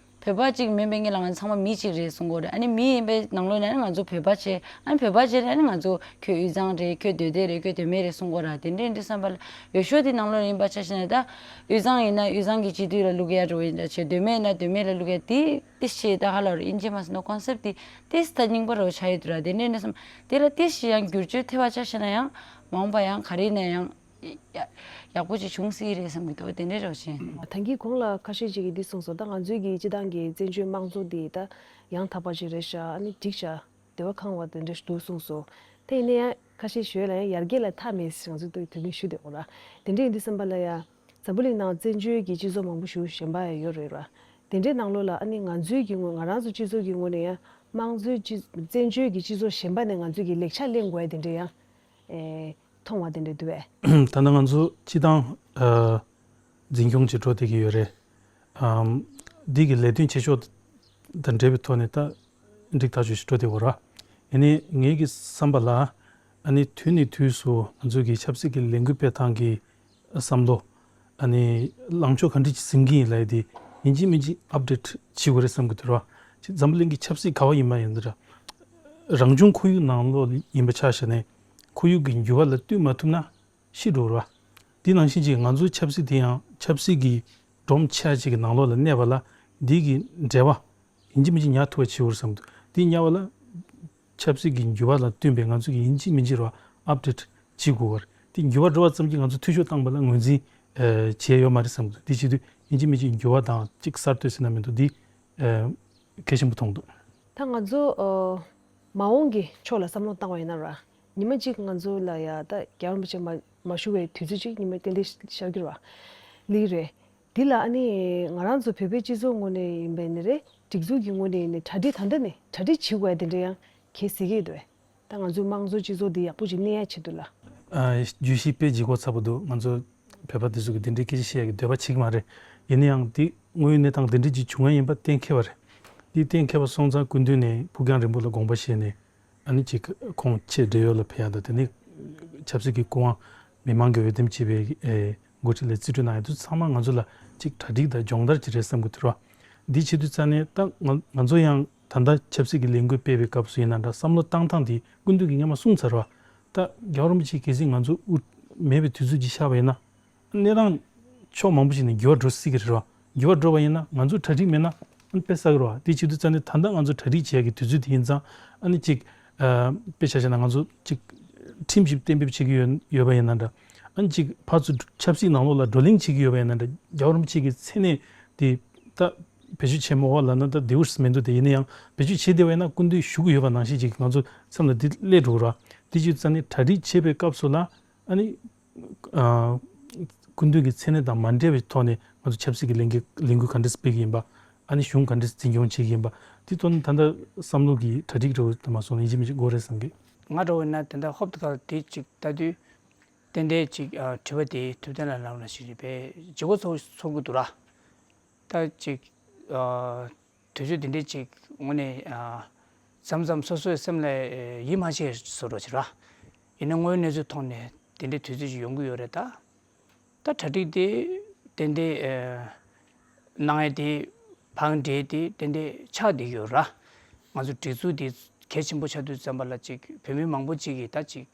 བོད་པ་གཅིག་མིན་པའི་ངེད་ལ་ང་ཚང་མ་མི་གཅིག་རེད་གསུང་གི་ཡོད་རེད། ཨ་ནི་མི་ཡིན་པའི་ནང་ལོགས་ནས་ང་ཚོ་བོད་པ་བྱས། ཨ་ནི་བོད་པ་བྱས་ནས་ཨ་ནི་ང་ཚོ་ཁྱོད་དབུས་གཙང་རེད། ཁྱོད་སྟོད་སྡེ་རེད། ཁྱོད་སྟོད་སྨད་རེད་གསུང་གི་ཡོད་ར། དེ་འདྲ་ཡིན་དུས་བསམ་པ་ལ་འོས་ཤོག་དེ་ནང་ལོགས་ཡིན་པ་ཆ་བཞག་ན་ད་དབུས་གཙང་ཡིན་ན་དབུས་གཙང་གི་སྤྱི་འཐུས་ལ་བླུག་ཡ་འགྲོ་ཡིན་འདྲ་བྱས། སྟོད་སྨད་ན་སྟོད་སྨད་ལ་བླུག་ཡ་དེ། ཏིས་ཤེས་ད་ཧ་ལ་རུ་ཨིན་ཇི་མ་སི་ནོ་ཀོན་སེབ་དེ་ཏིས་ད་རྙིང་པ་རུ་ཆགས་ཡོད་དུ་ར། དེ་འདྲའི་ནས་སམ་དེ་ལ་ཏིས་ཤེས་ཡང་བསྒྱུར་བཅོས་ཐེབས་པ་ཆ་ཤེས་ན་ཡང་མ་འོངས་པ་ཡང་ག་རེ་ན་ཡང་ཡག་པོ་ཅིག་བྱུང་སྲིད་རེད་བསམ་གི་འདུག་དེ་འདྲའི་རོ་ཆེན། ད་གིན་གོང་ལ་ཁ་ཤས་ཅིག་གིས་འདི་གསུངས་སོང་། ད་ང་ཚོའི་གི་སྤྱི་བཏང་གི་བཙན་བྱོལ་དམངས་གཙོ་དེ་ད་ཡང་དག་པ་ཅིག་རེད་ཤག་ཨ་ནི་འགྲིག་ཤག་འདོད་པ་ཁེངས་པ་དེ་འདྲ་ཞིག་འདུག་གསུངས་སོང་། དེ་ཡིན་ན་ཡང་ཁ་ཤས་ཞུ་ཡ་ལ་ཡང་ཡར་རྒྱས་ལ་མཐའ་མེད་ཟེར་ང་ཚོས་དུས་དུས་རྒྱུན་ཞུ་བསྡད་ཡོད་ར། དེ་འདྲ་ཡིན་དུས་བསམ་པ་ལ་ཡ། འཛམ་བུ་གླིང་ནང་བཙན་བྱོལ་གྱི་སྤྱི་ཚོགས་མང་པོ་ཞིག་གཞན་པ་ཡང་ཡོད་རེད་ར། དེ་འདྲའི་ནང་ལོགས་ལ་ཨ་ནི་ང་ཚོའི་གི་ངོས་ང་རང་ཚོ་སྤྱི་ཚོགས་ཀྱི་ངོས་ནས་ཡང་དམངས་གཙོའི་སྤྱི་བཙན་བྱོལ་གྱི་སྤྱི་ཚོགས་གཞན་པ་ནས་ང་ཚོས་ཀྱི་ལེགས་ཆ་ལེན་དགོས་ཡ་དེ་འདྲ་ཡང་ཨེ་མཐོང་བ་དེ་འདྲ་འདུག་བས། ད་ནང་ང་ཚོ་སྤྱི་བཏང་ཨ་འཛིན་སྐྱོང་བྱེད་འགྲོ་བསྡད་ཀྱི་ཡོད་རེད། ཨམ་འདི་གི་ལས་དོན་བྱེད་ཕྱོགས་དང་འབྲེལ་བའི་ཐོག་ནས་ད་འགྲིག་ཐག་ཆོད་ཞིག་འགྲོ་བསྡད་ཡོད་ར། ཡིན་ནའི་ངེད་ཀྱི་བསམ་པ་ལ་ཨ་ནི་དུས་ནས་དུས་སུ་ང་ཚོ་གི་ཆབ་སྲིད་ཀྱི་ལས་འགུལ་སྤེལ་སྟངས་ཀྱི་བསམ་བློ། ཨ་ནི་ལངས་ཕྱོགས་ག་འདྲ་ཅིག་འཛིན་གྱི་ཡིན་ལབ་ཡ་དེ་ཡིན་གཅིག་མིན་གཅིག་ཨབ་ཌེཊ་བྱེད་དགོས་རེད་བསམ་གྱི་འདུག་ར། ཅིག་འཛམ་བུ་གླིང་གི་ཆབ་སྲིད་ག་བ་ཡིན་པ་ཡིན་ན་ར། རང་བྱུང་ཁོར་ཡུག་ནང་ལོགས་ཡིན་པ་ཆ་བཞག་ནས་ཁོར་ཡུག་གི་འགྱུར་བ་ལ་བསྟུན་མ་ཐུབ་ན་ཤི་འགྲོ་ར། དེ་ནང་བཞིན་ཅིག་ང་ཚོའི་ཆབ་སྲིད་དེ་ཡང་ཆབ་སྲིད་ཀྱི་སྒྲོམ་ཆེ་ཅིག་གི་ནང་ལོགས་ལ་གནས་པ་ལ་འདི་གི་འབྲེལ་བ། ཡིན་གཅིག་མིན་གཅིག་ཉར་ཐུབ་པ་བྱེད་དགོས་བསམ་འདུག་དེ་ཉར་བ་ལ་ཆབ་སྲིད་ཀྱི་འགྱུར་བ་ལ་བསྟུན་པའི་ང་ཚོ་གི་ཡིན་གཅིག་མིན་གཅིག་རོ་ཨབ་ཌེཊ་བྱེད་དགོས་པར་དེ་འགྱུར་བ་འགྲོ་བ་ཙམ་གྱིས་ང་ཚོ་འཐུས་ཤོར་བཏང་པ་ལ་ངོས་འཛིན་བྱས་ཡོད་མ་རེད་བསམ་འདུག་དེ་བྱེད་དུས་ཡིན་གཅིག་མིན་གཅིག་འགྱུར་བ་དང་གཅིག་གསར་གཏོད་ཟེར་ན་མི་འདུག་དེ་གལ་ཆེན་པོ་མཐོང་འདུག་ད་ང་ཚོ་མ་འོངས་ཀྱི་ཕྱོགས་ལ་བསམ་བློ་བཏང་བ་ཡིན་ན་ར་ཉི་མ་གཅིག་ང་ཚོ་ལ་ཡ་ད་རྒྱལ་བ་རིན་པོ་ཆེ་མ་མ་བཞུགས་པའི་དུས་ཚོད་ཅིག་ཉི་མ་ཏན་ཏན་ཤར་གྱི་ར་ལི་རེད། འདི་ལ་ཨ་ནི་ང་རང་ཚོ་བོད་པའི་སྤྱི་ཚོགས་ངོས་ནས་ཡིན་པའི་ནི་རེད། སྒྲིག་འཛུགས་ཀྱི་ངོས་ནས་ཡིན་ནི་གྲ་སྒྲིག་ད་ལྟ་ནས་གྲ་སྒྲིག་བྱེད་དགོས་ཡ་དེ་འདྲ་ཡང་གལ་སྲིད་ཀྱི་འདུག་ད་ང་ཚོའི་དམངས་གཙོ་སྤྱི་ཚོགས་འདི་ཡག་པོ་ཅིག་གནས་ཡ་ཆེད་དུ་ལ། ཨ་བརྗོད་གཞི་དཔེ་ལྗིད་ཁོག་ཚ་པོ་འདུག་ང་ཚོ་བོད་པ་དེ་ཚོ་གི་འདི་འདྲའི་སྐད་ཆ་བཤད་ཡ་གི་འདོད་པ་བྱེད་ཀྱི་མ་རེད། ཡིན་ན་ཡང་འདི་དངོས་ཡོད་གནས་སྟངས་འདི་འདྲའི་ཅིག་བྱུང་ཡ་ཡིན་པ་གཏན་འཁེལ་བ་རེད། འདི་གཏན་འཁེལ་བ་སོང་ཙང་སྐུ་མདུན་ནས་ཕུགས་རྒྱང་རིང་པོ་ལ་དགོངས་པ་བཞེས་ནས། ཨ་ནི་ཅིག་ཁོང་ཆེས་བགྲེས་ཡོལ་ལ་ཕེབས་ཡ་དང་དེ་ནི་ཆབ་སྲིད་ཀྱི་སྐུ་དབང་མི་མང་གིས་འོས་འདེམས་བྱས་པའི་ཨེ་འགོ་ཁྲིད་ལ་རྩིས་སྤྲོད་གནང་ཡ་དུས་ཚང་མ་ང་ཚོ་ལ་ཅིག་གྲ་སྒྲིག་དང་སྦྱོང་བརྡར་ཅིག་རེད་བསམ་གི་འདུག་ར། འདི་བྱེད་དུས་ཙང་ནས་ད་ང་ང་ཚོ་ཡང་ད་ལྟ་ཆབ་སྲིད་ཀྱི་ལས་འགུལ་སྤེལ་བའི་སྐབས་སུ་ཡིན་ན་འདྲ་བསམ་བློ་བཏང་སྟངས་དེ་སྐུ་མདུན་གྱིས་སྔོན་མ་གསུངས་ཚར་བ། ད་རྒྱལ་བ་རིན་པོ་ཆེ་གལ་སྲིད་ང་ཚོ་དབུ་མེད་པའི་དུས་ཚོད་ཅིག་ཤར་བ་ཡིན་ན། གནས་སྟངས་ཕྱོགས་མང་པོ་ཞིག་ནས་འགྱུར་བ་འགྲོ་སྲིད་ཀྱི་རེད་བ། འགྱུར་བ་འགྲོ་བ་ཡིན་ན་ང་ཚོ་གྲ་སྒྲིག་མེད་ན་ཨ་ནི་དཔེ་བསགས་ཀྱི་རེད་བ། དེ་བྱེད་དུས་ཙང་ནས་ད་ལྟ་ང་ཚོ་གྲ་སྒྲིག་བྱེད་ཡ་གི་དུས་ཚོད་དེ་ཡིན་ཙང་ཨ་ནི་ཅིག་ཨ་དཔེ་ཆ་བཞག་ན་ང་ཚོ་ཅིག་ཁྲིམས་ཞིག་གཏན་འབེབས་བྱེད་ཀྱི་ཡོད་ཡོད་པ་ཡིན་ན་འདྲ། ཨ་ནི་ཅིག་ཕར་ཚུར་ཆབ་སྲིད་ནང་ལོགས་ལ་བགྲོ་གླེང་བྱེད་ཀྱི་ཡོད་པ་ཡིན་ན་འདྲ། རྒྱལ་བ་རིན་པོ་ཆེ་གི་མཚན་གནས་དེ་ད་བེད་སྤྱོད་བྱེད་མི་འོག་ལ་ན་ད་དེའུ་མི་འདུག་དེ་ཡིན་ན་ཡང་བེད་སྤྱོད་བྱེད་བདེ་བ་ཡིན་ན་སྐུ་མདུན་བཞུགས་ཀྱི་ཡོད་པ་ནང་བཞིན་ཅིག་ང་ཚོ་མཚམས་ལ་འདི་སླེབས་འགྲོ་གི་རེད་བ། དེ་བྱེད་དུས་ཙང་ནས་གྲ་སྒྲིག་བྱེད་པའི་སྐབས་སུ་ལ། ཨ་ནི། ཨ། སྐུ་མདུན་གྱི་མཚན་གནས་དང་མ་འབྲེལ་བའི་ཐོག་ནས་ང་ཚོ་ཆབ་སྲིད་ཀྱི་ལས་འགུལ་ལས་འགུལ་ག་འདྲས་སྤེལ་གྱི་ཡིན་པ། ཨ་ནི་གཞུང་ག་འདྲས་འཛིན་སྐྱོང་བྱེད་ཀྱི་ཡིན་པ། དེ་ཐོག་ནས་ད་ལྟ་བསམ་བློ་གི་གྲ་སྒྲིག་འགྲོ་དང་མ་སོང་ན་ཡིན་གཅིག་མིན་གཅིག་དགོས་རེད་བསམ་གི། ང་འདྲ་བོ་ཡིན་ན་དེ་འདྲ་ཧོབ་ཏེ་ཁ་དེ་ཅིག་ལྟ་དུས། ཏན་ཏན་ཅིག་ཨ་དྲི་བ་དེ་ཐུབ་བསྟན་ལགས་ལམ་ལ་ཞིག་རེད་པས་ལྗིད་ཁོག་ཚོར་ཚོར་གི་འདུག་ར། ད་ཅིག་ཨ། དུས་ཚོད་འདི་འདྲའི་ཅིག་དངོས་གནས་ཨ་མཚམས་མཚམས་སོ་སོའི་སེམས་ལ་ཡིད་མ་ཆེས་བཟོ་འདྲ་ཅིག་ར། ཡིན་ན་དངོས་ཡོད་གནས་ཚུལ་ཐོག་ནས་དེ་འདྲའི་དུས་ཚོད་ཅིག་ཡོང་གི་ཡོད་རེད་ད། ད་གྲ་སྒྲིག་དེ་ཏན་ཏན་ཨ་གནང་ཡ་དེ་བང་འགྲན་དེ་ཏན་ཏན་ཆགས་བསྡད་ཡོད་ར། ང་ཚོ་སྒྲིག་འཛུགས་དེ་གལ་ཆེན་པོ་ཆགས་དུས་ཙམ་པ་ལ་ཅིག་བོད་མི་མང་པོ་ཅིག་གིས་ད་ཅིག་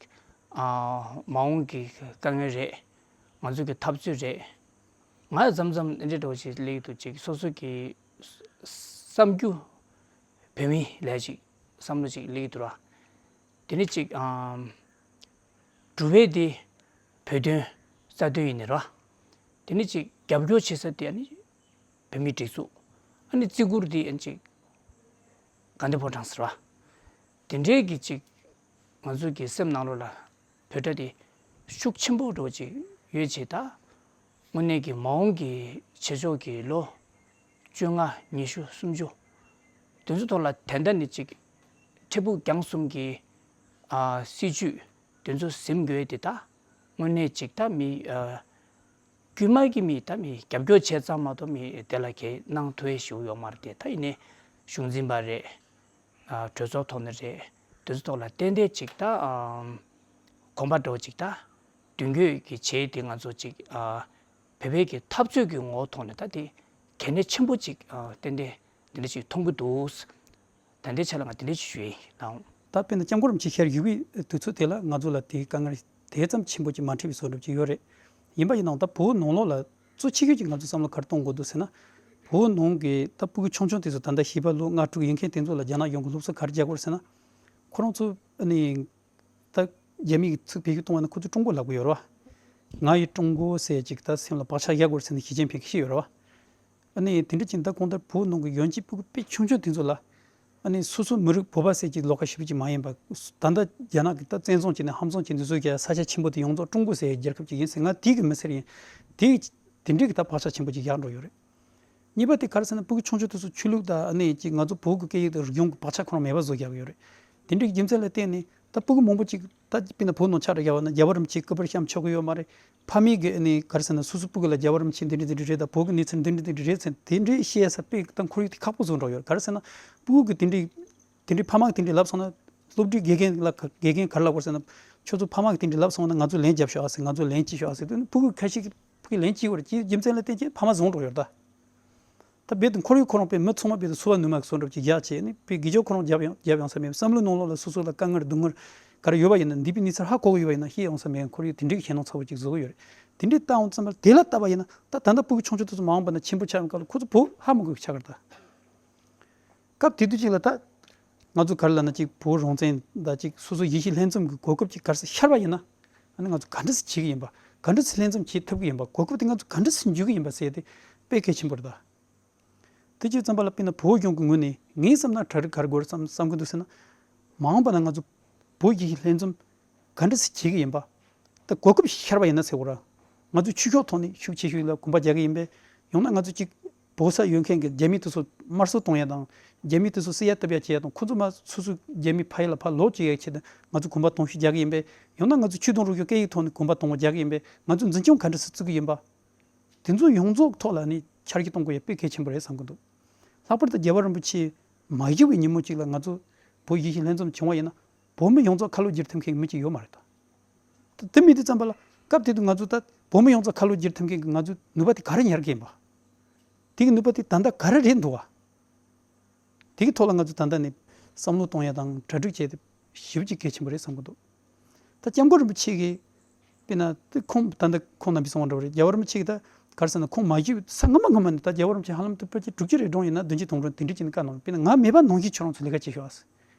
ཨ་མ་འོངས་ཀྱི་དཀའ་ངལ་རེད། ང་ཚོ་གི་འཐབ་རྩོད་རེད། ང་མཚམས་མཚམས་འདི་འདྲ་འདྲ་བོ་ཞིག་སླེབས་ཀྱི་འདུག་ཅིག་སོ་སོ་གི་བསམ་རྒྱུ་བོད་མི་ལས་ཅིག་བསམ་བློ་ཅིག་སླེབས་ཀྱི་འདུག་ར། དེ་ནས་ཅིག་ཨམ། སྒྲུབ་པ་དེ་བོད་དོན་རྩ་དོན་ཡིན་ནི་ར། དེ་ནས་ཅིག་རྒྱབ་སྐྱོར་བྱེད་ས་དེ་ཨ་ནི་བོད་མིའི་སྒྲིག་འཛུགས། ཨ་ནི་བརྩི་བཀུར་དེ་ཨ་ནི་ཅིག་དགའ་ལྡན་ཕོ་བྲང་ཟེར་བ། དེ་འདྲའི་གི་ཅིག་ང་ཚོ་གི་སེམས་ནང་ལོགས་ལ་བོད་སྒྲ་དེ་ཤུགས་ཆེན་པོ་འདྲ་བོ་ཅིག་ཡོད་ཅེས་ད། དངོས་གནས་ཀྱི་མ་འོངས་ཀྱི་བྱེད་ཕྱོགས་ཀྱི་ལོ་བཅོ་ལྔ་ཉི་ཤུ་སུམ་ཅུ་དེ་ཚོ་ཐོག་ལ་ད་ལྟ་ནས་ཅིག་འཕྲལ་ཕུགས་རྒྱང་གསུམ་གྱི་ཨ་སྲིད་ཇུས་དེ་ཚོ་ཟིན་དགོས་དེ་ད་དངོས་གནས་ཅིག་ད་མི་ཨ་དཀྱུས་མ་གི་མི་ད་མི་རྒྱབ་སྐྱོར་བྱས་ཙང་མ་གཏོགས་མི་དེ་ལ་གས་གནང་ཐུབ་ཡས་ཞིག་ཡོད་མ་རེད་དེ། ད་ཡིན་ནའི་གཞུང་འཛིན་པ་རེད། ཨ་གྲོས་ཚོགས་ཐོག་ནས་རེད། དེ་ཚོ་ཐོག་ལ་ཏན་ཏན་ཅིག་ད་ཨམ་གོམ་པ་འགྲོ་ཅིག་ད་མདུན་སྐྱོད་ཀྱི་བྱས་དེ་ང་ཚོ་ཅིག་ཨ་བོད་པའི་གི་འཐབ་རྩོད་ཀྱི་ངོ་བོ་ཐོག་ནས་ད་དེ་གལ་གནད་ཆེན་པོ་ཅིག་ཨ་ཏན་ཏན་དེ་འདྲ་ཅིག་མཐོང་གི་འདུག་ད་ལྟའི་ཆ་ལ་ང་དེ་འདྲ་ཅིག་ཞུ་ཡིན་ལགས། ད་དཔེར་ན་སྐྱབས་མགོན་རིན་པོ་ཆེ་ཤར་བཞུགས་པའི་དུས་ཚོད་དེ་ལ་ང་ཚོ་ལ་དེའི་དཀའ་ངལ་དེ་ཙམ་ཆེན་པོ་ཅིག་མ་འཕྲད་པའི་བཟོ་འདྲ་ཅིག་ཡོད་རེད། ཡིན་པ་ཡིན་ནའང་ད་བོད་ནང་ལོགས་ལ་གཙོ་ཆེ་ཤོས་ཅིག་ང་ཚོ་བསམ་བློ་ག་རེ་གཏོང་དགོས་འདུག་ཟེར་ན། བོད་ནང་གི་ད་སྤུ་གུ་ཆུང་ཆུང་དེ་ཚོ་ད་ལྟ་བྱིས་པ་ལོ་ལྔ་དྲུག་ཡོད་མཁན་དེ་ཚོ་ལ་རྒྱ་ནག་གཞུང་གི་སློབ་གསོ་ག་རེ་རྒྱག་དགོས་རེད་ཟེར་ན། ཁོ་རང་ཚོ་ཨ་ནི་ད་རྒྱ་མི་གི་ཚུགས་བེད་སྤྱོད་གཏོང་བ་ན་ཁོ་ཚོ་ཀྲུང་གོ་ལབ་གི་ཡོད་རེད་བ། ང་ཡི་ཀྲུང་གོ་ཟེར་ཅིག་ད་སེམས་ལ་བག་ཆགས་རྒྱག་དགོས་རེད་ཟེར་ནས་ཞི་ཅིན་ཕིང་གིས་བཤད་ཡོད་རེད་བ། ཨ་ནི་དེ་འདྲ་ཅིག་ད་གང་ལྟར་བོད་ནང་གི་ཡོད་མཁན་སྤུ་གུ་དཔེ་ཆུང་ཆུང་དེ་ཚོ་ལ། ཨ་ནི་སོ་སོ་མི་རིགས་བོད་པ་ཟེར་གྱི་ལོགས་ཀ་ཞེ་པོ་ཅིག་མ་ཡིན་པ། ད་ལྟ་རྒྱ་ནག་གིས་ད་བཙན་བཟུང་བྱས་ནས་ཧམ་བཟུང་བྱས་ནས་བཟོས་ཀྱི་ས་ཆ་ཆེན་པོ་དེ་ཡོངས་རྫོགས་ཀྲུང་གོ་ཟེར་རྒྱལ་ཁབ་ཅིག་ཡིན་ཟེར། ང་དེ་གི་མི་སེར་ཡིན། དེ་དེ་འདྲའི་གི་ད་བག་ཆགས་ཆེན་པོ་ཅིག་བཞག་འགྲོ་ཡོད་རེད། གཉིས་པ་དེ་ག་རེ་ཟེར་ན་སྤུ་གུ་ཆུང་ཆུང་དེ་ཚོ་ཆོས་ལུགས་དང་ཨ་ནི་ཅིག་ང་ཚོ་བོད་ཀྱི་སྐད་ཡིག་དང་རིག་གཞུང་གི་བག་ཆགས་ཁོ་རང་མེད་པ་བཟོ་རྒྱག་གི་ཡོད་རེད། དེ་འདྲའི་གི་རྒྱུ་མཚན་ལ་བརྟེན་ནས་ད་སྤུ་གུ་མང་པོ་ཅིག་ད་དཔེར་ན་བོད་ནང་ཆ་འདྲ་བཞག་པ་ན་རྒྱལ་བ་རིན་པོ་ཆེ་སྐུ་པར་བཤམས་ཆོག་གི་ཡོད་མ་རེད། ཕ་མས་གི་ཨ་ནི་ག་རེ་ཟེར་ན་སོ་སོ་སྤུ་གུ་ལ་རྒྱལ་བ་རིན་པོ་ཆེ་འདི་འདྲ་འདི་འདྲ་རེད་ད། བོད་ཀྱི་གནས་ཚུལ་འདི་འདྲ་འདི་འདྲ་རེད་ཟེར་དེ་འདྲའི་བཤད་ས་དཔེ་ད་ཁོར་ཡུག་དེ་ཁག་པོ་བཟོ་འགྲོ་ཡོད། ག་རེ་ཟེར་ན་སྤུ་གུ་གི་དེ་འདྲའི་དེ་འདྲའི་ཕ་མ་གི་དེ་འདྲའི་ལབ་སོང་ན་སློབ་གྲྭའི་དགེ་རྒན་ལ་དགེ་རྒན་ག་རེ་ལབ་དགོས་ཟེར་ན། ཁྱོད་ཚོ་ཕ་མ་གི་དེ་འདྲའི་ལབ་སོང་ན་ང་ཚོ་ལན་རྒྱབ་ཤོག་ཨ་ཟེར། ང་ཚོ་ལན་གཅིག་ཤོག་ཨ་ཟེར་དུས་ནི་སྤུ་གུ་ཁ་ཤས་ཀྱིས་ཕ་གི་ལན་གཅིག་བར་གྱི་རྒྱུ་མཚན་ལ་བརྟེན་བྱས་ཕ་མ་བཟུང་འགྲོ་ཡོད་ད། ད་རྦད་དེ་ཁོར་ཡུག་ཁོ་རང་དཔེ་མི་ཚང་མ་རྦད་དེ་སོ་པ་ནུ་མ་གི་བཟོ་འདྲ་ཅིག་རྒྱག་བྱས་ནི་དཔེ་དགེ་སྦྱོར་ཁོ་རང་རྒྱབ་ཡོང་རྒྱབ་ཡོང་ས་མེད། བསམ་བློའི་ནང་ལོགས་ལ་སོ་སོ་ལ་དཀའ་ངལ་སྡུག་བསྔལ་ག་རེ་ཡོད་པ་ཡིན་ན་འདས་པའི་གནས་ཚུལ་ཧ་གོ་གི་ཡོད་པ་ཡིན་ན་ཤེས་ཡོང་ས་མེད། ཁོར་ཡུག་དེ་འདྲའི་གི་ཞེད་སྣང་ཚ་པོ་ཅིག་བཟོ་གི་ཡོད་རེད། དེ་འདྲའི་ལྟ་འོང་ཙམ་པ་དེ་ལ་ལྟ་བ་ཡིན་ན་ད་ད་ལྟ་སྤུ་གུ་ཆུང་ཆུང་དེ་ཚོ་མ་འོངས་པ་ན་ཆེན་པོ་ཆགས་ཡོང་སྐབས་ལ་ཁོ་ཚོ་བོད་ཧ་མ་གོ་གི་ཆགས་ཀྱི་རེད་ད། སྐབས་དེ་དུས་ཅིག་ལ་ད་ང་ཚོ་ག་རེ་ལབ་ན་ཅིག་བོད་རང་བཙན་དང་ཅིག་སོ་སོ་ཡིད་བཞིན་ལྷན་འཛོམས་ཀྱི་གོ་སྐབས་ཅིག་ག་རེ་ཟེར་ཤར་བ་ཡིན་ན། ཨ་ནི་ང་ཚོ་ག་འདྲ་ཟེར་བྱེད་ཀྱི་ཡིན་པ། ག་འདྲ་ཟེར་ལྷན་འཛོམས་བྱེད་ཐུབ་ཀྱི་ཡིན་པ། གོ་སྐབས་དེ་ང་ཚོ་ག་འདྲ་ཟེར་འཇུ་གི་ཡིན་པ་ཟེར་དེ་དཔེ་གལ་ཆེན་པོ་རེད་ད། དེ་ཅིག་ཙམ་པ་ལ་དཔེར་ན་བོད་གཞུང་གི་ངོས་ནས་ངའི་བསམ་ན་གྲ་སྒྲིག་ག་རེ་དགོས་རེད་བསམ་བསམ་གི་འདུག་ཟེར་ན། མ་འོངས་པ་ན་ང་ཚོ་བོད་ཀྱི་ལྷན་འཛོམས་ག་འདྲ་ཟེར་བྱེད་ཀྱི་ཡིན་པ། ད་གོ་སྐབས་ཤར་བ་ཡིན་ན་ཟེར་དགོས་ར། ང་ཚོ་ཆོས་ཕྱོགས་ཐོག་ནས་ཤུགས་ཆེ་ཤོས་ལ་གོམ་པ་རྒྱག་གི་ཡིན་པས། ཡང་ན་ང་ཚོ་གཅིག་བོད་ས་ཡོད་མཁན་གྱི་རྒྱ་མི་དེ་ཚོ་དམར་གསོད་གཏོང་ཡ་དང་། རྒྱ་མི་དེ་ཚོ་བསད་ཡ་གཏུབ་ཡ་བྱེད་ཡ་དང་། ཁོ་ཚོ་མ་སོ་སོའི་རྒྱ་མི་ཕ་ཡུལ་ལ་ཕར་ལོག་བཅུག་ཡའི་ཆེད་དུ་ང་ཚོ་གོམ་པ་དོན་ཤོས་རྒྱག་གི་ཡིན་པས། ཡང་ན་ང་ཚོ་ཆོས་དང་རིག་གཞུང་སྐད་ཡིག་ཐོག་ནས་གོམ་པ་གཏོང་བ་རྒྱག་གི་ཡིན་པས། ང་ཚོ་འཛིན་སྐྱོང་ག་འདྲ་སེ་བཙུགས་ཀྱི་ཡིན་པ། དེ་ཚོ་ཡོངས་རྫོགས་ཐོག་ལ་ནི་འཆར་གཞི་གཏོང་དགོས་ཡ་དཔེ་གལ་ཆེན་པོ་རེད་བསམ་གྱི་འདུག་ལྷག་པར་དུ་རྒྱལ་བ་རིན་པོ་ཆེ་མ་བཞུགས་པའི་ཉིན་མོ་གཅིག་ལ་ང་ཚོ་བོད་ཡིད་བཞིན་ལྷན་འཛོམས་བྱུང་བ་ཡིན་ན། བོད་མི་ཡོངས་རྫོགས་ཁ་ལོ་བསྒྱུར་ཐུབ་མཁན་གྱི་མི་གཅིག་ཡོད་མ་རེད་ད། དེ་མི་དེ་ཙམ་པ་ལ་སྐབས་དེ་དུས་ང་ཚོ་ད་བོད་མི་ཡོངས་རྫོགས་ཁ་ལོ་བསྒྱུར་ཐུབ་མཁན་གྱི་ང་ཚོའི་ནུས་པ་དེ་ག་རེ་ཉར་གྱི་ཡིན་པ། དེ་གི་ནུས་པ་དེ་ད་ལྟ་ག་རེ་རེད་འདུག་བ། དེ་གི་ཐོག་ལ་ང་ཚོ་ད་ལྟ་ནས་བསམ་བློ་གཏོང་ཡ་དང་གྲ་སྒྲིག་བྱས་ཏེ་ཞེ་པོ་ཅིག་གལ་ཆེན་པོ་རེད་བསམ་གྱི་འདུག་ད་སྐྱབས་མགོན་རིན་པོ་ཆེ་གིས་དཔེར་ན་དེ་ཁོང་ད་ལྟ་ཁོང་རྣམ་པས་གསུངས་པ་འདྲ་བོ་རེད། རྒྱལ་བ་རིན་པོ་ཆེ་གིས་ད་ག་རེ་ཟེར་ན་ཁོང་མ་བཞུགས་ས་སྔ་མ་སྔ་མ་ནས་ད་རྒྱལ་བ་རིན་པོ་ཆེ་ཧ་ལམ་དུ་ཕལ་ཆེར་དྲུག་ཅུ་རེ་གྲངས་ཡིན་ན་བདུན་ཅུ་དོན་གྲངས་དེ་འདྲ་ཅིག་ནས་བཀའ་གནང་བ། དཔེར་ན་ང་མེད་པ་ནང་བཞིན་ཁྱོད་རང་ཚོ་ལས་ཀ་བྱེད་ཤོག་ཨ་ཟེར།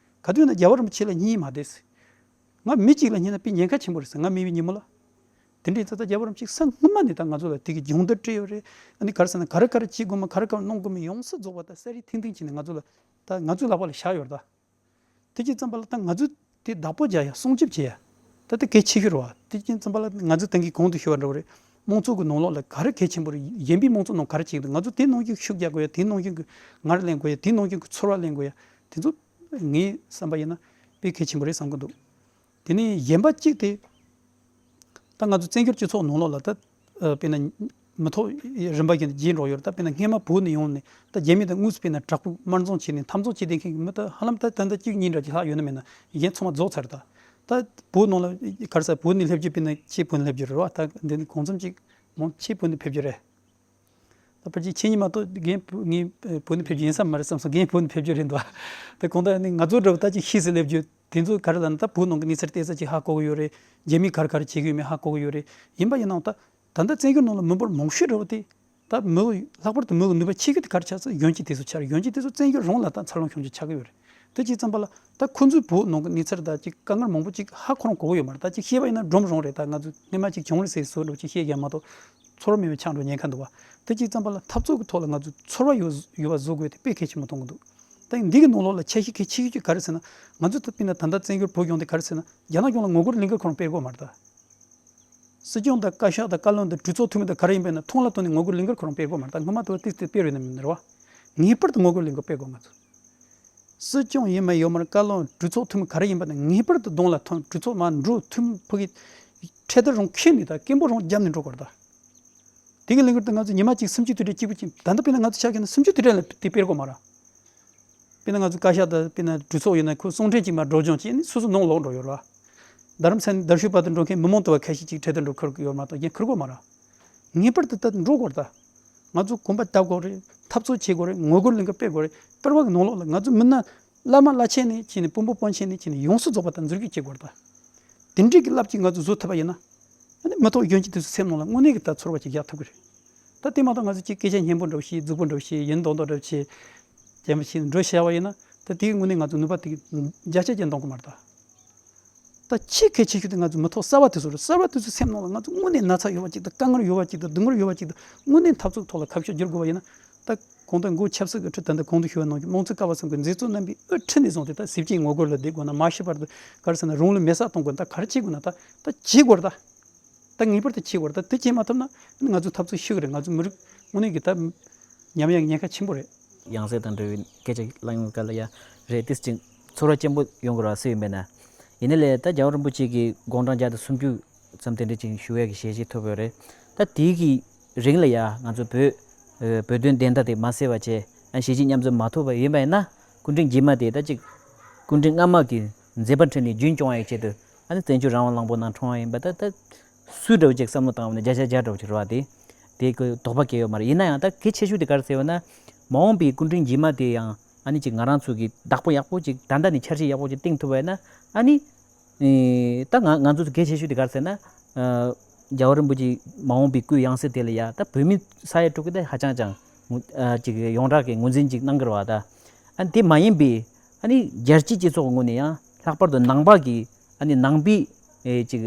ག་དུས་ན་རྒྱལ་བ་རིན་པོ་ཆེ་ལ་སྙིང་མ་བདེ་ཟེར། ང་མི་གཅིག་ལ་སྙིང་ན་དཔེ་ཉེན་ཁ་ཆེན་པོ་རེད་ཟེར། ང་མེད་པའི་ཉིན་མོ་ལ། དེ་འདྲའི་ཙང་ད་རྒྱལ་བ་རིན་པོ་ཆེ་ས་སྔོན་མ་ནས་ད་ང་ཚོ་ལ་དེ་གི་སྦྱོང་བརྡར་སྤྲད་ཡོད་རེད། ཨ་ནི་ག་རེ་ཟེར་ན་ག་རེ་ག་རེ་བྱེད་དགོས་མིན་ག་རེ་ག་རེ་གནང་དགོས་མིན་ཡོངས་སུ་རྫོགས་པ་ད་གསལ་རི་ཐིང་ཐིང་བྱས་ནས་ང་ཚོ་ལ་ད་ང་ཚོའི་ལག་པ་ལ་བཞག་ཡོད་རེད་ད། དེ་ཅི་ཙམ་པ་ལ་ད་ང་ཚོས་དེ་བདག་པོ་རྒྱག་ཡ་སྲུང་སྐྱོབ་བྱེད་ཡ་ད་དེ་གལ་ཆེ་ཤོས་རེད་བ། དེ་ཅི་ཙམ་པ་ལ་ང་ཚོས་ད་གིན་གོང་དུ་ཞུས་པ་འདྲ་བོ་རེད། དམངས་གཙོ་གི་ནང་ལོགས་ལ་ག་རེ་གལ་ཆེན་པོ་རེད། གཞན་པའི་དམངས་གཙོ་ནང་ག་རེ་བྱེད་ཀྱི་འདུག་ང་ཚོ་དེ་ནང་བཞིན་ཤུགས་རྒྱག་དགོས་ཡ། དེ་ནང་བཞིན་གྱི་ངར་ལེན་དགོས་ཡ། དེ་ནང་བཞིན་གྱི་ཚོར་བ་ལེན་དགོས་ཡ། དེ་ཚོ་ངའི་བསམ་པ་ཡིན་ན་དཔེ་གལ་ཆེན་པོ་རེད་བསམ་གྱི་འདུག་དེ་ནས་གཞན་པ་གཅིག་དེ། ད་ང་ཚོ་བཙན་བྱོལ་སྤྱི་ཚོགས་ནང་ལོགས་ལ་ད། ཨ་དཔེར་ན། མི་ཐོག་རིམ་པ་བཞིན་དུ་རྒྱས་འགྲོ་ཡོད་རེད། ད་དཔེར་ན་སྔས་མ་བོད་ནས་ཡོང་ནས་ད་རྒྱ་མི་དང་དངོས་སུ་དཔེར་ན་དྲག་པོའི་དམར་འཛིང་བྱས་ནས་འཐབ་འཛིང་བྱས་བསྡད་མཁན་གྱི་མི་ད་ཧ་ལམ་ད་ད་ལྟ་གཅིག་གཉིས་འདྲ་ཅིག་ལྷག་ཡོད་ན་མེད་ན་གཞན་ཚང་མ་རྫོགས་ཚར་རེད་ད། ད་བོད་ནང་ལ་ག་རེ་ཟེར་བོད་ནས་སླེབས་རྒྱུ་དཔེར་ན་ཕྱིར་བོད་ནས་སླེབས་རྒྱུ་རེད་བ། ད་འདི་ནི་གང་འཚམ་ཅིག་མང་ཕྱིར་བོད་ནས་ཕེབས་རྒྱུ་རེད། ད་ཕལ་ཆེར་ཁྱེད་གཉིས་མ་གཏོགས་རྒན་བུ་ངའི་བུ་ནི་ཕེབས་རྒྱུ་ཡིན་ས་མ་རེད་བསམ་སོང་། རྒན་བུ་ནི་ཕེབས་རྒྱུ་རེད་འདུག་ད་གང་ལྟར་ནི་ང་ཚོ་འདྲ་བོ་ད་ཅིག་ཤེས་སུ་སླེབས་རྒྱུ་དེ་ཚོ་ག་རེ་ལབ་ན་ད་བོད་ནང་གི་གནས་ཚུལ་ཏོག་ཙམ་ཅིག་ཧ་གོ་གི་ཡོད་རེད། རྒྱ་མིས་ག་རེ་ག་རེ་བྱེད་ཀྱི་ཡོད་མེད་ཧ་གོ་གི་ཡོད་རེད། ཡིན་པ་ཡིན་ནའང་ད་ད་ལྟ་བཙན་བྱོལ་ནང་ལ་མི་འབོར་མང་ཤོས་འདྲ་བོ་དེ་ ད་མི་ལྷག་པར་དུ་མི་ལ་ནུས་པ་ཆེ་ཤོས་དེ་ག་རེ་ཆགས་ཚེ་གཞོན་སྐྱེས་དེ་ཚོ་ཆགས་རེད། གཞོན་སྐྱེས་དེ་ཚོ་བཙན་བྱོལ་རང་ལ་ད་འཚར་ལོངས་བྱུང་རྒྱུ་ཆགས་ཀྱི་ཡོད་རེད། དེ་བྱས་ཙམ་པ་ལ་ད་ཁོ་ཚོའི་བོད་ནང་གི་གནས་ཚུལ་ད་ཅིག་དཀའ་ངལ་མང་པོ་ཅིག་ཧ་ཁོ་རང་གོ་གི་ཡོད་མ་རེད། ད་ཅིག་བཤད་པ་ཡིན་ན་སྒྲོམ་རང་རེད། ད་ང་ཚོ་སྔོན་མ་ཅིག་བྱུང་རེད་ཟེར་བཟོ་འདྲ་ཅིག་བཤད་ཡ་མ་གཏོགས་ཚོར་བ་མེད་པའི་ཆགས་འགྲོ་ཉེན་ཁ་འདུག་བ། དེ་བྱས་ཙམ་པ་ལ་འཐབ་རྩོད་ཀྱི་ཐོག་ལ་ང་ཚོས་ཚོར་བ་ཡོད་ཡོད་པ་བཟོ་དགོས་དེ་དཔེ་གལ་ཆེན་པོ་མཐོང་གི་འདུག་ད་འདི་གི་ནང་ལོགས་ལ་འཆར་གཞི་གལ་ཆེ་ཤོས་ཅིག་ག་རེ་ཟེར་ན། ང་ཚོ་ད་དཔེར་ན་ད་ལྟ་བཙན་བྱོལ་བོད་ལྗོངས་དེ་ག་རེ་ཟེར་ན། རྒྱ་ནག་གཞུང་ལ་ངོ་རྒོལ་ལས་འགུལ་ཁོ་རང་སྤེལ་དགོས་མ་རེད་ད། སྲིད་སྐྱོང་དང་བཀའ་ཤག་དང་བཀའ་བློན་དང་གྲོས་ཚོགས་འཐུས་མི་དང་ག་རེ་ཡིན་པ་ཡིན་ན་ཐོག་ལ་བཏོན་ནས་ངོ་རྒོལ་ལས་འགུལ་ཁོ་རང་སྤེལ་དགོས་མ་རེད་ད། སྔོན་མ་དེ་བ་ཏིག་ཏིག་སྤེལ་རེད་ན་མིན་རེད་བ། ངེས་པར་དུ་ངོ་རྒོལ་ལས་འགུལ་སྤེལ་དགོས་ང་ཚོ། སྲིད་སྐྱོང་ཡིན་མ་ཡོད་མ་རེད། བཀའ་བློན་གྲོས་ཚོགས་འཐུས་མི་ག་རེ་ཡིན་པ་ན་ངེས་པར་དུ་གདོང་ལ་ཐོན། གྲོས་ཚོགས་མར་འགྲོ། འཐུས་མི་ཕ་གི་འཕྲེད་དར་རང་འཁྱེར་ནས་ད་སྐད་འབོད་རང་བརྒྱབ་ནས་འགྲོ་དགོས་རེད་ད། དེ་གི་ལས་འགུལ་དེ་ང་ཚོ་ཉི་མ་གཅིག་སུམ་ཅུ་དུས་དྲན་གཅིག་པུ་ཅིག་ད་ལྟ་དཔེར་ན་ང་ཚོ་ཆ་བཞག་ན་སུམ་ཅུ་དུས་དྲན་ལ་དེ་སྤེལ་དགོས་མ་རེད། དཔེར་ན་ང་ཚོ་བཀའ་ཤག་དང་དཔེར་ན་གྲོས་ཚོགས་ཡོད་ན་ཁོ་གསུང་འཕྲིན་གཅིག་མར་སྒྲོག་སྦྱོང་བྱས་ནས་སོ་སོ་ནང་ལོག་འགྲོ་ཡོད་རེད་བ། རྡ་རམ་ས་ལ་དར་ཤུལ་བར་དུ་འགྲོ་མཁན་མི་མང་དུ་བ་ཁ་ཤས་ཅིག་འཕྲེད་དར་འགྲོ་ཁུར་ཡོད་མ་གཏོགས་རྒྱན་ཁུར་དགོས་མ་རེད། ངེས་པར་དུ་ད་འགྲོ་དགོས་རེད་ད། ང་ཚོ་གོམ་པ་བརྒྱབ་དགོས་རེད། འཐབ་རྩོད་བྱེད་དགོས་རེད། ངོ་རྒོལ་ལས་འགུལ་སྤེལ་དགོས་རེད། སྤེལ་བ་གི་ནང་ལོགས་ལ་ང་ཚོ་མི་སྣ་བླ་མ་བླ་ཆེན་ནས་བྱས་ནས་དཔོན་པོ་དཔོན་ཆེན་ནས་བྱས་ནས་ཡོངས་སུ་རྫོགས་པ་ད་མཛུབ་གུ་བྱེད་དགོས་རེད་ད། དེ་འདྲའི་གི་རླབས་ཅིག་ང་ཚོ་བཟོ་ཐུབ་པ་ཡིན་ན། ཨ་ནི་མི་ཐོག་གཞོན་སྐྱེས་དེ་ཚོ་སེམས་ནང་ལ་དངོས་གནས་ཀྱི་ད་ཚོར་བ་ཅིག་བཞག་ཐུབ་ཀྱི་རེད། ད་དེ་མ་གཏོགས་ང་ཚོ་ཅིག་སྐད་ཆ་སྙན་པོ་འདྲ་བོ་བཤད། རྫིག་པོ་འདྲ་བོ་བཤད། ཡིན་མདོག་མདོག་འདྲ་བོ་བྱས། རྒྱན་པ་བྱས་འགྲོ་བྱ་བ་ཡིན་ན་ད་དེའི་དངོས་གནས་ང་ཚོ་ནུས་པ་དེ་བརྒྱ་ཆ་བརྒྱ་འདོན་གི་མ་རེད་ད། ད་ཆེས་གལ་ཆེ་ཤོས་དེ་ང་ཚོ་མི་ཐོག་གསར་བ་དེ་ཚོ་རེད། གསར་བ་དེ་ཚོའི་སེམས་ནང་ལ་ང་ཚོ་དངོས་གནས་ན་ཚ་ཡོད་པ་ཅིག་དང་། དཀའ་ངལ་ཡོད་པ་ཅིག་དང་། སྡུག་བསྔལ་ཡོད་པ་ཅིག་དང་། དངོས་གནས་འཐབ་རྩོད་ཐོག་ལ་ཁ་ཕྱོགས་བསྒྱུར་དགོས་པ་ཡིན་ན། ད་གོང་དུ་མགོ་ཆབ་སྲིད་ཀྱི་ཁྲོད་ད་ལྟ་གོང་དུ་ཞུས་པ་ནང་བཞིན་དམངས་གཙོའི་ཀ་བ་གསུམ་གྱི་མཛད་གཙོ་རྣམ་པས་དབུ་ཁྲིད་ནས་བཟུང་སྟེ་ད་ཟིལ་གྱིས་ངོ་རྒོལ་ལ་བསྡད་དགོས་ན། མ་ཤི་བར་དུ་ག་རེ་ཟེར་ན་རང་ལུས་མེ་སྲེག་གཏོང་དགོས་ན། ད་ག་རེ་བྱེད་དགོས་ན་ད་ད་བྱེད་དགོས་རེད་ད། ད་ངེས་པར་དུ་བྱེད་དགོས་རེད་ད། དེ་བྱེད་མ་ཐུབ་ན་ང་ཚོ་འཐབ་རྩོད་ཤི་གི་རེད། ང་ཚོ་མི་རིགས་དངོས་གནས་ཀྱི་ད་ཉམས་ཡག་ཉེན་ཁ་ཆེན་པོ་རེད། ཡང་སྲིད་དང་འབྲེལ་བའི་སྐད་ཆ་གླེང་བའི་སྐབས་ལ་ཡ་རེད། ཏིས་ཅིག་ཚོར་བ་སྐྱེན་པོ་ཡོང་གི་རེད་བ། སུ་ཡིན་པས་ན། ཡིན་ནའི་ལས་ད་རྒྱལ་བ་རིན་པོ་ཆེ་གིས་དགུང་གྲངས་བརྒྱ་དང་སུམ་ཅུ་ཙམ་དེ་འདྲ་ཅིག་བཞུགས་ཡག་གི་ཞལ་བཞེས་ཐོབ་ཡོད་རེད། ད་དེའི་གི་རིང་ལ་ཡ་ང་ཚོ་བོད་ཨ་བོད་དོན་བདེན་མཐའ་དེ་མ་གསལ་བ་བྱས། ཨ་ཞལ་བཞེས་མཉམ་འཛོམས་མ་ཐོབ་པ་ཡིན་པ་ཡིན་ན། སྐུ་ཕྲེང་རྗེས་མ་དེ་ད་ཅིག་སྐུ་ཕྲེང་སྔ་མ་གི་མཛད་པ་འཕྲིན་ལས་རྒྱུན་སྐྱོང་ཡག་ཆེད་དུ། ཨ་ནི་བཙན་བྱོལ་རང་དབང་བླངས་པོ་ནང་འཁྲུངས་པ་ཡིན་པ་ད་ད་སུས་འདྲ་བོ་ཅིག་བསམ་བློ་བཏང་བ་ན་བརྒྱ་ཆ་བརྒྱ་འདྲ་བོ་ཅིག་རེད་བ། དེ་དེ་གི་དོགས་པ་གང་ཡང་ཡོད་མ་རེད། ཡིན་ན་ཡང་ད་གལ་ཆེ་ཤོས་དེ་ག་རེ་ཟེར་བ་ན། མ་འོངས་པའི་སྐུ་ཕྲེང་རྗེས་མ་དེ་ཡང་ཨ་ནི་ཅིག་ང་རང་ཚོ་གི་བདག་པོ་ཡག་པོ་ཅིག་ད་ལྟ་ནས་འཆར་གཞི་ཡག་པོ་ཅིག་བཏིང་ཐུབ་པ་ཡིན་ན། ཨ་ནི་ཨེ་ད་ང་ང་ཚོ་གལ་ཆེ་ཤོས་དེ་ག་རེ་ཟེར་ན། ཨ་རྒྱལ་བ་རིན་པོ་ཆེ་མ་འོངས་པའི་སྐུའི་ཡང་སྲིད་དེ་ལ་ཡ་ད་བོད་མི་ས་ཡ་དྲུག་གི་ད་ཧ་ཅང་ཅང་ངོ་ཨ་ཅིག་ཡོངས་གྲགས་ཀྱི་ངོས་འཛིན་ཅིག་གནང་གི་རེད་བ་ད། ཨ་ནི་དེ་མ་ཡིན་པའི་ཨ་ནི་རྒྱལ་སྤྱིའི་སྤྱི་ཚོགས་ངོས་ནས་ཡང་། ལྷག་པར་དུ་ནང་པ་གི་ཨ་ནི་ནང་པའི་ཨེ་ཅིག་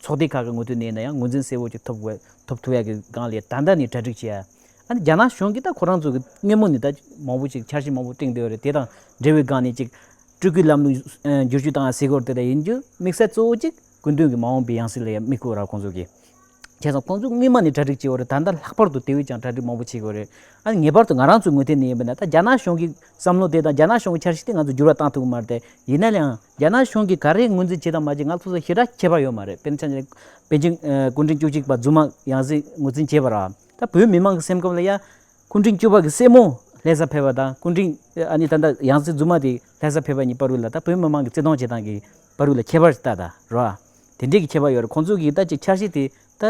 ཚོགས་སྡེ་ཁག་གི་ངོས་ཐོག་ནས་ཡིན་ན་ཡང་ངོས་འཛིན་གསལ་བོ་ཅིག་ཐོབ་དགོས། ཐོབ་ཐུབ་ཡག་གི་སྒང་ལ་ད་ལྟ་ནས་གྲ་སྒྲིག་བྱེད་ཡ། ཨ་ནི་རྒྱ་ནག་གཞུང་གིས་ད་ཁོ་རང་ཚོ་གི་སྔོན་མ་ནས་ད་མང་པོ་ཅིག་འཆར་གཞི་མང་པོ་བཏིང་བསྡད་ཡོད་རེད། དེ་དང་འབྲེལ་བའི་སྒང་ནས་ཅིག་སྤྲུལ་སྐུའི་ལམ་ལུགས་ཨ་བསྒྱུར་བཅོས་བཏང་ཡ་ཟེར་གྱི་ཡོད་རེད། དེ་ལ་ཡིན་རྒྱུ་དམིགས་བསལ་གཙོ་བོ་ཅིག་སྐུ་མདུན་གྱི་མ་འོངས་པའི་ཡང་སྲིད་ལ་ཡ་དམིགས་ཀྱི་ཡོད་རེད་ཁོང་ཚོ་གིས། བྱས་ཙང་ཁོང་ཚོས་སྔོན་མ་ནས་གྲ་སྒྲིག་བྱས་ཡོད་རེད། ད་ལྟ་ལྷག་པར་དུ་དེ་བས་ཀྱང་གྲ་སྒྲིག་མང་པོ་བྱེད་དགོས་རེད། ཨ་ནི་ངེས་པར་དུ་ང་རང་ཚོའི་ངོས་ཐད་ནས་ཡིན་པ་ན་ད་རྒྱ་ནག་གཞུང་གི་བསམ་བློ་དེ་དང་རྒྱ་ནག་གཞུང་གི་འཆར་གཞི་དེ་ང་ཚོས་འགྱུར་བ་བཏང་ཐུབ་ཀྱི་མ་རེད་དེ། ཡིན་ན་ཡང་རྒྱ་ནག་གཞུང་གིས་ག་རེ་ངོས་འཛིན་བྱེད་དང་མ་བྱེད་ང་ཚོ་ལ་ཞེ་དྲག་ཁྱད་པར་ཡོད་མ་རེད། དཔེར་ན་ཆ་བཞག་པེ་ཅིང་ཨ་སྐུ་ཕྲེང་བཅུ་གཅིག་པ་རྫུན་མ་ཡང་སྲིད་ངོས་འཛིན་བྱས་པ་ར། ད་བོད་མི་མང་གི་སེམས་ཁམས་ལ་ཡ་སྐུ་ཕྲེང་བཅུ་པ་གི་སྲས་མོ་ལྷ་ས་ཕེབས་པ་དང་། སྐུ་ཕྲེང་ཨ་ནི་ད་ལྟ་ཡང་སྲིད་རྫུན་མ་དེ་ལྷ་ས་ཕེབས་པ་གཉིས་བར་དུ་ལ་ད་བོད་མི་མང་གི་བརྩི་མཐོང་བྱེད་སྟངས་ཀྱི་བར་དུ་ལ་ཁྱད་པར་ཞིག་ལྟ་ད་ར། དེ་འདྲས་ཀྱི་ཁྱད་པར་ཡོད་རེད། ཁོང་ཚོ་གིས་ད་ཅིག་འཆར་གཞི་དེ་ད་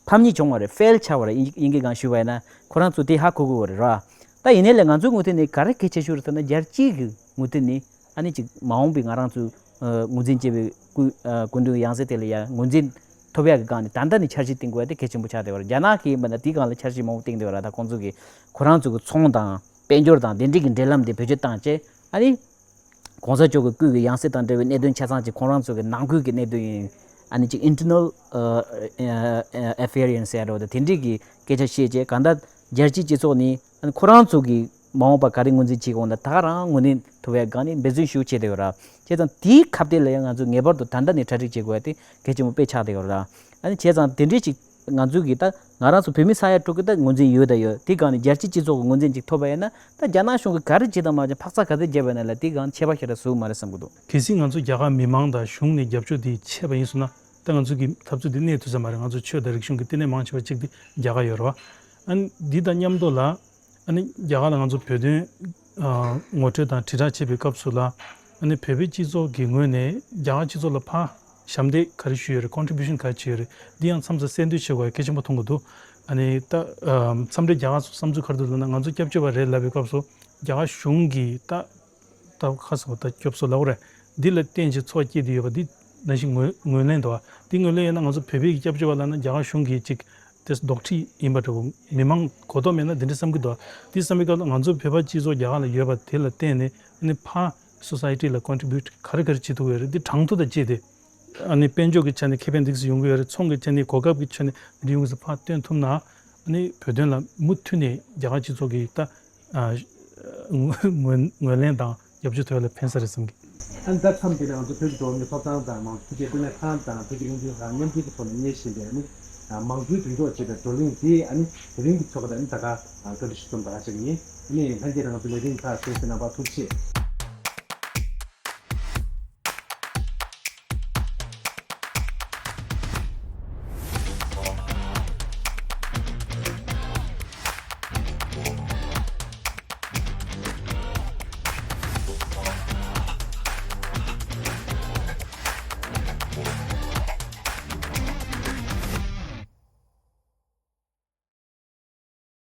ཕམ་ཉེས་བྱུང་བ་རེད། ཕེལ་ཆགས་པ་རེད། དབྱིན་དབྱིན་སྐད་སྒང་ཞུས་པ་ཡིན་ན་ཁོ་རང་ཚོ་དེ་ཧ་གོ་དགོས་པ་རེད་ར། ད་ཡིན་ནའི་ལས་ང་ཚོའི་ངོས་ཐད་ནས་ག་རེ་གལ་ཆེ་ཤོས་རེད་ཟེར་ན། རྒྱལ་སྤྱིའི་གི་ངོས་ཐད་ནས་ཨ་ནི་ཅིག་མ་འོངས་པའི་ང་རང་ཚོའི་ཨ་ངོས་འཛིན་བྱས་པའི་སྐུ་ཨ་སྐུ་མདུན་ཡང་སྲིད་དེ་ལ་ཡ་ངོས་འཛིན་ཐོབ་ཡག་གི་སྒང་ནས་ད་ལྟ་ནས་འཆར་གཞི་བཏིང་དགོས་ཡ་དེ་གལ་ཆེན་པོ་ཆགས་བསྡད་པ་རེད། རྒྱ་ནག་གི་ཡིན་པ་ན་དེའི་སྒང་ལ་འཆར་གཞི་མང་པོ་བཏིང་བསྡད་པ་རེད། ད་ཁོང་ཚོ་གིས་ཁོ་རང་ཚོ་གི་ཚོང་དང་དཔལ་འབྱོར་དང་དེ་འདྲས་ཀྱི་འབྲེལ་ལམ་དེ་བེད་སྤྱོད་བཏང་བྱས་ཨ་ནི། གོང་ས་མཆོག་གི་སྐུ་གི་ཡང་སྲིད་དང་འབྲེལ་བའི་གནད་དོན་ཆ་ཚང་ཅིག་ཁོང་རང་ཚོ་གི་ནང་ཁུལ་གྱི་གནད་དོན་ཡིན། ཨ་ནི་ཅིག་internal ཨ་ཨ་affair ཡིན་ཟེར་ཡ་འདྲ་བོ་དང་དེ་འདྲས་ཀྱི་སྐད་ཆ་བཤད་བྱས། གང་ལྟར་རྒྱལ་སྤྱིའི་སྤྱི་ཚོགས་ནས་ཨ་ནི་ཁོ་རང་ཚོ་གི་མ་འོངས་པ་ག་རེ་ངོས་འཛིན་བྱེད་དགོས་ན་ད་ག་རང་ངོས་ལེན་ཐུབ་པའི་སྒང་ནས་འབད་བརྩོན་ཞུ་བྱས་བསྡད་ཡོད་ར། བྱས་ཙང་དེའི་ཁ་གཏད་ལ་ཡང་ང་ཚོས་ངེས་པར་དུ་ད་ལྟ་ནས་གྲ་སྒྲིག་བྱེད་དགོས་ཡ་དེ་གལ་ཆེན་པོ་དཔེ་ཆགས་བསྡད་ཡོད་ར། ཨ་ནི་བྱས་ཙང་དེ་འདྲས་ཅིག་ང་ཚོ་གིས་ད་ང་རང་ཚོ་བོད་མི་ས་ཡ་དྲུག་གི་ད་ངོས་འཛིན་ཡོད་ད་ཡོད། དེ་སྒང་ནས་རྒྱལ་སྤྱིའི་སྤྱི་ཚོགས་ཀྱི་ངོས་འཛིན་ཅིག་ཐོབ་པ་ཡིན་ན་ད་རྒྱ་ནག་གཞུང་གིས་ག་རེ་བྱེད་དང་མ་བྱེད་འཕག་འཚག་ག་ཚོད་བརྒྱབ་པ་ཡིན་ན་ལ་དེ་སྒང་ཁྱད་པར་ཞེ་དྲག་བཟོ་གི་མ་རེད་བསམ་གི་འདུག་གལ་སྲིད་ང་ཚོ་རྒྱ་གར་མི་མང་དང་གཞུང་ནས་རྒྱབ་སྐྱོར་དེ་བྱས་པ་ཡིན་སོང་ན་ད་ང་ཚོ་གི་འཐབ་རྩོད་དེ་གནས་ཐུབ་ས་མ་རེད། ང་ཚོ་ཆོས་དང་རིག་གཞུང་གི་བསྟི་གནས་མང་ཆེ་བ་གཅིག་དེ་རྒྱ་གར་ཡོད་རེད་བ། ཨ་ནི་འདི་དང་མཉམ་དུ་ལ། ཨ་ནི་རྒྱ་གར་ལ་ང་ཚོ་བོད་དོན་ཨ་ངོ་སྤྲོད་དང་དྲིལ་བསྒྲགས་བྱེད་པའི་སྐབས་སུ་ལ། ཨ་ནི་བོད་པའི་སྤྱི་ཚོགས་ཀྱི་ངོས་ནས་རྒྱ་གར་སྤྱི་ཚོགས་ལ་ཕར་ཞབས་འདེགས་ག་རེ་ཞུས་ཡོད་རེད། contribution ག་རེ་བྱས་ཡོད་རེད། འདི་ཡང་མཚམས་མཚམས་གསལ་འདོན་བྱེད་དགོས་ཡ་གལ་ཆེན་པོ་མཐོང་གི་འདུག་ཨ་ནི་ད་ཨ་མཚམས་རེ་རྒྱ་གར་ཚོ་བསམ་ཚུལ་ག་རེ་འདུག་ལབ་ན། ང་ཚོ་སྐྱབས་བཅོལ་བ་རེད་ལབ་པའི་སྐབས་སུ་རྒྱ་གར་གཞུང་གིས་ད་ད་ཁ་སང་ད་སྐྱོབ་གསོ་ལབ་དགོས་རེད། འདི་ལ་བརྟེན་བྱས་འཚོ་བ་སྐྱེལ་བསྡད་ཡོད་པ་འདི་ནང་བཞིན་ངོས་ངོས་ལེན་འདུག་བ། འདི་ངོས་ལེན་ཡོད་ན་ང་ཚོ་བོད་པའི་སྐྱབས་བཅོལ་བ་ལབ་ན་རྒྱ་གར་གཞུང་གིས་ཅིག་ དེ་ལྡོག་ཁྲིད་ཡིན་པ་འདྲ་བོ། མི་མང་གོ་རྟོགས་མེད་ན་འདི་འདྲ་བསམ་གྱི་འདུག་དེ་བསམ་པའི་སྐབས་ལ་ང་ཚོ་བོད་པ་སྤྱི་ཚོགས་རྒྱ་གར་ལ་ཡོད་པ་དེ་ལ་བརྟེན་ནས་ཨ་ནི་ཕར་སོ་སའི་ཊི་ལ་ཀོན་ཊི་བིའུ་ཊི་ག་རེ་ག་རེ་བྱེད་ཐུབ་ཡོད་རེད། འདི་གྲངས་ཐོ་དང་བཅས་ཏེ། ཨ་ནི་དཔལ་འབྱོར་གྱི་ཆ་ནས་ཁེ་ཕན་འདི་ཙམ་ཡོང་གི་ཡོད་རེད། ཚོང་གི་ཆ་ནས་གོ་སྐབས་ཀྱི་ཆ་ནས་འདི་ཡོང་གི་ཟེར་ཕར་སྟོན་ཐུབ་ན། ཨ་ནི་བོད་དོན་ལ་མུ་མཐུད་ནས་རྒྱ་གར་སྤྱི་ཚོགས་ཀྱི་ད་ཨ་ངོས་ངོས་ལེན་དང་རྒྱབ་སྐྱོར་ཐོབ་ཡ་ལ་ཕན་ས་རེད་བསམ་གི། ཨ་ནི་ད་མཚམས་འདི་ནས་ང་ཚོ་བོད་ཀྱི་འགྲོ་བ་མིའི་ཐོབ་ཐང་དང་མང་གཙོ་འཐུས་ཚང་དང་བོད་ཀྱི་བློན་ཆེན་ཁག་མཉམ་འབྲེལ་གྱི་ཐོག་ནས་གཉེར་བཞིན་པའི་ཨ་ནི་མང་གཙོའི་མདུན་གྲོགས་བྱེད་པའི་བགྲོ་གླེང་འདི་ཨ་ནི་དེ་རིང་གི་ཚོགས་ཀ་དང་ཨ་ནི་ད་ག་བཀའ་འདྲི་ཞུ་མཚམས་ད་ག་ཅིག་ཡིན། ཨ་ནི་ལྷན་རྒྱས་དང་ང་ཚོ་ལས་རིམ་ཁག་གསན་གཟིགས་གནང་བར་ཐུགས་རྗེ་ཆེ།